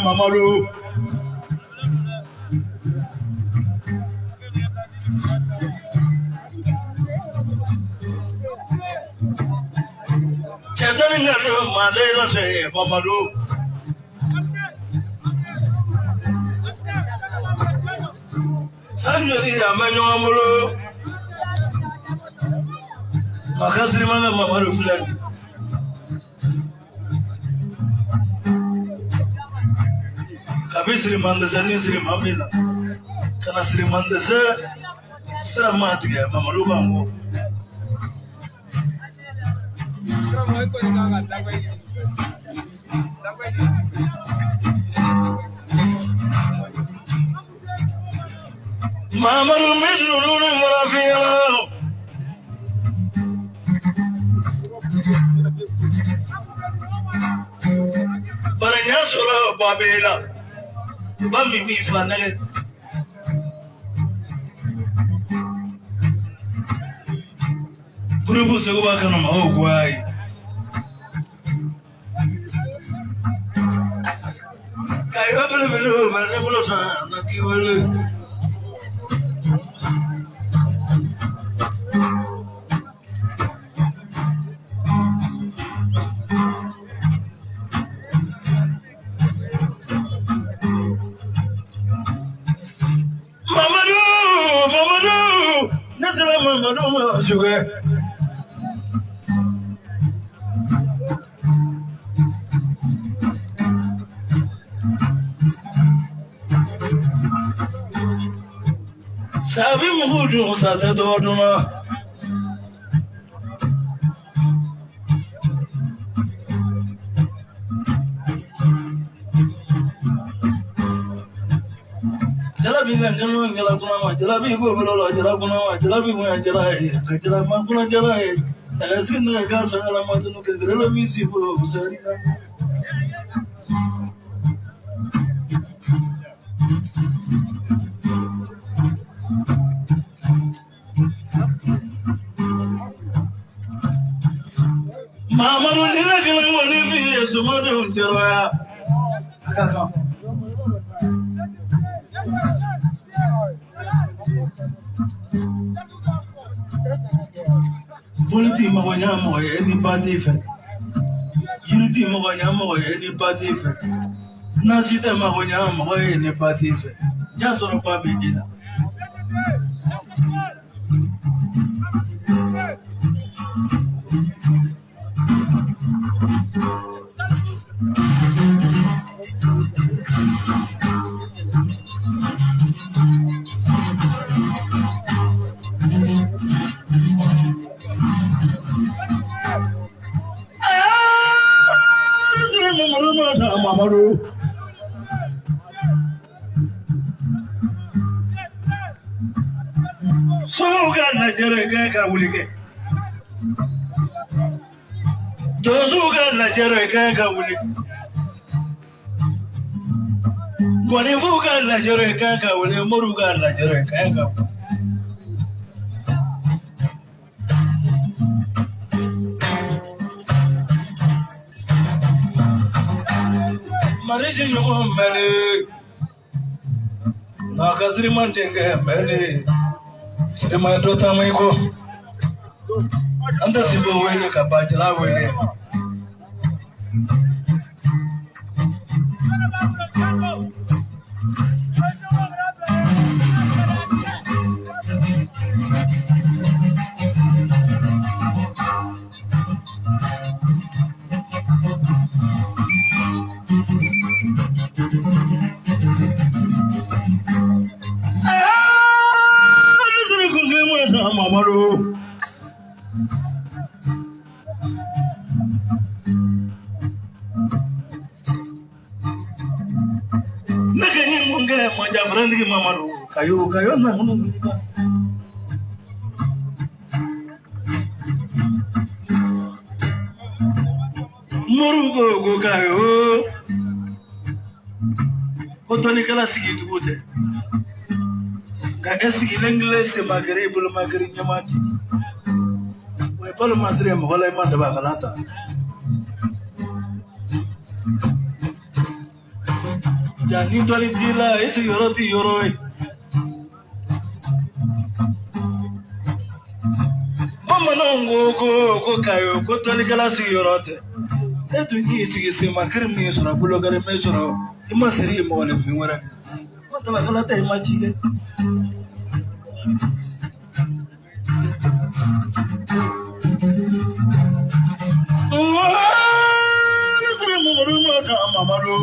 Mamadu. Cɛtani ka don manden la se Mamadu. San joli an bɛ ɲɔgɔn bolo. Makasirima ka Mamadu filɛ nin ye. Kabi siriman dɛsɛ ni siriman bɛ na ka na siriman dɛsɛ sira ma tigɛ Mamadu b'an kɔ. Mamadu bɛ ninnu ni marafinya la. Bari n y'a sɔrɔ ba bɛ la. Ba min b'i fa nɛgɛ. Gurupu Seguba kanu ma o goya ye. Kayiwa belebele o bɛ ne bolo san na k'i wele. Mamadu, Mamadu, ne sera Mamadu ma sukɛ. Sabi mugu dun sa tɛ dɔgɔ dun na. Jalabi ka ɲɛnɔ jala kunna ma jalabi ko bolo la jala kunna ma jalabi bonya jala ye ka jala ma kunna jala ye ɛɛ sigi nɛgɛ ka sangala ma tunu kɛ gɛrɛ min si bolo sari la. Mamadu ni ne kelen kɔni fi ye sumadenw jɔrɔya a ka kan. Boli t'i mɔgɔ ɲa mɔgɔ ye e ni ba t'i fɛ. Yiri t'i mɔgɔ ɲa mɔgɔ ye e ni ba t'i fɛ. Nasi tɛ mɔgɔ ɲa mɔgɔ ye e ni ba t'i fɛ. Y'a sɔrɔ ba bɛ i la. Mamadu. Sow ka lajɛrɛ kɛ ka wuli kɛ. Donsow ka lajɛrɛ kɛ ka wuli. Gɔnifuw ka lajɛrɛ kɛ ka wuli. Moriw ka lajɛrɛ kɛ ka wuli. Marisi ɲɔgɔn mɛnni. Nka ka siriman denkɛ mɛnni. Siriman ye dɔ taama i kɔ. An tɛ Sibo wele ka Bajala wele. Kayo kayo na minnu wulila. Moriw ko ko kayo ko dɔnnikɛla sigi dugu tɛ nka e sigilen kelen semakɛrɛ i bolomakɛrɛ ɲɛma ci o ye balo masiri ye mɔgɔ la i ma dabakala ta. Ja ni dɔnni t'i la i sigiyɔrɔ t'i yɔrɔ ye. Bamananw ko ko ko kayo ko dɔnnikɛla sigiyɔrɔ tɛ. E dun y'i sigi semakɛrɛ min sɔrɔ bolokɛrɛ min sɔrɔ i ma siri mɔgɔninfin wɛrɛ ma dabakala ta i ma ci kɛ. Ne siri Mamadu ma kan Mamadu.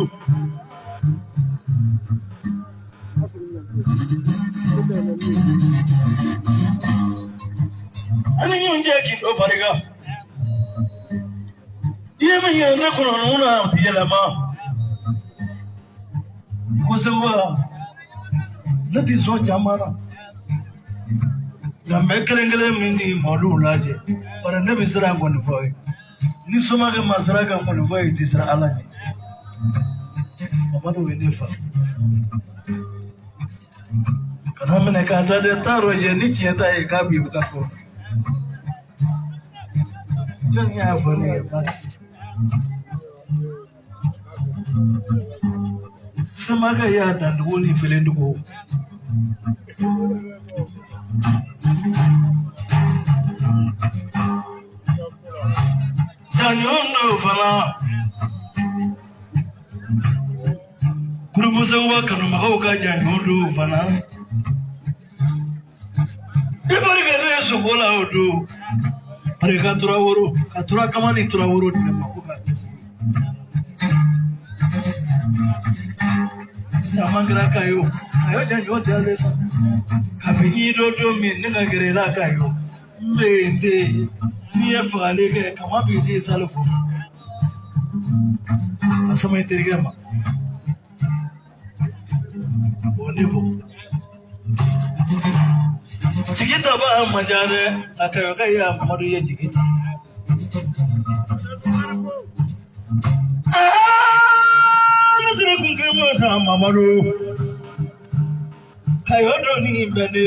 Ani ɲɔgɔn cɛ k'i dɔ barika. I ye min ye ne kɔnɔ ninnu na o tɛ yɛlɛma. I ko Seguba ne tɛ sɔn caman na. Nka n bɛ kelen kelen min di mɔdɔw lajɛ bari ne bɛ siran nkɔnifɔ ye. Ni somakɛ ma siran ka nkɔnifɔ ye i tɛ siran Ala ɲɛ. Mamadu ye ne fa. Kana minɛ k'a da dɛ t'a rɔjɛ ni tiɲɛ ta ye k'a b'i ka fɔ. Jɔn y'a fɔ ne ye ba. Samakɛ y'a dandugu ni filendugu. Jaɲɔgɔn dɔw fana. Gurupu Seguba kanubagaw ka jaɲɔgɔn dɔw fana. I barika ne ye sogo la o don. Bari ka tura woro ka tura kama ni tura woro di ne ma ko ka caman kɛra kayo kayo jaɲɔgɔn dalen na. Kabini i dɔ don min ne ka gɛrɛ i la kayo n bɛ n den n'i ye fagali kɛ kama b'i di salifu a sama i terikɛ ma. O ne bɔ. Jigi ta b'a man ca dɛ a kayo ka ye a Mamadu ye jigi ta. Ne sera kun kɛ ma ta Mamadu. Kayo dɔ ni bɛ ne.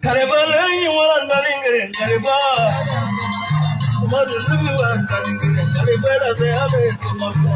Kariba le ye wala nani ngere kariba. Mamadu ne bi wala nani ngere kariba la se a bɛ kuma fɔ.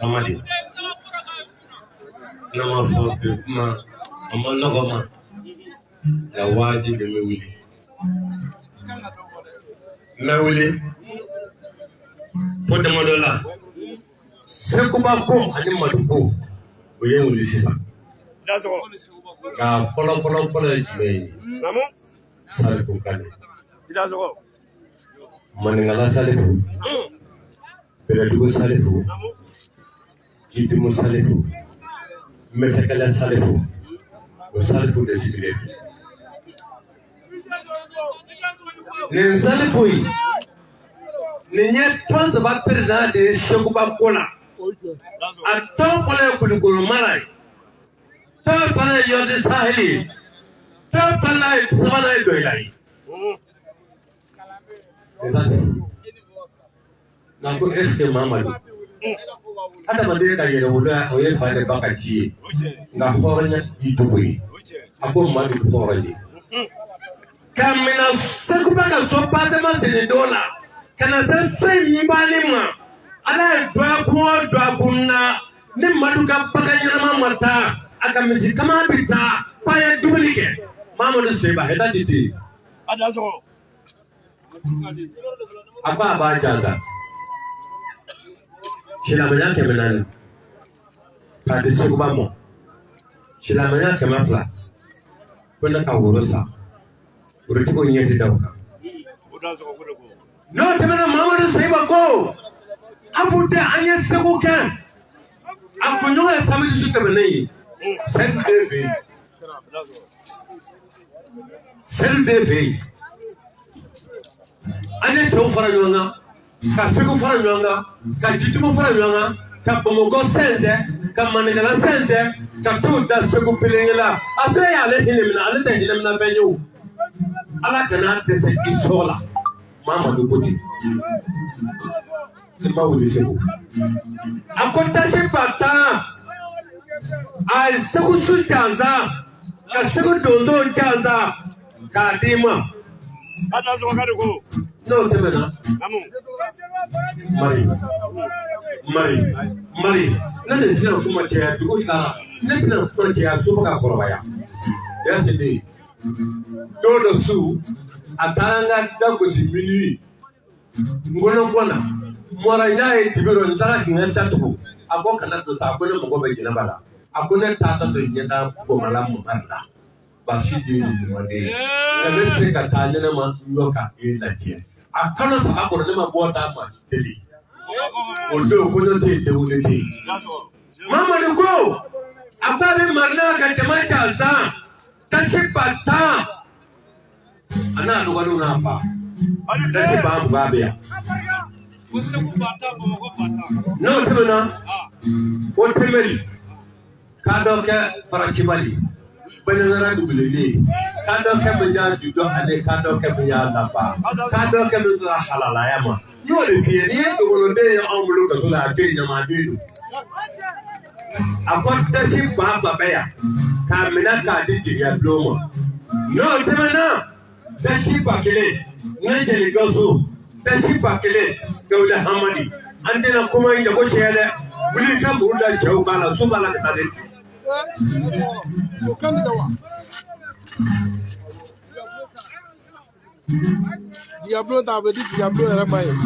Amadi ne m'a fɔ bi kuma a ma nɔgɔ ma nka wajibi n bɛ wuli n bɛ wuli ko damadɔ la Sekuba ko ani Madu ko o ye n wuli sisan nka fɔlɔ fɔlɔ fɔlɔ ye jumɛn ye Salifu Kane Maninkala Salifu Bɛlɛdugu Salifu Jidumu Salifu Mɛsɛkɛlɛ Salifu o Salifu de sigilen nin Salifu in nin ye tɔn saba perezidan de ye Sekuba ko la a tɔn fɔlɔ ye Kulukoro mara ye tɔn filanan ye Yɔrɔdi Saheli ye tɔn filanan ye sabanan ye Dɔyila ye. Nka ko est ce que Mamadu adamaden ka yɛrɛwoloya o ye fa de ba ka ci ye nka hɔrɔnya y'i dogo ye a ko Madu hɔrɔn ye ka minɛ Sekuba ka so pasema senni don la ka na se so in banni ma ala ye dɔgɔkun o dɔgɔkun na ni Madu ka bagan ɲɛnama ma taa a ka misi kama bɛ taa f'a ye dumuni kɛ Mamadu Seba hɛrɛ de tɛ yen. A ko a b'a jansa silamɛya 400 k'a di Sekuba ma silamɛya 200 ko ne ka woro san worotigiw ɲɛ tɛ da o kan n'o tɛmɛna Mamadu Seyiba ko afu tɛ an ye segu kɛ a kunɲɔgɔn ye samedi su tɛmɛnen ye seli bɛ fɛ yen seli bɛ fɛ yen an ye cɛw fara ɲɔgɔn kan ka segu fara ɲɔgɔn kan ka jitumu fara ɲɔgɔn kan ka bamakɔ sɛnsɛn ka maninkala sɛnsɛn ka t'u da segu pelenge la a bɛɛ y'ale hinɛ minɛ ale tɛ hinɛ minɛ fɛn ye o ala kana dɛsɛ i sɔ la Mamadu ko ten i ma wuli segu a ko tasi 10,000 a ye segu su jansa ka segu donso jansa k'a d'i ma n'o tɛmɛna mari mari mari ne de tɛna kuma caya dugu tilara ne tɛna kuma caya so bɛ ka kɔrɔbaya yasi de don dɔ su a taara n ka da gosi minuit n kɔnɔ na mɔra n y'a ye dibi rɔ n taara k'i ka datugu a ko kana don sa a ko ne mago bɛ jɛnɛba la a ko ne taatɔ don ɲɛda gomala mamari la basi den ye ɲuman den ye nka ne tɛ se ka taa ɲɛnama n yɔ ka e lajɛ a kalo 3 kɔnɔ ne ma bɔ d'a ma teli o don kɔɲɔ tɛ yen denkundi tɛ yen Mamadu ko a ko a bɛ marina ka jama jansan tasi 10,000 a n'a dɔgɔninw n'a fa tasi 20,000 bɛ yan n'o tɛmɛna o tɛmɛli k'a dɔ kɛ faracibali baɲangara dugulen ye. Kadɔkɛ min y'a jujɔ ani kadɔkɛ min y'a laban kadɔkɛ min sera halalaya ma n y'o de f'i ye n'i ye dogoloden ye anw bolo kaso la a to yen ɲamaden don a ko dasi ba ba bɛ yan k'a minɛ k'a di jigiya bulon ma n'o tɛmɛna dasi 1000 ne jeli gawusu dasi 1000 gawule hamadi an tɛna kuma in jago tiɲɛ dɛ wuli ka muru da cɛw kan la so b'a la ka taa dɛ. Diablo ta a bɛ di Diablo yɛrɛ ma yen.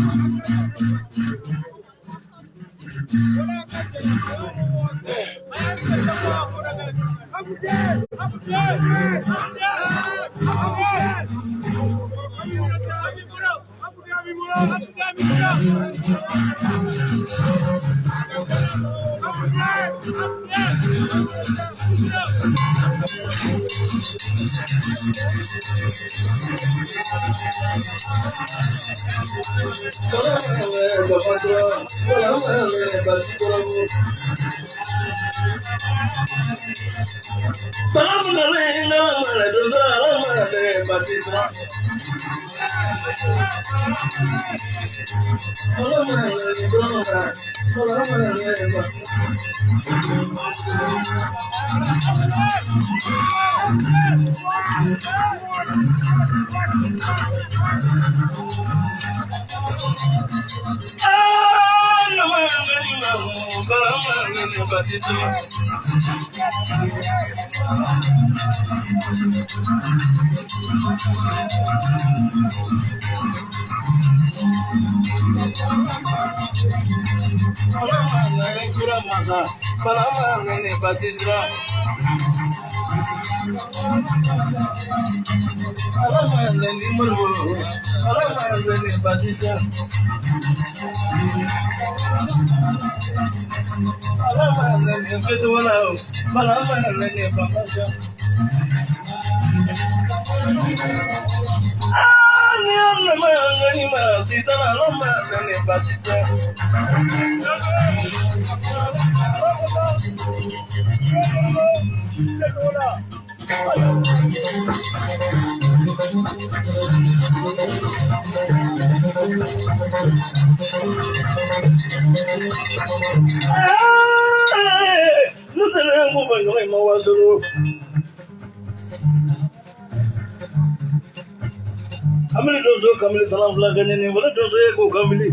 Kamili donso kamili salam fila kɛ ɲini wala donso ye ko kamili.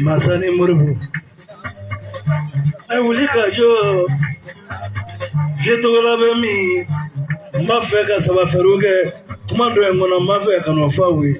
Masani Moribo a wuli ka jɔ fiyɛtogola bɛ min n b'a fɛ ka saba fɛɛrɛw kɛ kuma dɔ in kɔnɔ n b'a fɛ ka n'o fɔ aw ye.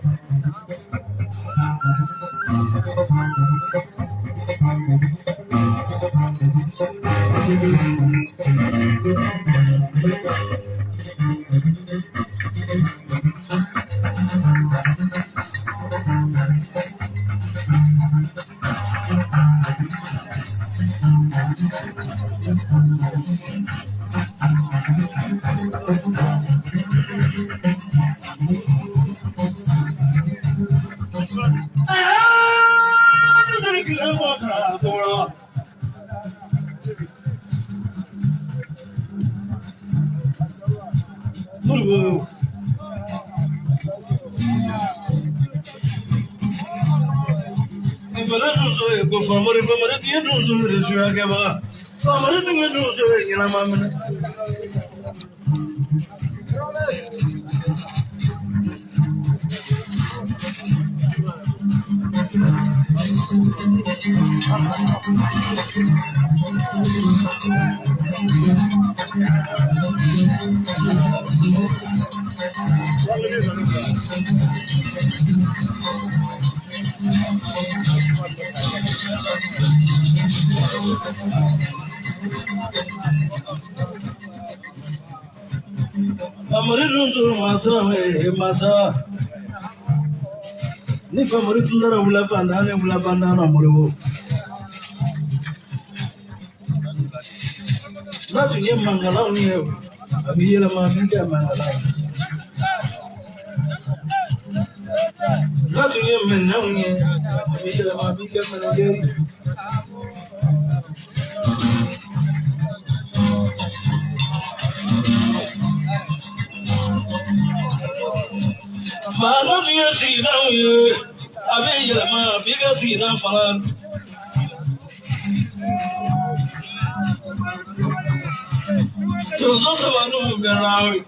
Famori dun tun masa ye masa. Ni famori tun taara wula fantan ni wula fantan na Moribo. N'a tun ye mankalanw ye, a bɛ yɛlɛma a bɛ kɛ mankalan ye. N'a tun ye minɛnw ye, a bɛ yɛlɛma a bɛ kɛ minɛnkɛ ye. Maa n'a tun ye sigidaw ye, a bɛ yɛlɛma a b'i ka sigida fana. Tonso saba n'u bɛnna o ye.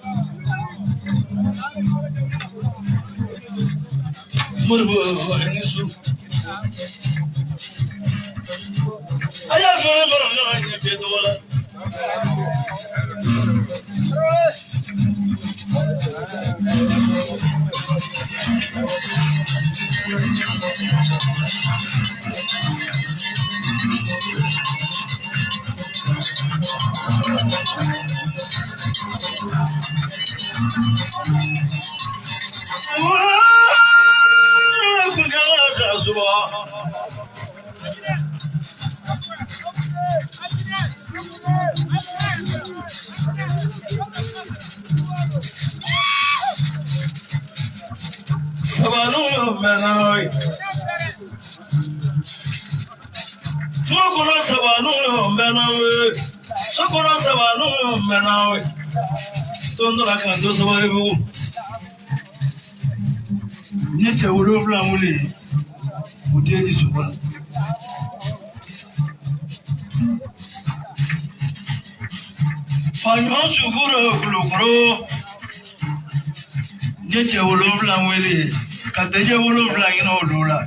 Moribo ni su. A y'a fɔ ne mara ɲɔgɔn ɲɛ bɛɛ tɔgɔ la. N ye cɛ wolonfila wele o den ti sogo la. Faɲɔ sukoro kulukoro n ye cɛ wolonfila wele ka dɛjɛ wolonfila ɲini olu la.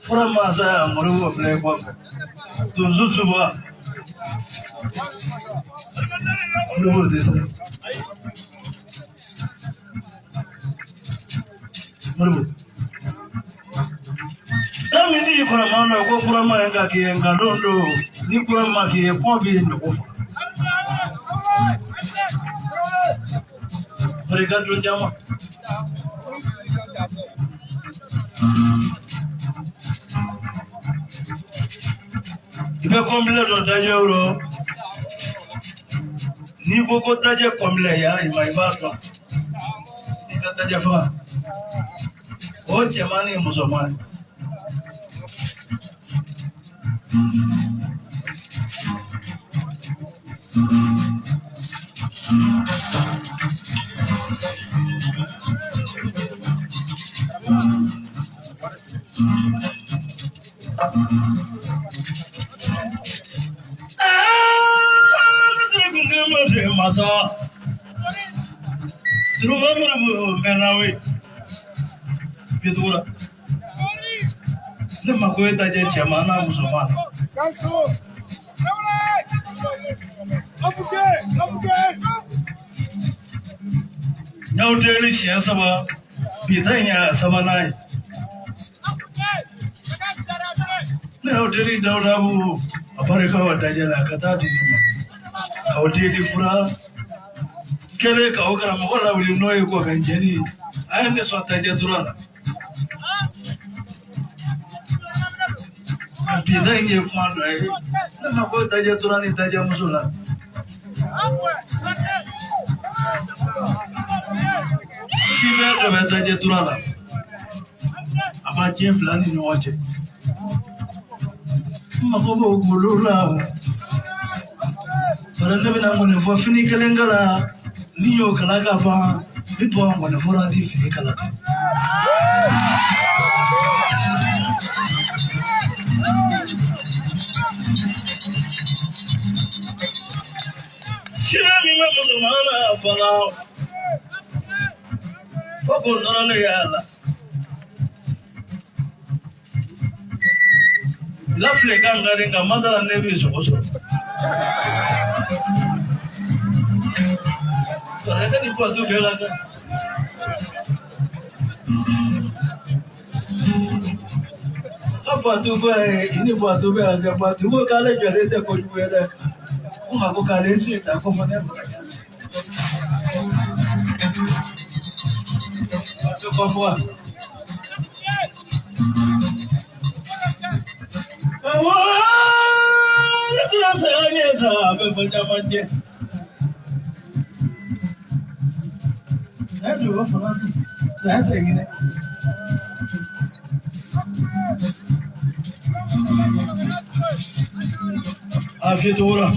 Fura masa Moribo filɛ kɔfɛ tonso suba Moribo tɛ se Moribo taa min di kɔrɔma na ko kurama ye ka k'i ye nkalon don ni kurama k'i ye kɔn b'i nogo faga barika don jama. I bɛ kɔnbilɛ dɔ dajɛ o rɔ n'i ko ko dajɛ kɔnbilɛ ya i ma i b'a dɔn i ka dajɛ faga o cɛman ni musoman ye. Masa Duruba Moribo mɛnna Bidugula ne mako ye dajɛ cɛman n'a musoman na. N y'aw deli siɲɛ saba bi ta in y'a sabanan ye. Ne y'aw deli Dawudabugu a barika wa dajɛ la ka taa di ne ma. K'aw deli fura kɛlen k'aw karamɔgɔ lawuli n'o ye kɔfɛ jɛni a ye ne sɔn dajɛ tura la. A bi ta in ye kuma dɔ ye ne ma ko dajɛ tura ni dajɛ muso la. Si bɛɛ dɔ bɛ dajɛ tura la a b'a diɲɛ fila ni ɲɔgɔn cɛ n mako b'o golo la bari ne bɛna ŋɔni fɔ fini kelen kala ni n y'o kala ka ban n bɛ to ka ŋɔni fɔra ni fini kala kan. Sira min bɛ musoman la fana fo k'o nɔrɔ ne y'a la. Lafile kan ka di nka madala ne b'i sogo sɔrɔ. Sɔrɔ ni pɔtu bɛɛ ka kan. Ka pɔtu bɛ i ni pɔtu bɛ yan pɔtu ko k'ale jɔlen tɛ kojugu ye dɛ. Ko nka ko k'ale sen ta ko fɔ ne ma. Pɔtu kɔ fɔ wa. A bɛ fɔ caman jɛ. Saya juga fana saya tɛ hinɛ. A fiyɛ cogo la.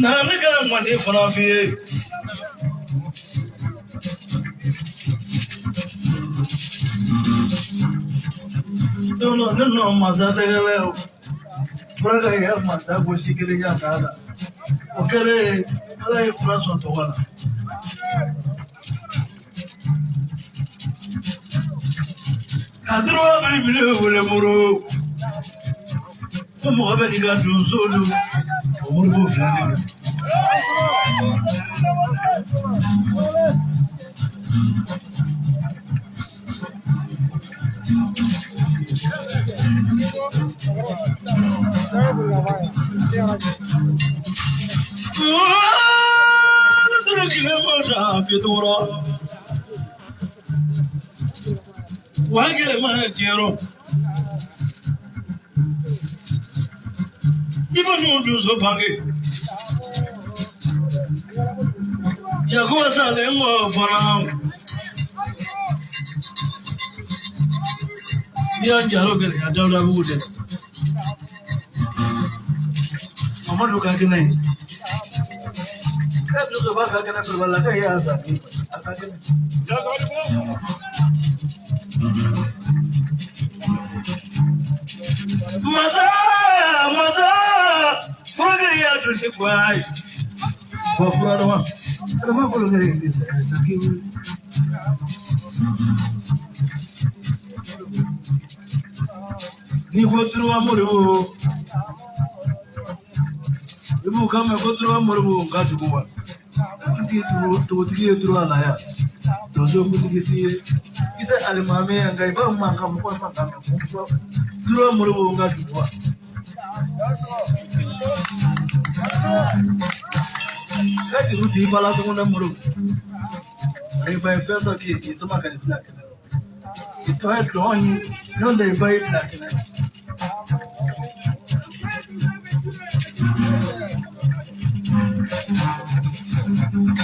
Na ne ka manden fana f'i ye. Ne nɔ masa tɛgɛ o fura ka kɛ masa gosi kelen ya t'a la o kɛlen ala ye fura sɔn tɔgɔ la. Ka dɔrɔn belebele wele moro ko mɔgɔ bɛ n'i ka donso don o moribo fila de don. Yakuba salen kɔ fana n'i y'a jalo gɛlɛya Dawudabugu dɛ Mamadu ka kɛnɛ ye e dusu b'a ka kɛnɛ Kulubalilaka y'a san a ka kɛnɛ. Masa masa furakɛ y'a dun ni guwa ye wa fura dama adama bolo kɛ ni sɛ k'i wuli. N'i ko Turuba Moribo i b'u kan mɛn ko Turuba Moribo n ka dugu wa dugutigi ye Turuba la yan donso kuntigi t'i ye i tɛ alimami ye nka i b'a mankan mɔgɔ mankan mɛn ko Turuba Moribo n ka dugu wa. Ka juru t'i bala tugun dɛ Moribo i ba ye fɛn dɔ k'i ye k'i sama ka n'i bila kɛnɛ i tɔ ye dɔn ye n'o tɛ i ba y'i bila kɛnɛ.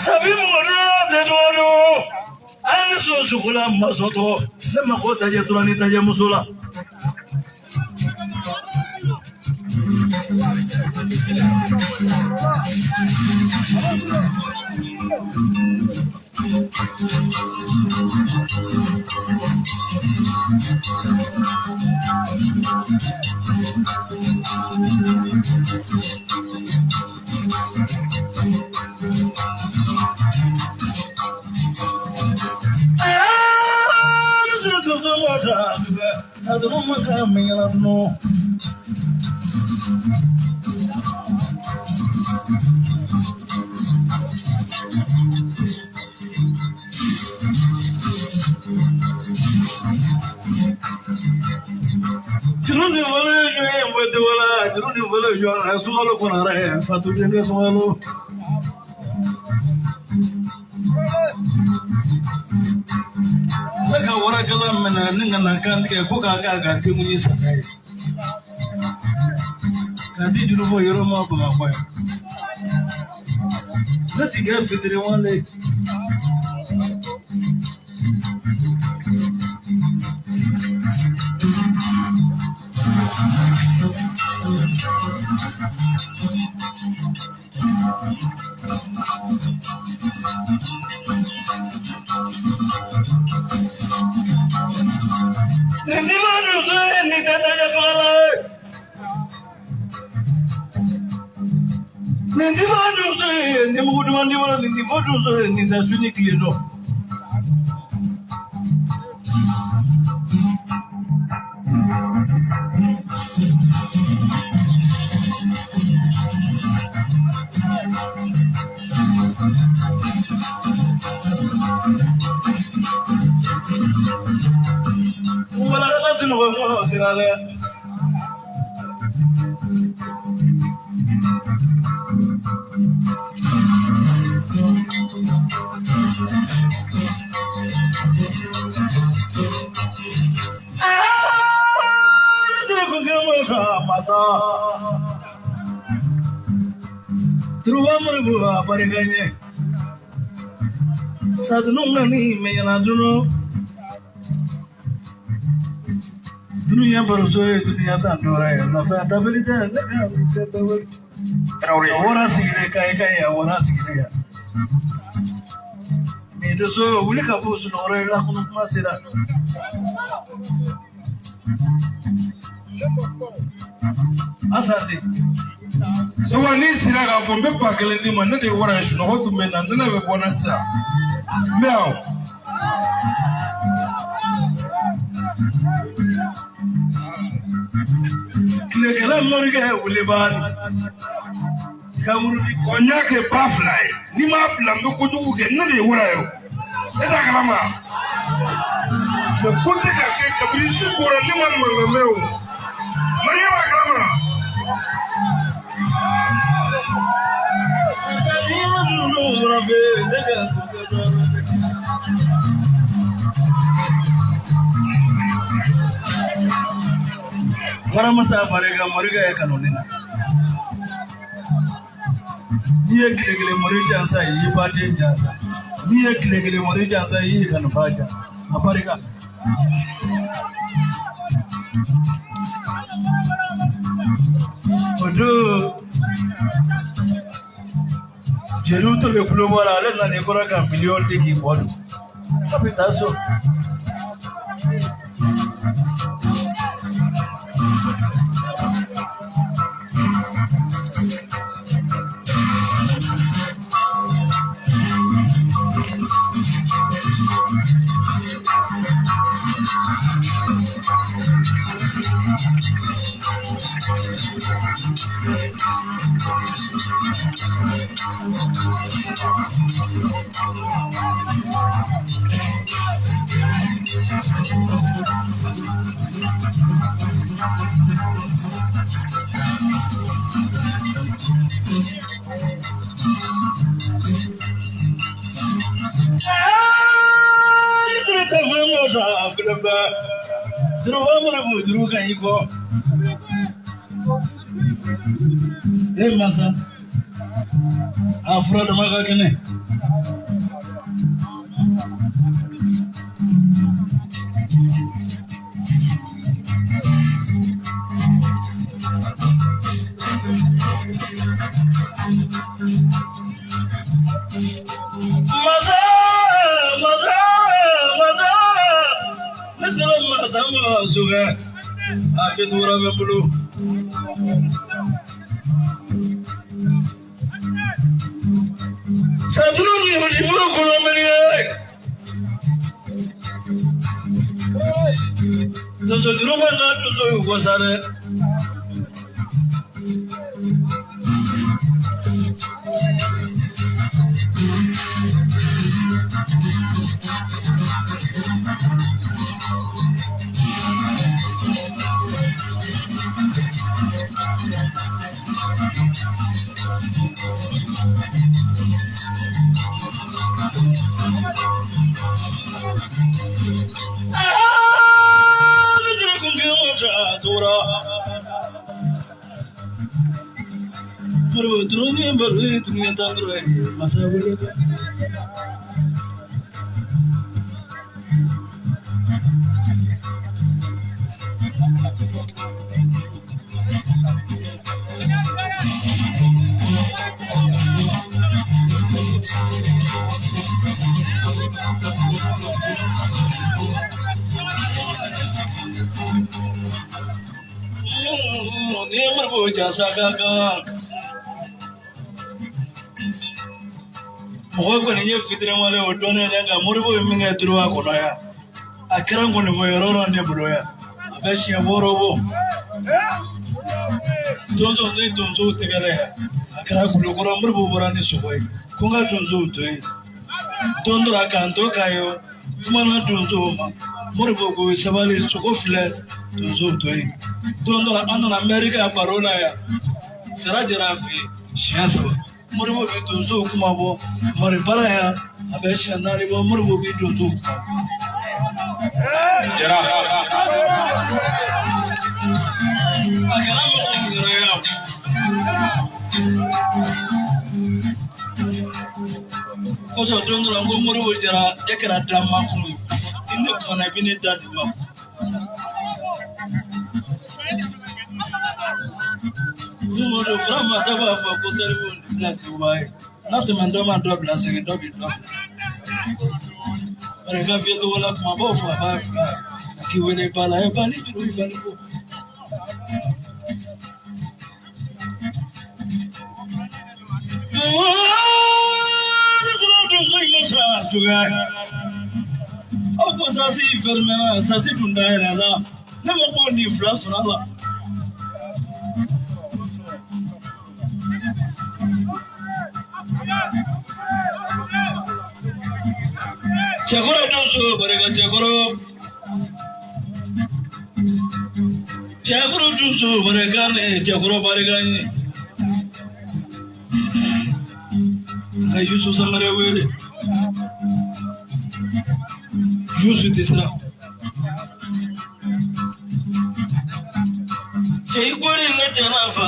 Sabi mɔgɔ tɛ dɔn an ni so sugu la masɔtɔ ne mako tajɛ tora ni tajɛ muso la. Ne ka warakala minɛ ni ka na kan tigɛ ko k'a k'a ka denkundi sara ye k'a di juru fɔ yɔrɔ ma Bamakɔ yan. Ne ti kɛ fitiriwale. Ni ma dusu ye ni tɛ taa ɲɛfɔ la ye. Nin ti fɔ dusu ye ni mugu duman t'i bolo nin ti fɔ dusu ye nin tɛ su ni tile dɔn. Wala ka sunɔgɔ kɔnɔ sira dɛ. Ne sera ko kɛ ma sa masa. Turuba moribu a barika ɲɛ. Sadunu nani mɛɲɛna dunu. Dunuya baroso ye dunuya tan dɔrɔn ye. Lafiya tabali tɛ ne ka tɛ tabali. Tarawele. A wara sigilen ka ye ka ye a wara sigilen yan. Nin doso wuli ka bɔ sunɔgɔ la kɔnɔ kuma sera. Asante. Sɔgɔ n'i sera k'a fɔ n bɛ ba kelen d'i ma ne de ye wara ye sunɔgɔ tun bɛ n na ne bɛ bɔ n na sisan n bɛ yan o. Tilekɛla morikɛ wulibali. Ka wurudi. Ɔ n y'a kɛ ba fila ye n'i m'a bila n bɛ kojugu kɛ ne de ye wara ye o e t'a kalama mɛ ko tɛ ka kɛ kabini su kora ne ma mankan mɛn o Mariya b'a kalama. Ninnu fana bɛ ne ka sokɛ dɔrɔn. Waramasa barika morikɛ ye kanu ne na. N'i ye tile kelen mori jansa i y'i baden jansa. N'i ye tile kelen mori jansa i y'i kanuba jansa. A barika. O don jeliw to bɛ kulo bɔ la ale nana i kɔrɔ ka miliyɔn di k'i bɔ don. A bɛ taa so. E masa a fura dama ka kɛnɛ. Masa masa masa ne sera masa ma sokɛ a kɛcogo bɛ n bolo. Satunu ni wuli kolo mɛnɛ. Doso juru man ka doso y'u kɔ sa dɛ. Moribo tununi baro tununi tangro masa wele. Ni Moribo jasa kaka. Mɔgɔ kɔni ye fitiriwale o dɔnnen dɛ, nka Moribo ye min kɛ turuba kɔnɔ yan, a kɛra n kɔni fɔ yɔrɔ dɔ ne bolo yan, a bɛ siɲɛ wɔɔrɔ bɔ. Tonso ni tonsow tɛgɛrɛ yan, a kɛra Kulukɔrɔ, Moribo bɔra ni sogo ye, ko n ka tonsow to yen. Don dɔ la k'an to k'a ye kumana donsow ma, Moribo ko sabali, sogo filɛ, tonsow to yen. Don dɔ la an nana mɛri ka baro la yan, Jara Jara fɛ yen siɲɛ 3. Moribo bɛ donsow kuma bɔ, Maribala yan a bɛ siɲɛ 4 bɔ, Moribo bɛ donsow kuma bɔ. Jara. A kɛra mɔgɔ min yɛrɛ yan. Kosɔn don dɔ la n ko Moribo Jara, e kɛra danma kun ye, ni ne kumana i bɛ ne da nin ma. Don o don fura masa b'a fɔ ko saribu ni bila seguba ye, n'a tɛmɛ dɔ ma dɔ bila segin dɔ bi dɔ bila. Bari ka fiyɛ togo la kumabaw fɔ a b'a bila a k'i wele ba la e ba ni juru i bali ko. Aw ko sasi fɛrɛmɛna sasi dun dayɛlɛ la, ne ma ko nin fila sɔrɔ a la. Cɛkɔrɔ donso barika cɛkɔrɔ, cɛkɔrɔ donso barika ne cɛkɔrɔ barika ye. Ka Yusu Sangare wele, Yusu tɛ siran. Cɛ i kɔni ne tɛna fa.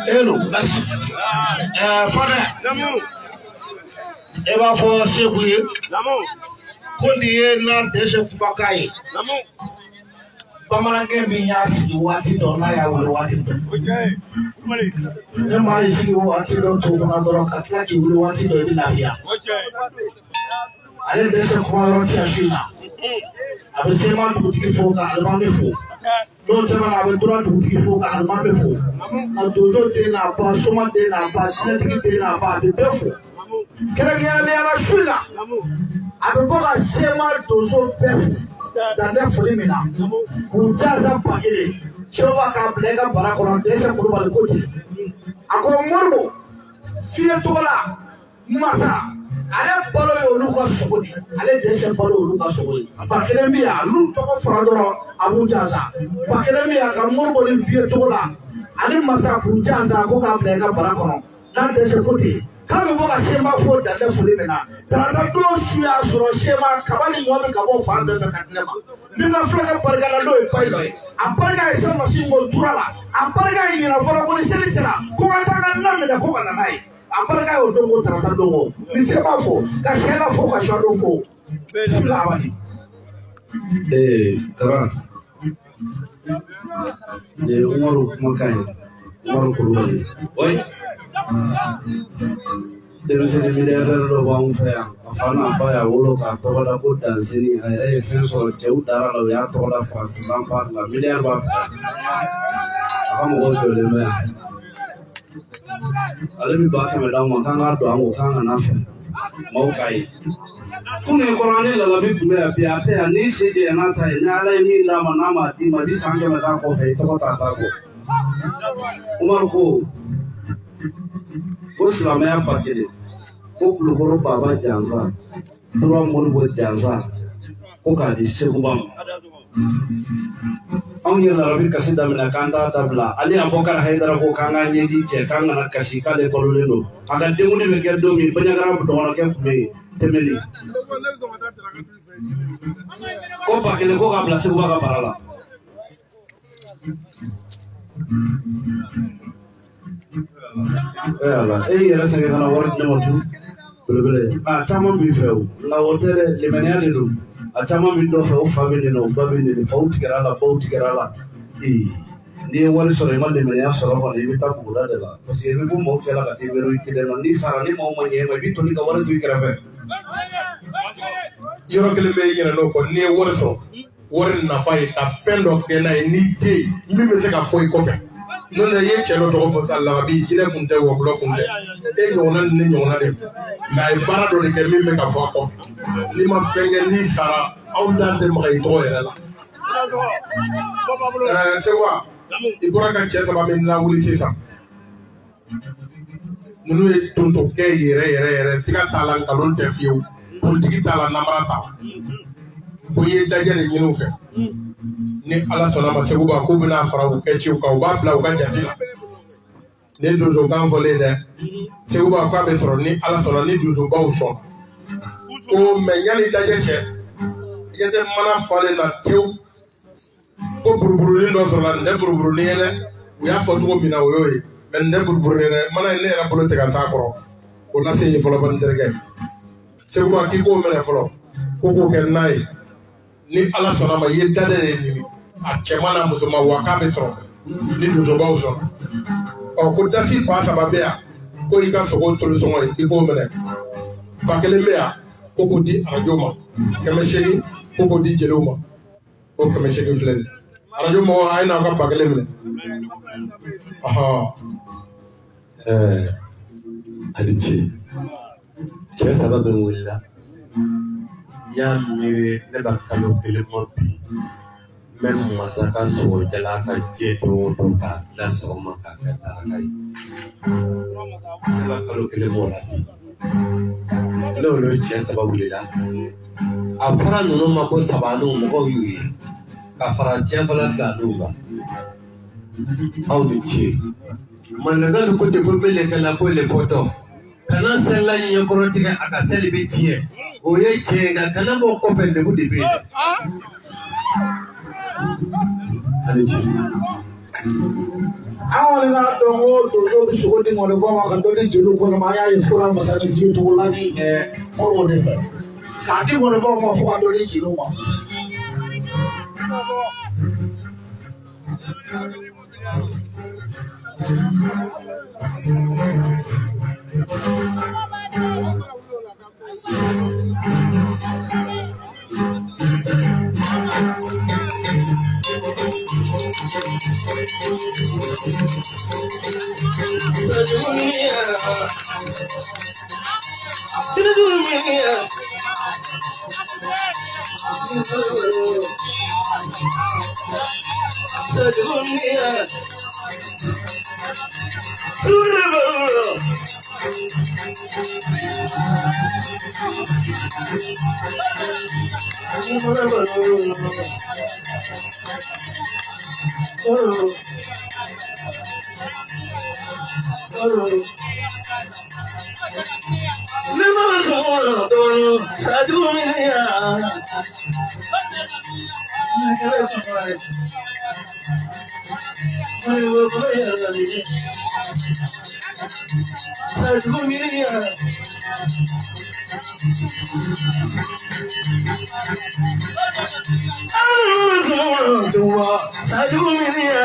Hello, merci. Fana, e b'a fɔ Segu ye ko nin ye n'a dɛsɛ kumakan ye. Bamanankɛ min y'a sigi waati dɔ n'a y'a wele waati dɔ. Ne maa y'i sigi waati dɔ to kɔnɔ dɔrɔn ka tila k'i wele waati dɔ i bɛ lafiya. Ale dɛsɛ kuma yɔrɔ cɛ su in na. A bɛ sema dugutigi fo ka alimami fo. N'o tɛmɛna a bɛ tura dugutigi fo ka alimami fo. Ka donso den n'a ba, soma den n'a ba, sinɛtigi den n'a ba, a bɛ bɛɛ fo. Kɛrɛnkɛrɛnnenya la su in na, a bɛ bɔ ka sema donso bɛɛ fo. Dan tɛ foli min na, k'u jaasa ba kelen, Sɛba k'a bila i ka bara kɔnɔ, Dɛsɛ Kulubali ko ten. A ko Moribo, fiye tɔgɔ la, masa, ale balo ye olu ka sogo de ye, ale Dɛsɛ balo ye olu ka sogo ye. Ba kelen bɛ yan, n'u tɔgɔ fɔra dɔrɔn a b'u jaasa. Ba kelen bɛ yan ka Moribo ni fiye tɔgɔ la, ani masa k'u jaasa ko k'a bila i ka bara kɔnɔ. N'a Dɛsɛ ko ten, k'a bɛ bɔ ka sema fo dan tɛ foli min na. Tarata don su y'a sɔrɔ sema kaba ni ɲɔ bɛ ka bɔ fan bɛɛ fɛ ka di ne ma. Ni n ka fulakɛ barika la n'o ye bayi dɔ ye. A barika ye sanu si ko tura la. A barika ye ɲinɛ fɔlɔ ko ni seli sera ko ka taa n ka na minɛ ko ka na n'a ye. A barika y'o don ko tarata don ko ni se b'a fo ka sɛla fo ka sɔ don fo bisimila abadi. Ee karan nin ye Umaru kumakan ye, Umaru Kulubali. Wayi, denmisɛnnin milliardaire dɔ b'anw fɛ yan, a fa n'a ba y'a wolo k'a tɔgɔ da ko Danseni. A yɛrɛ ye fɛn sɔrɔ, cɛw dara la, u y'a tɔgɔ da Faransi Lampard la, miliyari b'a fɛ. A ka mɔgɔw jɔlen bɛ yan. Ale bɛ 100,000 d'anw ma k'an k'a don an kɔ, k'an kana fɛ maaw k'a ye. Kunun kɔnɔ ni lalabi tun bɛ yan, bi a tɛ yan. N'i si jɛya n'a ta ye, ni Ala ye min d'a ma, n'a m'a d'i ma, ni san 100 k'a kɔfɛ, i tɔgɔ t'a ta kɔ. Umaru ko silamɛya 1000, ko Kulukɔrɔ Baba Jansa, Tura Modibo Jansa, ko k'a di Seguba ma. Anw ye larabi kasi daminɛ k'an t'a dabila. Ale Abubakar Hayidara ko k'an k'an ɲɛji cɛ, k'an kana kasi, k'ale balolen don. A ka denkundi bɛ kɛ don min, Baɲagara dɔgɔnɔkɛ tun bɛ yen tɛmɛni. Ko 1000 ko k'a bila Seguba ka bara la. E Ala, e yɛrɛ sɛgɛn ka na wari di ne ma tun belebele. A caman b'i fɛ o, nka o tɛ dɛ, limaniya de don. A caman bɛ dɔ fɛ, o fa bɛ nin na, o ba bɛ nin na, faw tigɛra a la, baw tigɛra a la. Ee, n'i ye wari sɔrɔ, i ma limaniya sɔrɔ kɔni, i bɛ taa buguda de la. Parce que i bɛ bɔ maaw cɛla ka t'i bɛrɛ i kelen na. N'i sara, ni maaw ma ɲɛ i ma, i bɛ toli ka wari to i kɛrɛfɛ. Yɔrɔ kelen bɛ i ɲinɛ n'o kɔ, n'i ye wari sɔrɔ, wari nafa ye ka fɛn dɔ kɛ n'a ye n'i tɛ yen, min bɛ se ka fɔ i kɔfɛ. N'o tɛ, i ye cɛ dɔ tɔgɔ fɔ sisan, larabi jinɛ kun tɛ, wɔkulɔ kun tɛ, e ɲɔgɔnna ni ne ɲɔgɔnna de. Nka a ye baara dɔ de kɛ min bɛ ka fɔ a kɔfɛ. N'i ma fɛn kɛ, n'i sara, aw da tɛ maga i tɔgɔ yɛrɛ la. Sekuba, i bɔra ka cɛ saba min lawuli sisan, ninnu ye donsokɛ yɛrɛ yɛrɛ yɛrɛ, siga t'a la, nkalon tɛ fiyewu, politiki t'a la, namara t'a la. Ko i ye dajɛ de ɲini u fɛ, ni Ala sɔnna ma, Sekuba, k'u bɛna fara u kɛciw kan, u b'a bila u ka jate la. Ni donsokan fɔlen dɛ, Sekuba, k'a bɛ sɔrɔ ni Ala sɔnna, ni donsobaw sɔn ko. Mɛ yanni dajɛ cɛ, i ɲɛ tɛ mana falen na tewu, ko buruburunin dɔ sɔrɔla. Nin tɛ buruburunin ye dɛ, u y'a fɔ cogo min na o y'o ye, mɛ nin tɛ buruburunin ye dɛ. Mana ye ne yɛrɛ bolo tigɛ ka s'a kɔrɔ, k'o lase yen fɔlɔ. Bani terikɛ Sekuba, k'i k'o minɛ fɔlɔ, ko k'o kɛ n'a ye, ni Ala sɔnna ma. I ye dadɛ de ɲini, a cɛman n'a musoman, wa k'a bɛ sɔrɔ ni donsobaw sɔnna. Ɔ, ko dasi 3000 bɛ yan, ko i ka sogo toli sɔngɔ ye, i k'o minɛ. 1000 bɛ yan, ko k'o di arajo ma. 800, ko k'o di jeliw ma. O 800 filɛ nin ye. Arajo mɔgɔw, a ye n'aw ka 1000 minɛ. Ɔhɔn. A ni ce. Cɛ saba bɛ wulila n y'a miiri, ne b'a kalo kelen bɔ bi, n bɛ masa ka sogojala ka jɛ don o don k'a tila sɔgɔma k'a kɛ daraka ye. Ne b'a kalo kelen bɔ o la bi. Ne olu cɛ saba wulila, a fɔra ninnu ma ko sabaninw, mɔgɔw y'u ye ka fara tiɲɛfɔla filaninw kan. Aw ni ce. Mandenkalu ko ten ko belekɛla ko le fɔtɔ kana selila ɲɛkɔrɔ tigɛ, a ka seli bɛ tiɲɛ. O ye tiɲɛ ye, nka kana bɔ kɔfɛ, lebu de bɛ yen dɛ. A ni ce. An kɔni k'a dɔn ko donso bɛ sogo di ŋɔnifɔ ma ka dɔ di jeliw kɔnɔ ma. An y'a ye fura masa ni ji togola ni moriw de fɛ k'a di ŋɔnifɔ ma fo ka dɔ di jeliw ma. Sajugu miniya. Sajugu miniya.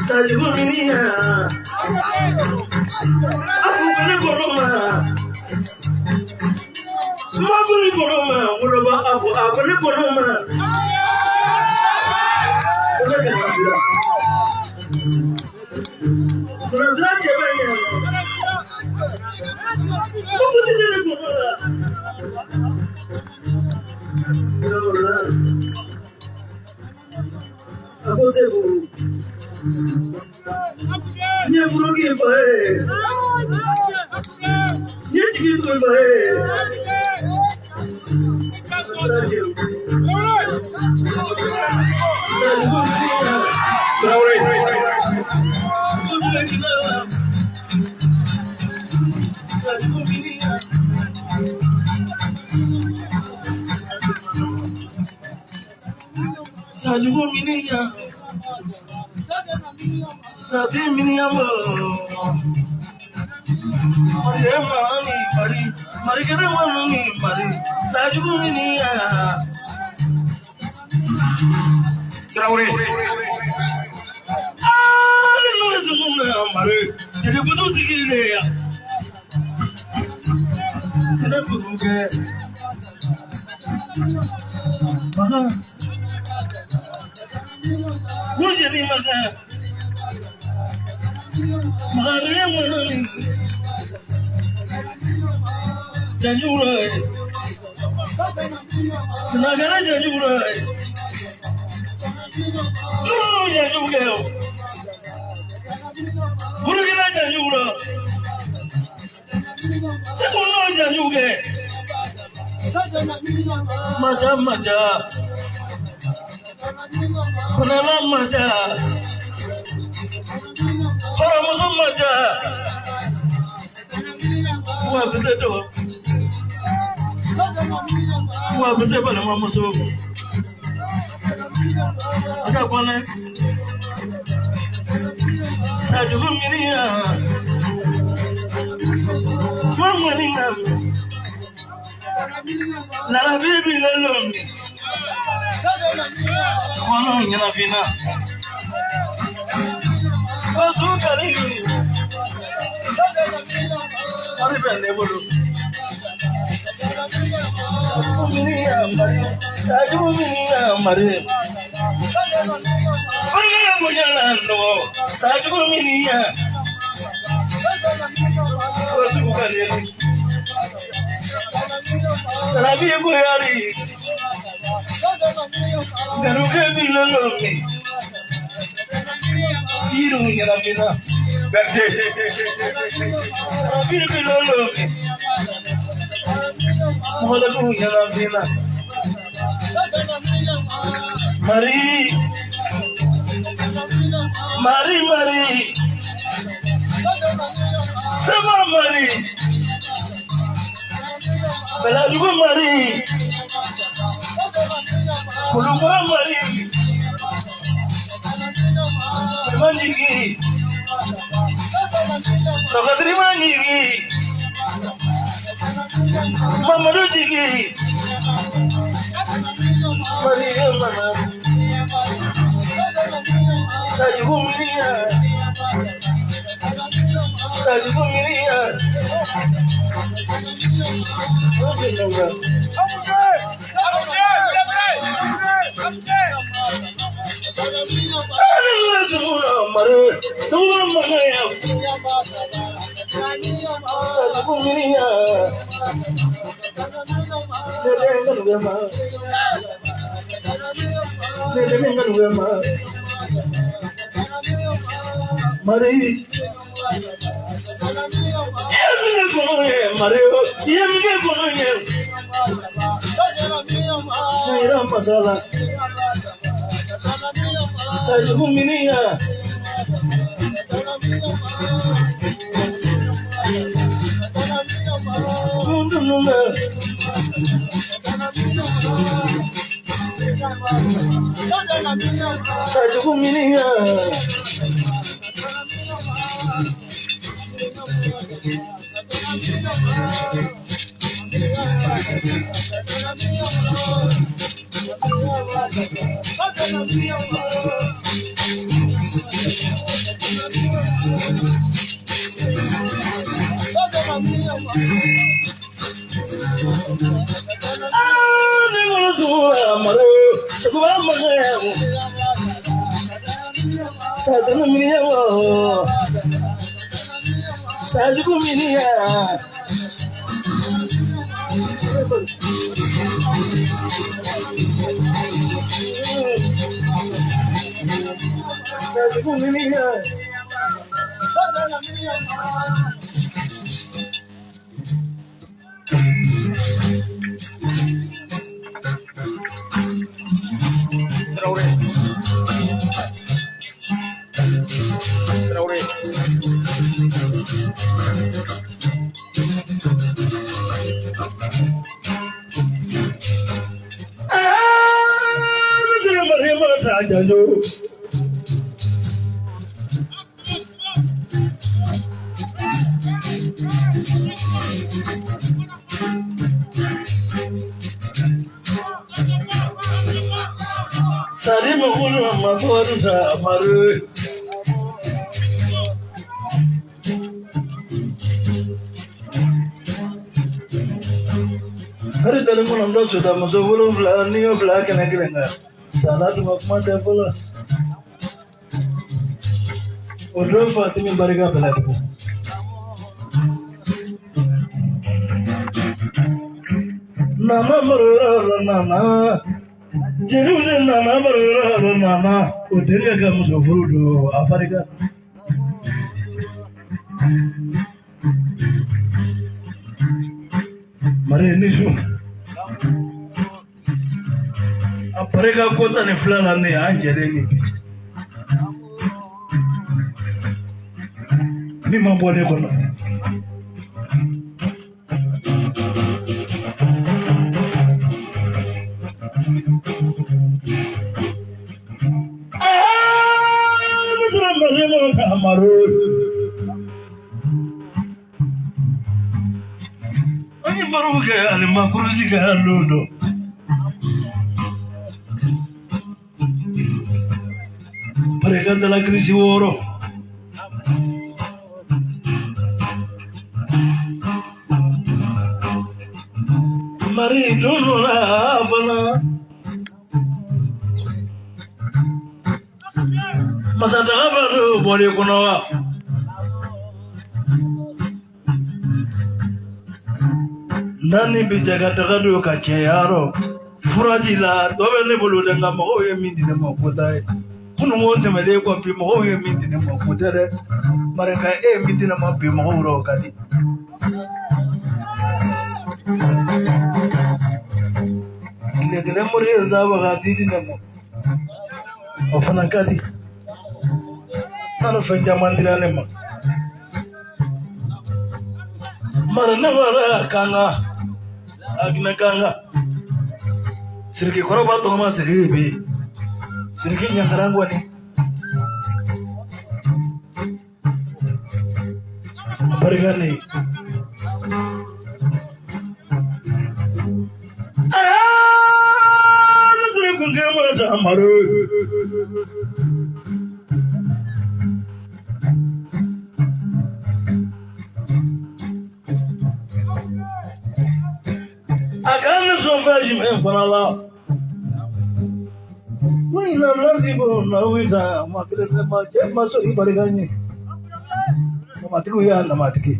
Sajugu miniya. Sarabi goyari. Garuke bilolomi. Iru ɲagamina. Berete. Sarabi bilolomi. Mɔgɔlɛku ɲagamina. Mari. Mari Mari. Saba Mari. Baladugu Mari. Kulukura Mari. Manjigi. Sagadri Manjigi. Mamadu Jigi. Mari Mana. Sajugu Miya. Sajugu Miya. Mari. Masala. Sajugu miniya. Mundununga. Sajugu miniya. Sajugu miniya. Sajugu miniya. Traoré. Traoré. Sari mugulu maforza maru. Hari tali mun ndo suda muso wolonwula ni y'o bila kɛnɛ kelen kan sala dun ka kuma tɛ fɔlɔ o don Fatimi barika bɛɛ la tugun. Nana maro nana jeliw de nana maro nana o denkɛ ka muso furu don a farika. Mari ni su a barika ko 12 la ne an jɛlen ni bi min ma bɔ ne kɔnɔ. An ye baro kɛ ani makurusi kɛ lon dɔ. Barika dala kirisi wɔɔrɔ. Mari don dɔ la fana. Masadaga bɛ bɔlen kɔnɔ wa. Naani bi jɛ ka taga don ka cɛya rɔ furaji la dɔ bɛ ne bolo dɛ, nka mɔgɔw ye min di ne ma ko t'a ye. Kununko tɛmɛnen kɔ, bi mɔgɔw ye min di ne ma ko tɛ dɛ. Marika, e ye min di ne ma bi mɔgɔw rɔ, o ka di. Tile kelen mori ye saba ka di di ne ma, o fana ka di. N'a fɛn caman dira ne ma. Mara ne mara kanga aginɛ kanga Siriki kɔrɔba tɔgɔma Siriki bɛ yen, Siriki ɲangara kɔni a barika ne ye. Ne siri kun kɛ mara ta maro. A kan ne sɔn fɛn jumɛn fana la? Mun na lasi ko na wita ma kelen ne ma cɛ ma sɔrɔ i barika ɲɛ. Namatigiw y'a namatigi.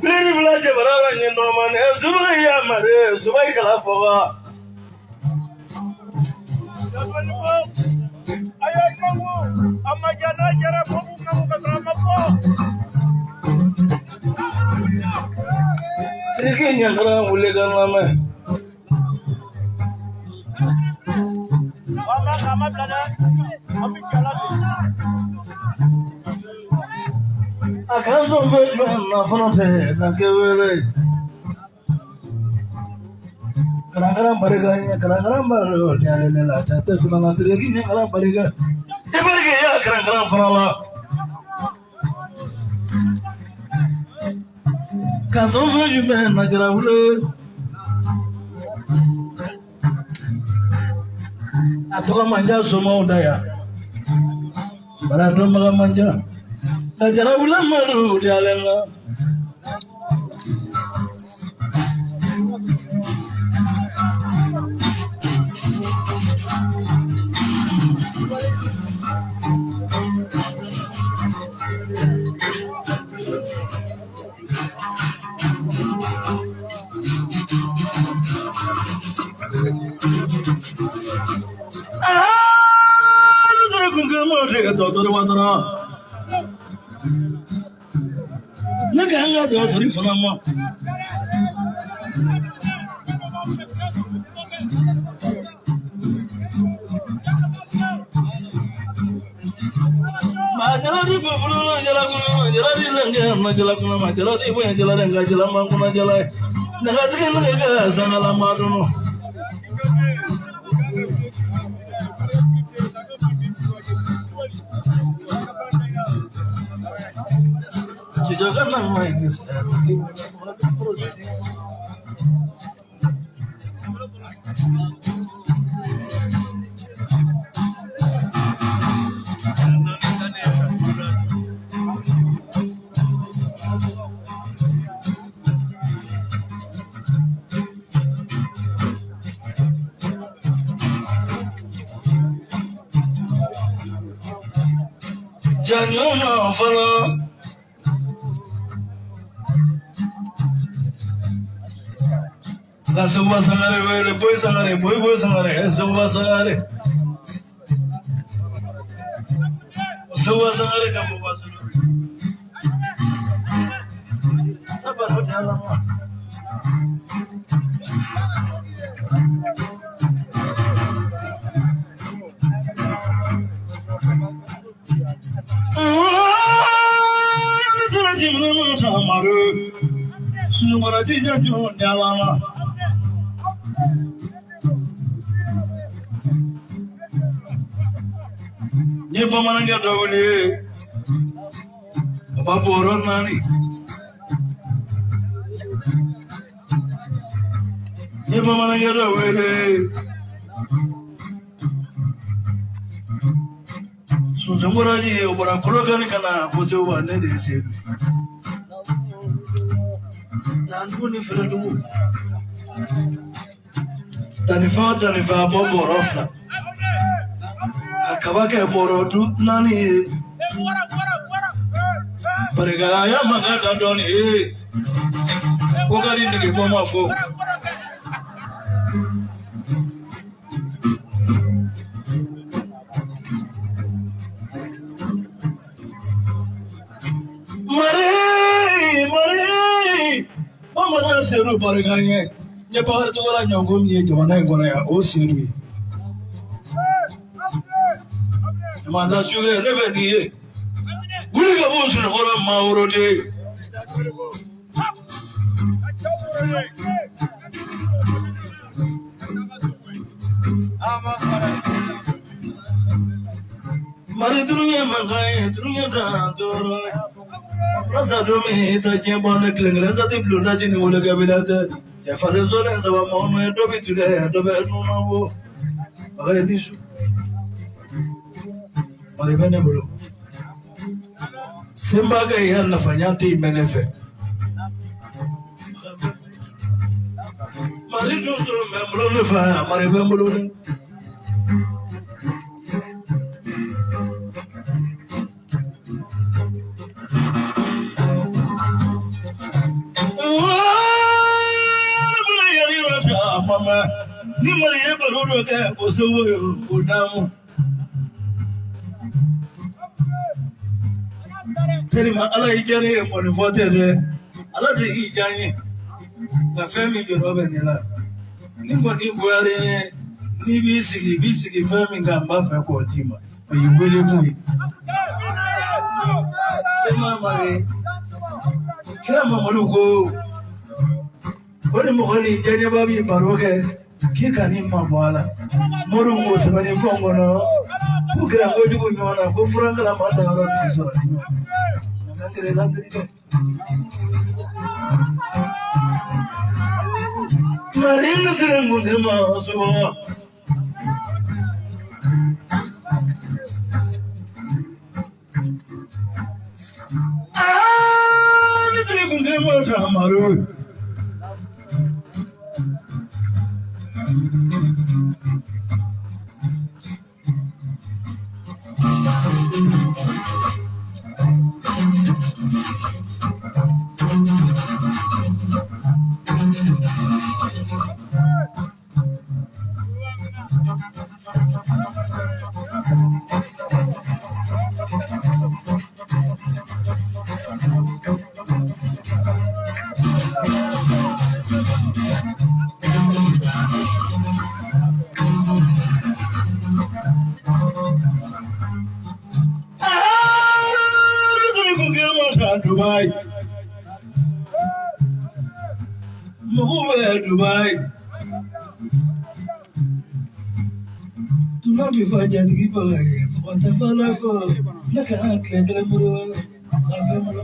Biri fila cɛbara la ɲɛ nɔɔma ne zuba ya mare zuba i kala fɔga. Siriki ɲankara wuli ka lamɛn. A kan sɔn bɛ jumɛn na fɔlɔ tɛ na kɛ wele. Kalankalan barika ɲɛ kalankalan barika o tɛ ale ne la cɛ tɛ suma na Siriki ɲankara barika. I barika ya kalankalan fana la. Ka sɔn fɛn jumɛn na jara wele. A tɔgɔ man ca somaw da yan. Bana dɔnbaga man ca. Nka jara wele madu tɛ ale la. Ne ka an ka dɔgɔtɔrɔ fana ma. Ma jaladi ko bulu jala kunu jaladi lenge ma jala kunu ma jaladi bonya jala lenga jala ma kuna jala. Naga sigi ne ka sangala ma dunu. Janyuma fana. Nka Seguba Sangare wele boy Sangare boy boy Sangare Seguba Sangare. Seguba Sangare ka bo basulu. Tabar ho jalama. N ye bamanankɛ dɔ wele ka ba bɔrɔ naani. N ye bamanankɛ dɔ wele Sunsunkoraji o bɔra Kolokani ka na ko Seguba ne de ye Sedu. Dandugu ni feeredugu. Tanifa o tanifa a bɔ bɔrɔ fila. A kaba kɛ bɔrɔ du naani ye. Barika a y'a mankan ta dɔɔni ee. Ko ka di nege bɔ ma fɔ. Mari mari bamanan seru barika ɲɛ. N ye bakari tɔgɔla ɲɔgɔn min ye jamana in kɔnɔ yan o seru ye. Manda sukɛ ne bɛ n'i ye. Wuli ka bɔ sunɔgɔ la maa de. Mari dununya mankan ye dununya dan tɔɔrɔ ye. Walasa don min i ta diɲɛ bɔ ne kelen kelen sa tɛ bulonda ci ni wolo kabila tɛ. Cɛfarin sɔlen saba maaw ye dɔ bɛ tulɛ dɔ bɛ nunna bɔ. Baga ye bi su. Mari bɛ ne bolo. Senba ka ya nafa ɲan tɛ mɛn ne fɛ. Mari dun dɔrɔn bɛ n bolo ne fa mari bɛ n bolo dɛ. Ni mari ye baro dɔ kɛ o seko ye o daamu. Terima ala y'i diya ne ye mɔni fɔ tɛ dɛ. Ala de y'i diya n ye. Nka fɛn min jɔyɔrɔ bɛ ne la. Ni kɔni goyara n ye n'i b'i sigi i b'i sigi fɛn min kan n b'a fɛ k'o d'i ma. O y'i wele kun ye. Sema mari kira Mamadu ko ko ni mɔgɔ ni diyaɲɛba b'i baro kɛ k'i kan'i mabɔ a la. Moriw k'o sɛbɛnni fɛnw kɔnɔ k'u kɛra kojugu ɲɔgɔn na ko furankala ma ta yɔrɔ min sɔrɔ ni ɲɔgɔn. Nka kɛra i la terikɛ. Mari ni sire kun tɛ ma sɔrɔ. Aa ni sire kun tɛ ma sɔrɔ maro. Aa ni sire kun tɛ ma sɔrɔ Dubayi. Mɔgɔw bɛ Dubayi. Tuma bi fɔ jatigi baga ye mɔgɔ tɛ fana kɔ ne kana tile kelen bolo a bɛ n bolo.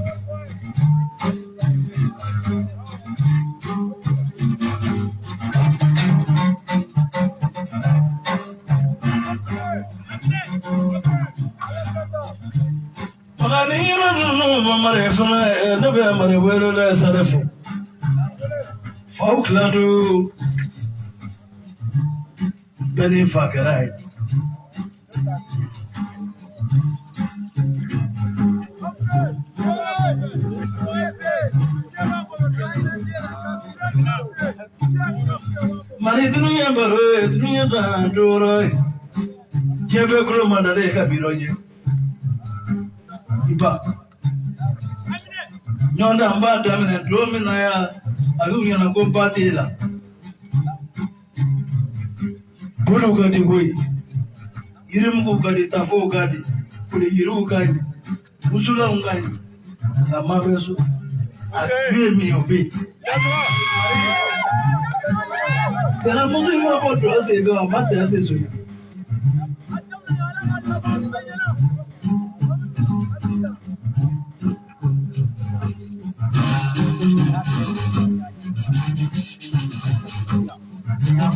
Baga ni yɔrɔ ninnu ma mari fana ne bɛ mari wele la sare fo. Faw tila don bɛɛ n'i fa kɛra ye. Mari dununya baro ye dununya san jɔyɔrɔ ye. Diɲɛ bɛɛ kulo man da ne ka biro ɲɛ. I ba. Ɲɔgɔn dan n b'a daminɛ don min na yan a y'u ɲɛna ko ba t'e la. Bolow ka di koyi. Yirimuguw ka di, tafow ka di, yiriw ka ɲi, wusulanw ka ɲi. Nka ma bɛ so. A ju ye min ye o bɛ yen. Tɛnɛmuso in ma bɔ dɔ sen kan a ma dan sen so.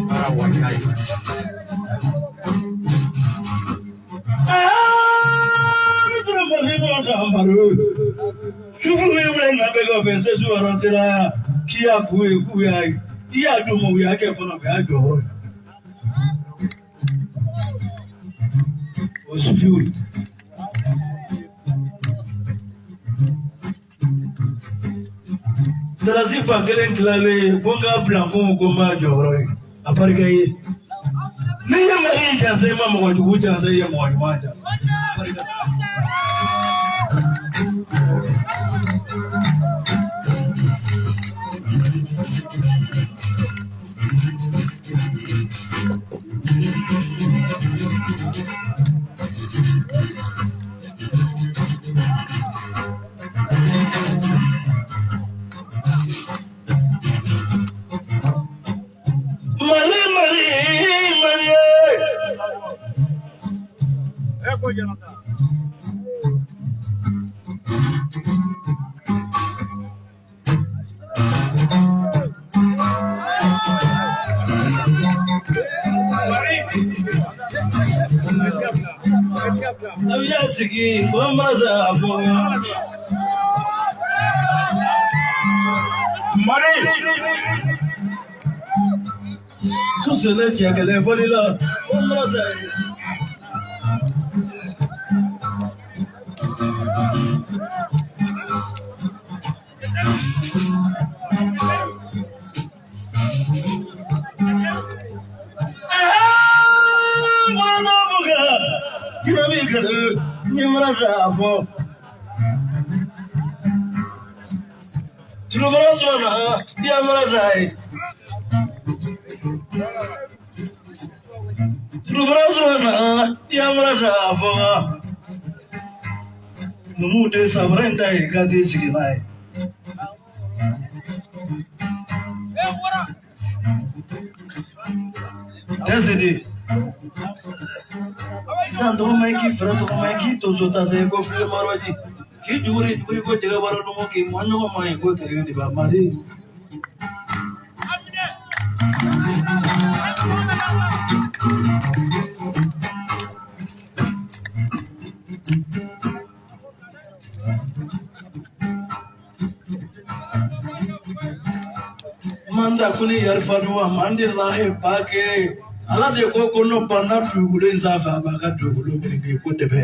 Baara waleya ye. Aa ne sera mali ma sa maro. Sufu bɛ wuli nka bɛ ka bɛn se su yɔrɔ sera yan. K'i y'a k'u ye k'u y'a ye i y'a d'u ma u y'a kɛ fana u y'a jɔyɔrɔ ye o sufiw ye. Dalasi 1000 tilalen ko n k'a bila ko ko n b'a jɔyɔrɔ ye a barika ye n'i ye Mali jansa i ma mɔgɔ jugu jansa i ye mɔgɔ ɲuman jansa. Mali Mali Mali ye. Aw y'a sigi ko n ma sa a fɔ. Mali Su selen cɛ kelen fɔli la ko n ma sa. Numuw de sabara in ta ye k'a t'i sigi n'a ye. Tɛ Tan tɔgɔma ye k'i fɛrɛ tɔgɔma ye k'i tonso ta se ko fili marɔji k'i juguri juguri ko jɛgɛ baro numu k'i mɔ ɲɔgɔn ma ye ko tereke de b'a mari. Manda kuni yarifaduwa mandi lahi pake ala de ko ko no banna dugukolo in sanfɛ a b'a ka dugukolo meleke ko dɛbɛ.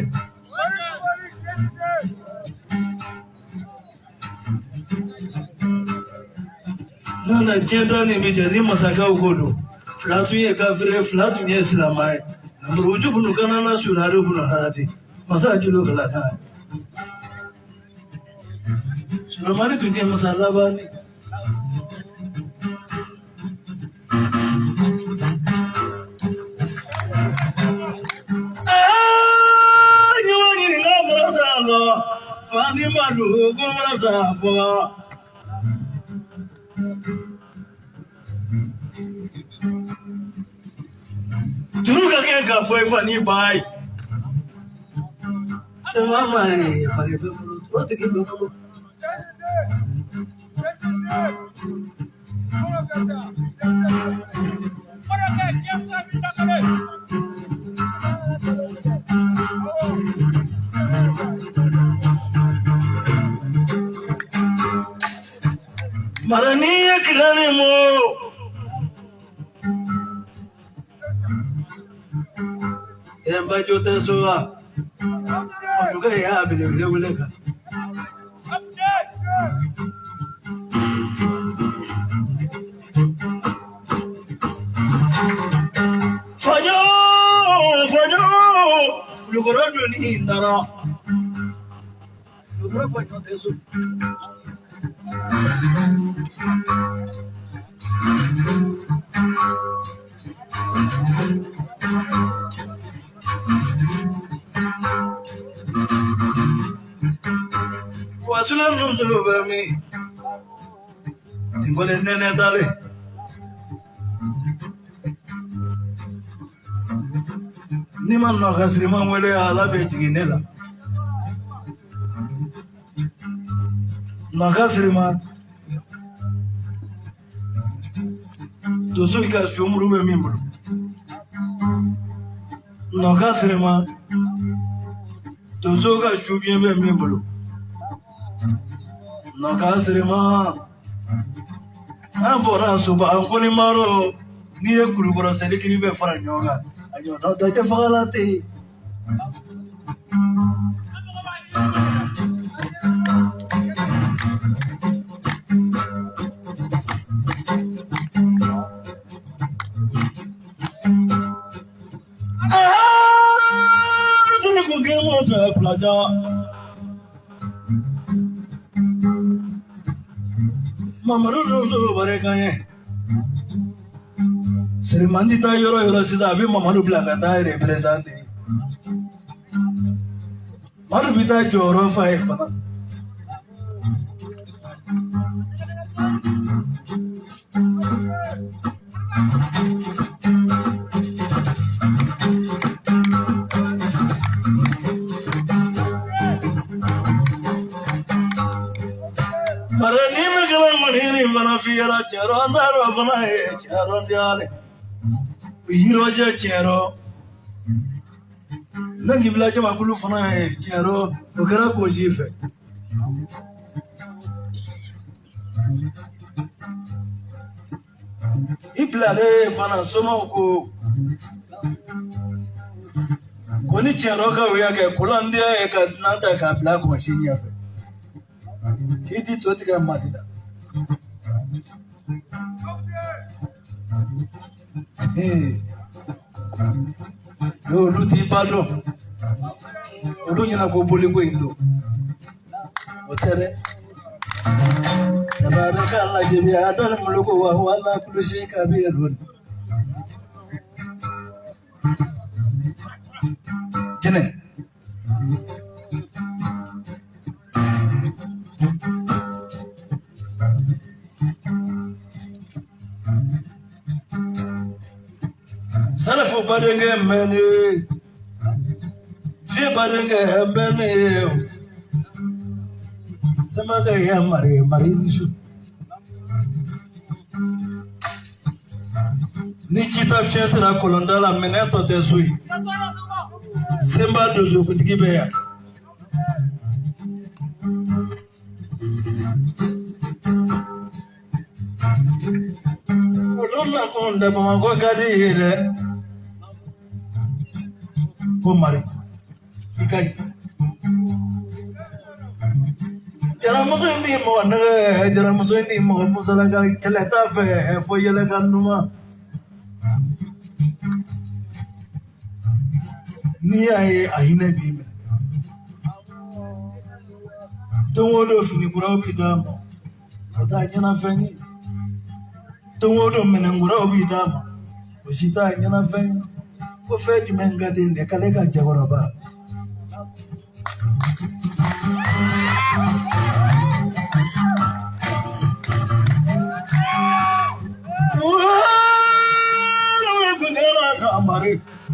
Nana diɲɛ da ni min cɛ ni masakɛw ko don fila tun ye kafiri ye fila tun ye silamɛ ye namuruju bunu kanana sulari bunu harati masa julu kala kan Sulemani tun ye masa laban ye. Ɲuman ɲininka masa lɔ fani ma don ko masa fɔ. Juru ka kɛ k'a fɔ i fa n'i ba ye. Sɛba ma ye fari bɛ bolo turotigi bɛ bolo. Mara n'i ye kilali mɔ. Ɛnbajo tɛ so wa. Masakɛ y'a belebele wele kan. Fajo fajo kulukɔrɔ donni nana. Kulukɔrɔ fajo tɛ so. Wasula ninnu bɛ min? Tinkɔlen nɛnɛ dalen. N'i ma nɔ ka siriman wele ala bɛ jigin ne la. Nɔ ka siriman. Donso ka sumuru bɛ min bolo. Nɔ ka siriman. Donso ka subiɲɛ bɛ min bolo. Nɔ ka siriman. An bɔra soba an ko ni maro n'i ye kulukɔrɔ selikiri bɛɛ fara ɲɔgɔn kan a ɲɔgɔnnaw tɛ cɛ fagala tɛ yen. Mamadu donso barika ye Sirimandi taa yɔrɔ yɔrɔ sisan a bɛ Mamadu bila ka taa représenté Madu bɛ taa jɔyɔrɔ fa ye fana. Mana fiyara cɛrɔ an taara fana ye cɛrɔ diyale yirɔjɛ cɛrɔ ne k'i bila jamakulu fana ye cɛrɔ o kɛra koji fɛ. I bilalen fana somaw ko ko ni cɛrɔ ka o y'a kɛ kolandiya ye ka dunan ta k'a bila kɔnsi ɲɛfɛ k'i ti to tigɛ Mali la. Olu t'i ba dɔn olu ɲɛna ko boliko in don o tɛ dɛ. Tabaraka Allah bi adal mulku wa huwa ala kulli shay'in qadir. Jɛnɛ Salafu badenkɛ mɛnni fiye badenkɛ mɛnni samakɛ ya mari mari nisu ni ji ta fiɲɛ sera kɔlɔnda la minɛn tɔ tɛ so yen senba donsokuntigi bɛ yan. Olu nakun tɛ Bamakɔ ka di ye dɛ. Ko mari i ka ɲi. Jaramuso in ti mɔgɔ nɛgɛ jaramuso in ti mɔgɔ musalaka kɛlɛ t'a fɛ fo yɛlɛkan duman. N'i y'a ye a hinɛ b'i minɛ. Don o don fini kuraw bɛ d'a ma o t'a ɲɛnafɛn ye. Don o don minɛn kuraw bɛ d'a ma o si t'a ɲɛnafɛn ye. Ko fɛn jumɛn ka di nin k'ale ka cɛkɔrɔba.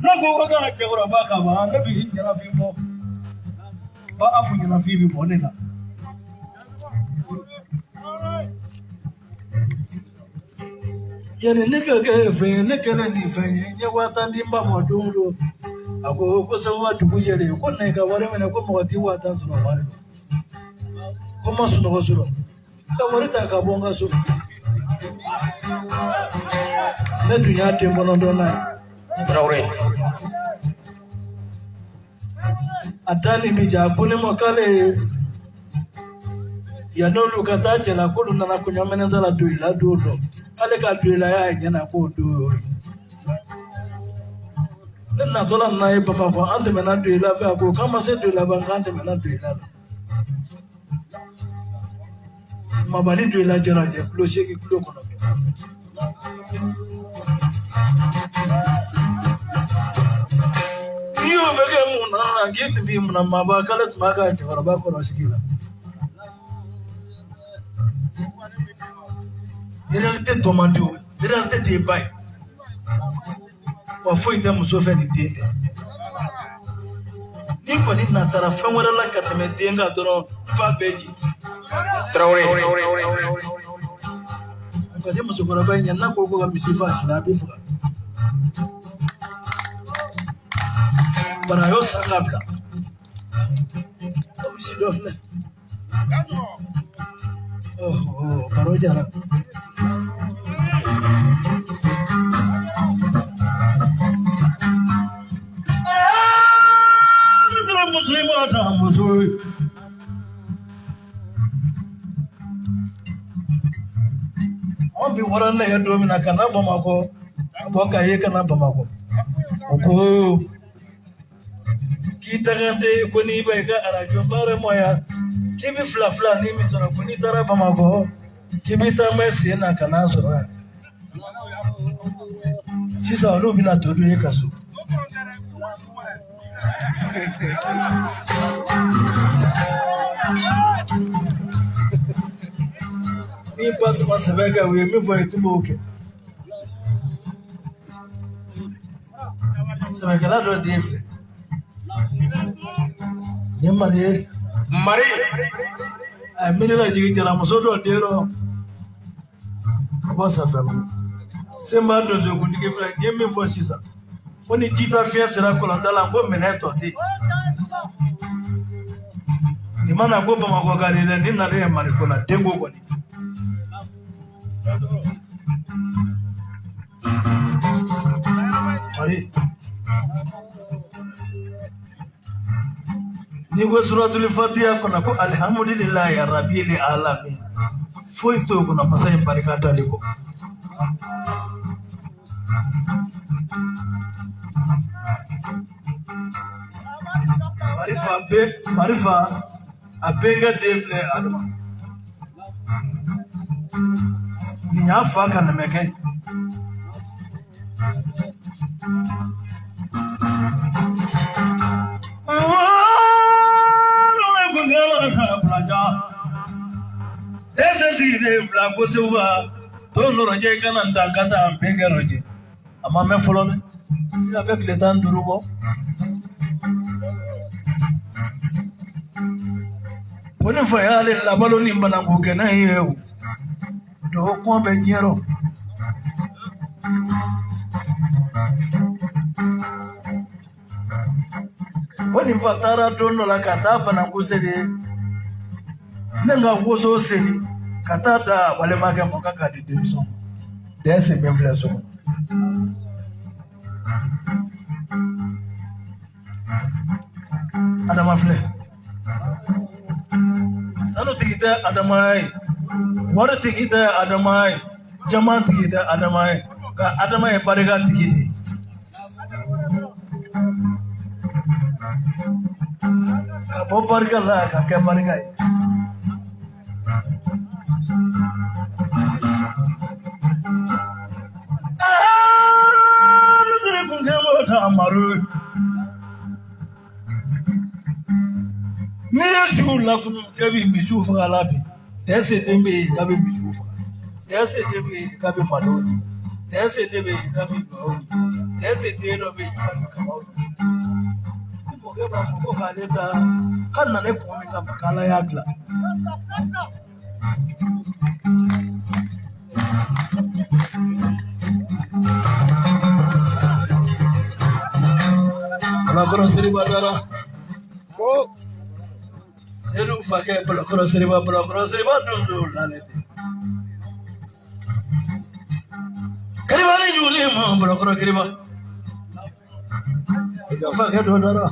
Ne ko ko ka cɛkɔrɔba ka ban ne bɛ ɲɛnafin bɔ ba a fɔ ɲɛnafin bɛ bɔ ne la. Yani ne ka kɛ fɛn ye ne kɛlen nin fɛn ye n ye 50,000 di n ba ma don o don a ko ko sababu dugu jɛlen ko na i ka wari minɛ ko mɔgɔ t'i 50,000 sɔrɔ wari la ko n ma sunɔgɔ sɔrɔ ka wari ta ka bɔ n ka so ne dun y'a den kɔnɔntɔnnan ye. Traoré. A da ni bi ja a ko ne ma k'ale yan'olu ka taa cɛla k'olu nana kɔɲɔminɛn la don i la don dɔ k'ale ka don i la y'a ɲɛna k'o don y'o ye. Ne natɔla nana ye Bamakɔ an tɛmɛna don i la fɛ a ko k'an ma se don i la ban k'an tɛmɛna don i la la. Mabani don i la jara jɛ kulo 8 kulo 9. N'i y'o bɛ kɛ mun na k'i tun b'i munna maaba k'ale tun b'a ka cɛkɔrɔba kɔrɔsigi la. Réalité tɔ man di o réalité tɛ ba ye wa foyi tɛ muso fɛ ni den tɛ. N'i kɔni natara fɛn wɛrɛ la ka tɛmɛ den kan dɔrɔn i b'a bɛɛ ji. Traoré. Ka di musokɔrɔba in ɲɛ n'a ko ko ka misi faa sini a bɛ faga. Bari a y'o san k'a bila. Ko misi dɔ filɛ. Baro jara. bɔra nɛgɛ don min na ka na Bamakɔ, ka bɔ Kayi ka na Bamakɔ, o ko k'i tagan tɛ ko n'i bɛ i ka arajo baara mɔ yan, k'i bɛ fila fila ni min sɔrɔ, ko n'i taara Bamakɔ k'i bɛ taa mɛn sen na ka n'a sɔrɔ yan. Sisan olu bɛna to dun e ka so. Ni ba tun ma sɛbɛ kɛ, u ye min fɔ i tun b'o kɛ. Sɛbɛkɛla dɔ den filɛ. Nin ye Mari ye. Mari. A ye miiri lajigin jaramuso dɔ den rɔ. Ka bɔ Safɛbugu. Senba donsokuntigi filɛ, n ye min fɔ sisan. Ko ni jita fiɲɛ sera kɔlɔnda la, ko minɛn tɔ tɛ yen. Nin ma na ko Bamakɔ ka di dɛ, nin nalen ye Mariko la, denko kɔni. Mari. N'i ko suratuli fatiya kɔnɔ ko alihamudulilayi rabili alamin, foyi t'o kɔnɔ masa in barika dali kɔ. Marifa bɛ Marifa a bɛnkɛ den filɛ Adama. Nin y'a fa ka nɛmɛkɛ ye. Dɛsɛ sigilen fila ko seguba to nɔrɔjɛ i kana n dan ka taa n bɛnkɛ rɔjɛ. A ma mɛn fɔlɔ dɛ, sisan a bɛ tile 15 bɔ. Ko ni fa y'ale labalo ni bananku kɛnɛ ye o, dɔgɔ kɔn bɛ diɲɛ rɔ. Ko nin fa taara don dɔ la ka taa bananku seli, ne ka woso seli ka taa da balimakɛ ma k'a di denmisɛnw ma. Dɛsɛ min filɛ so kɔnɔ. Adama filɛ. Sanu tigi tɛ Adama ye, wari tigi tɛ Adama ye, jama tigi tɛ Adama ye, nka Adama ye barika tigi de ye. Ka bɔ barika la ka kɛ barika ye. Aa, ne siri kun kɛ m'o ta Amadu. N'i ye suw lakunu k'e bɛ misiw faga la bi, dɛsɛ den bɛ yen k'a bɛ misiw faga, dɛsɛ den bɛ yen k'a bɛ malow di, dɛsɛ den bɛ yen k'a bɛ ɲɔw di, dɛsɛ den dɔ bɛ yen k'a bɛ kabaw di. Ni mɔkɛ b'a fɔ ko k'ale ta k'a nana kun min kama k'Ala y'a dilan. Balakɔrɔ Seriba dara. Ko Sedu fakɛ Balakɔrɔ Seriba, Balakɔrɔ Seriba don don lale tɛ. Kiriba ni juli ma Balakɔrɔ Kiriba. I ka fakɛ dɔ dara.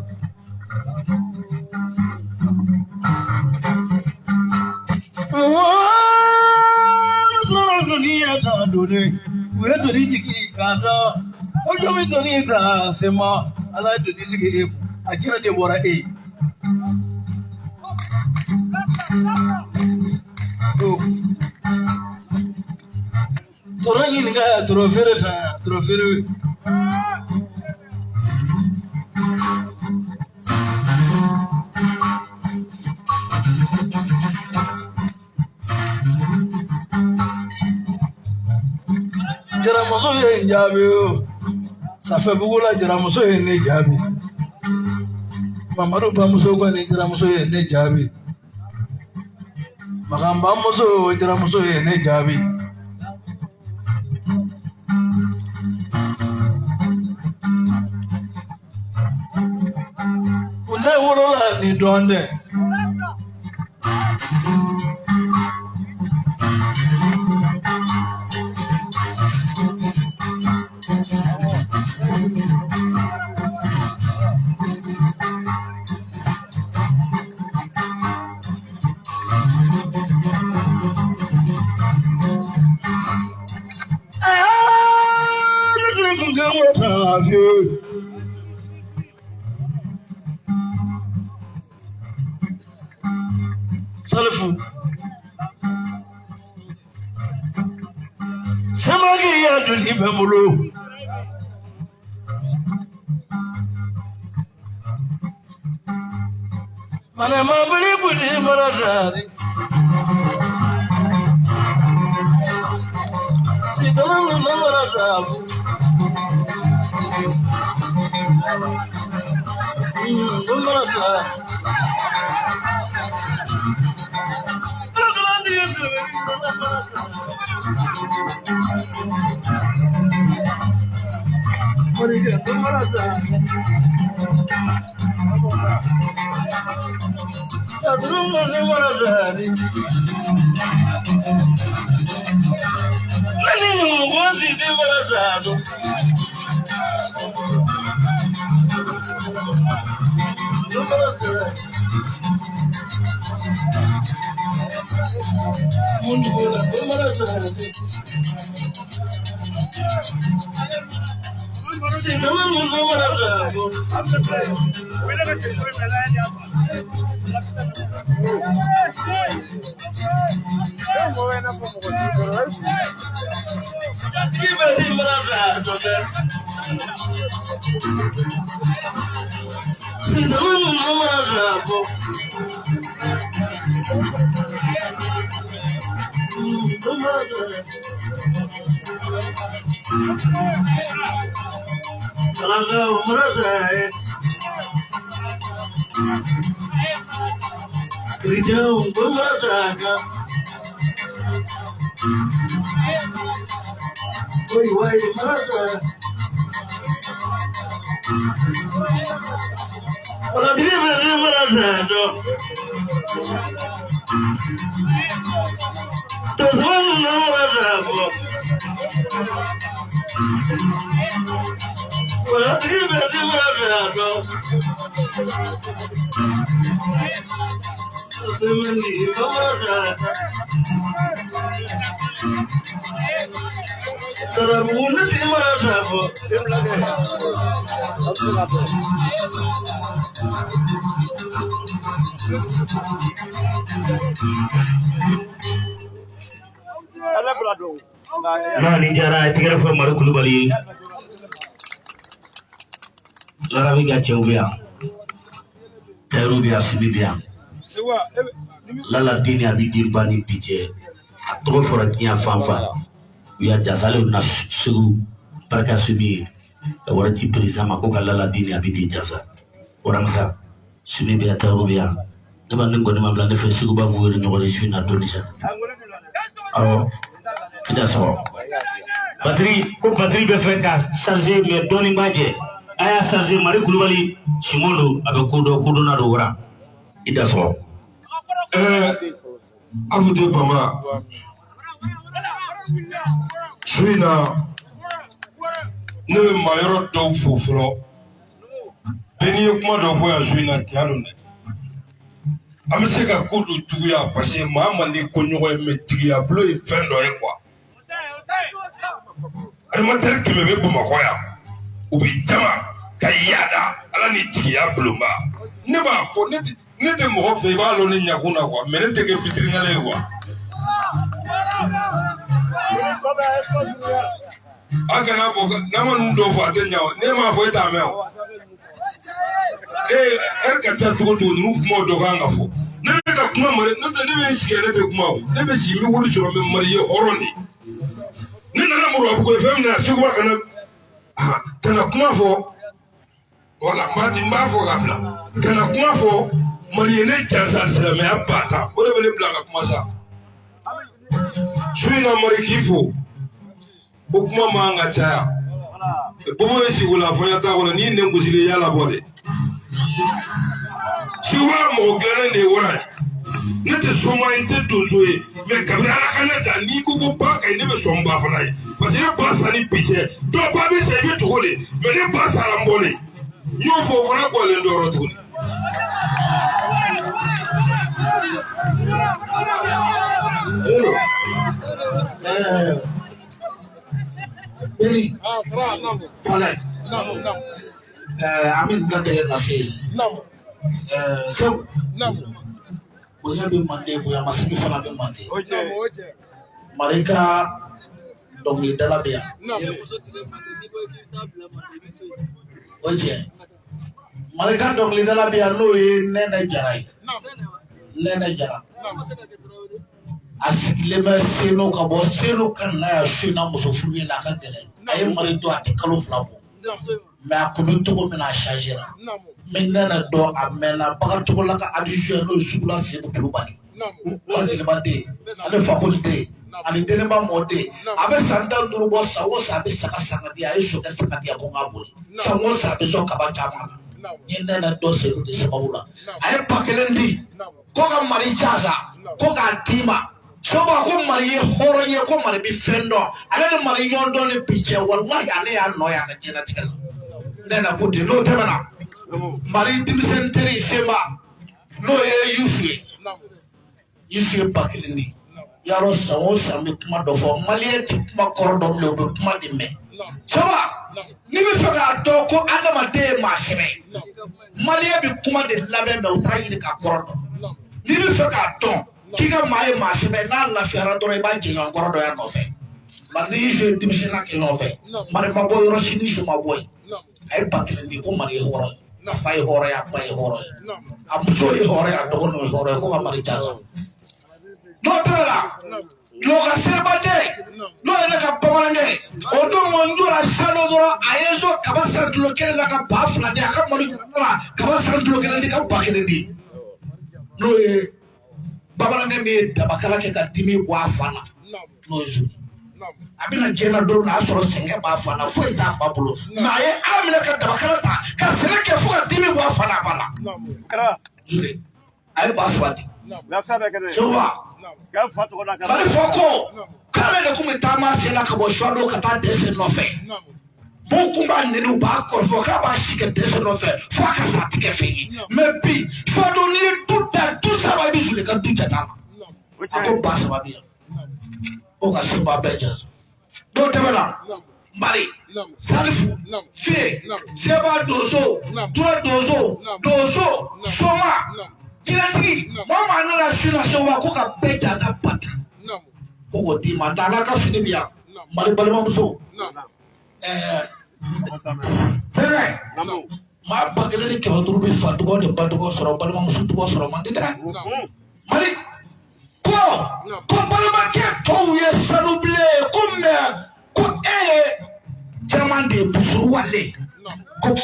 U ye doni jigin k'a da o jɔn bɛ doni ta sema Ala ye doni sigi e kun a jinɛ de bɔra e ye. Tɔrɔ ɲininka tɔrɔ feere ta tɔrɔ feere. Jaramuso ye n jaabi o Safɛbugu la jaramuso ye ne jaabi Mamadu bamuso kɔni jaramuso ye ne jaabi Makan bamuso jaramuso ye ne jaabi. Ne wolola ni dɔn tɛ. Mafieux. Salifu. Samaki ya doni bɛ n bolo. Mana mabili kuti mana dari. Sitama nuna mana dabu. Mana da. N'a ni diyara a ye tɛgɛrɛ fɔ Mari Kulubali ye. Larabi ka cɛw bɛ yan, Tayiru bɛ yan, Sibi bɛ yan. Lala den ni a bɛ den ba ni bi cɛ, a tɔgɔ fɔra diɲɛ fan fan. U y'a jasa na Segu barika Sumi ye ka wari ci président ma ko ka Lala den ni a bɛ den jasa. Waramisa Sumi bɛ yan, Tayiru bɛ yan. Ne b'a ni kɔni ma bila ne fɛ Segu b'a b'u yɛrɛ ɲɔgɔn ye su in na dɔɔni sa. Awɔ. I da sɔrɔ. Batterie ko batterie bɛ fɛ ka charger mais dɔɔni b'a jɛ. A y'a charger Mari Kulubali Simon don, a bɛ kodɔn kodɔnna don wara. I da sɔrɔ. Abudu Bama, su in na ne bɛ maa yɔrɔ dɔw fo fɔlɔ. Bɛɛ n'i ye kuma dɔ fɔ yan su in na tiɲɛ don dɛ. An bɛ se ka ko dɔ juguya parce que maa man di ko ɲɔgɔn ye mais jigiya bolo ye fɛn dɔ ye quoi. Animateur 100 bɛ Bamakɔ yan, u bɛ jama ka yaada ala ni jigiya bulonba. Ne b'a fɔ ne tɛ mɔgɔ fɛ i b'a lɔn ne ɲakun na quoi mais ne tɛ kɛ fitiriwale ye quoi. A kana fɔ n'an ma ninnu dɔw fɔ a tɛ ɲa o, ne m'a fɔ e t'a mɛn o. Ee ɛri ka ca cogo cogo ninnu kumaw dɔ kan ka fɔ. Ne bɛ ka kuma mari n'o tɛ ne bɛ n sigi ne tɛ kuma o, ne bɛ sigi n bɛ wari sɔrɔ n bɛ mari ye hɔrɔn de. Ne nana muru a bugɔ fɛn min na Seguba kana kuma fɔ wala n b'a fɔ ka bila kana kuma fɔ mari ye ne jansa silamɛya ba ta o de bɛ ne bila ka kuma sa. Su in na mari k'i fo o kuma man ka caya. Bobo ye sigi la fɔ n t'a kɔnɔ n'i nɛn gosilen i y'a labɔ dɛ. Seguba mɔgɔ dilannen de ye wara ye. Ne tɛ soma ye n tɛ donso ye mais kabini ala ka ne ta n'i ko ko ba ka ɲi ne bɛ sɔn n ba fana ye parce que ne ba sa ni bi cɛ dɔw ba bɛ sa i bɛ tugu de mais ne ba sara n bɔlen n y'o fɔ o fana gɔlen dɔ yɔrɔ tuguni. Beri, Falẹ. An bɛ nin dantigɛ ka se yen. Segu bonya bɛ manden, bonyamasegin fana bɛ manden. Mali ka dɔnkilidala bɛ yan. O ye tiɲɛ. Mali ka dɔnkilidala bɛ yan, n'o ye Nɛnɛ Jara ye. Nɛnɛ Jara. A sigilen bɛ Senu ka bɔ Senu ka na yan su in na muso furu ye la, a ka gɛlɛn. A ye mari don, a tɛ kalo 2 bɔ. Mais a kun bɛ cogo min na, a changera. N bɛ Nɛnɛ dɔn, a mɛnna Bakaricogo ka adjoint, n'o ye Sugula Sedu Kulubali. Ba den, ale fakoli den, ani denba mɔden. A bɛ san 15 bɔ, san o san a bɛ saga san ka di, a ye sokɛ san ka di, a ko n k'a boli. San o san a bɛ sɔn kaba caman na. N ye Nɛnɛ dɔn Sedu de sababu la. A ye 1000 di ko ka Mali jasa, ko k'a d'i ma. Soba ko Mali ye hɔrɔn ye, ko Mali bɛ fɛn dɔn. Ale ni Mali ɲɔgɔn dɔn ni bi cɛ, walahi ale y'a nɔ ye a ka diɲɛlatigɛ la. Nɛnɛ ko ten. N'o tɛmɛna, Mali denmisɛnnin teri Senba, n'o ye Yusu ye. Yusu ye 1000 di. Yarɔ, san o san bɛ kuma dɔ fɔ, maliyɛn tɛ kuma kɔrɔ dɔn bilen, u bɛ kuma de mɛn. Soba, n'i bɛ fɛ k'a dɔn ko adamaden ye maa sɛbɛ ye, maliyɛn bɛ kuma de lamɛn mɛ u t'a ɲini k'a kɔrɔ dɔn. N'i bɛ fɛ k'a dɔn k'i ka maa ye maa sɛbɛ, n'a lafiyara dɔrɔn, i b'a jɛɲɔgɔn kɔrɔ dɔ y'a nɔfɛ. Bari ni Yusu ye denmisɛnnin kɛ nɔfɛ, Mari ma bɔ yɔrɔ si ni Yusu ma bɔ yen. A ye 1000 di ko Mari ye hɔrɔn ye, a fa ye hɔrɔn ye, a ba ye hɔrɔn ye, a muso ye hɔrɔn ye, a dɔgɔninw ye hɔrɔn ye, ko ka Mari jasa. N'o tɛmɛna, Lɔka Seribaden, n'o ye ne ka bamanankɛ ye, o don ko n jɔra san dɔ dɔrɔn, a ye so kaba san kilo 1 la ka 2000 di, a ka malo jara kaba san kilo 1 di ka 1000 di. N'o ye bamanankɛ min ye dabakala kɛ ka dimi bɔ a fa la, n'o ye Zuli. A bɛna diɲɛ na don min na, a y'a sɔrɔ sɛgɛn b'a fa la, foyi t'a fa bolo, mais a ye Ala minɛ ka dabakala ta ka sɛnɛ kɛ fo ka dimi bɔ a fa la, a ba la. Zuli, a ye 3000 di. Seba, Mali fɔ ko k'ale de tun bɛ taama sen na ka bɔ Suwado ka taa dɛsɛ nɔfɛ. Mɔgɔw tun b'a nɛni, u b'a kɔrɔfɔ k'a b'a si kɛ dɛsɛ nɔfɛ fo a ka sa tigɛ fɛn ye. Mais bi Suwado, n'i ye du ta du 3, i bɛ Zuli ka du jate a la. A ko 3000 bi yan, ko ka Seba bɛɛ jasa. N'o tɛmɛna, Mali, Salifu, Fiye, Seba Donso, Tura Donso, Donso, Soma, jinɛtigi, maa o maa nana su na Seba ko ka bɛɛ jasa bata, ko k'o d'i ma. Nka n'a ka fini bi yan, Mali balimamuso, fɛngɛ, maa 1500 bɛ fa dɔgɔ ni ba dɔgɔ sɔrɔ, balimamuso dɔgɔ sɔrɔ man di dɛ. Mali ko balimakɛ tɔw ye sanu bilen ye, ko mais ko e ye caman de ye busuru wale, ko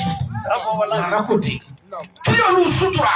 nana ko ten k'i y'olu sutura.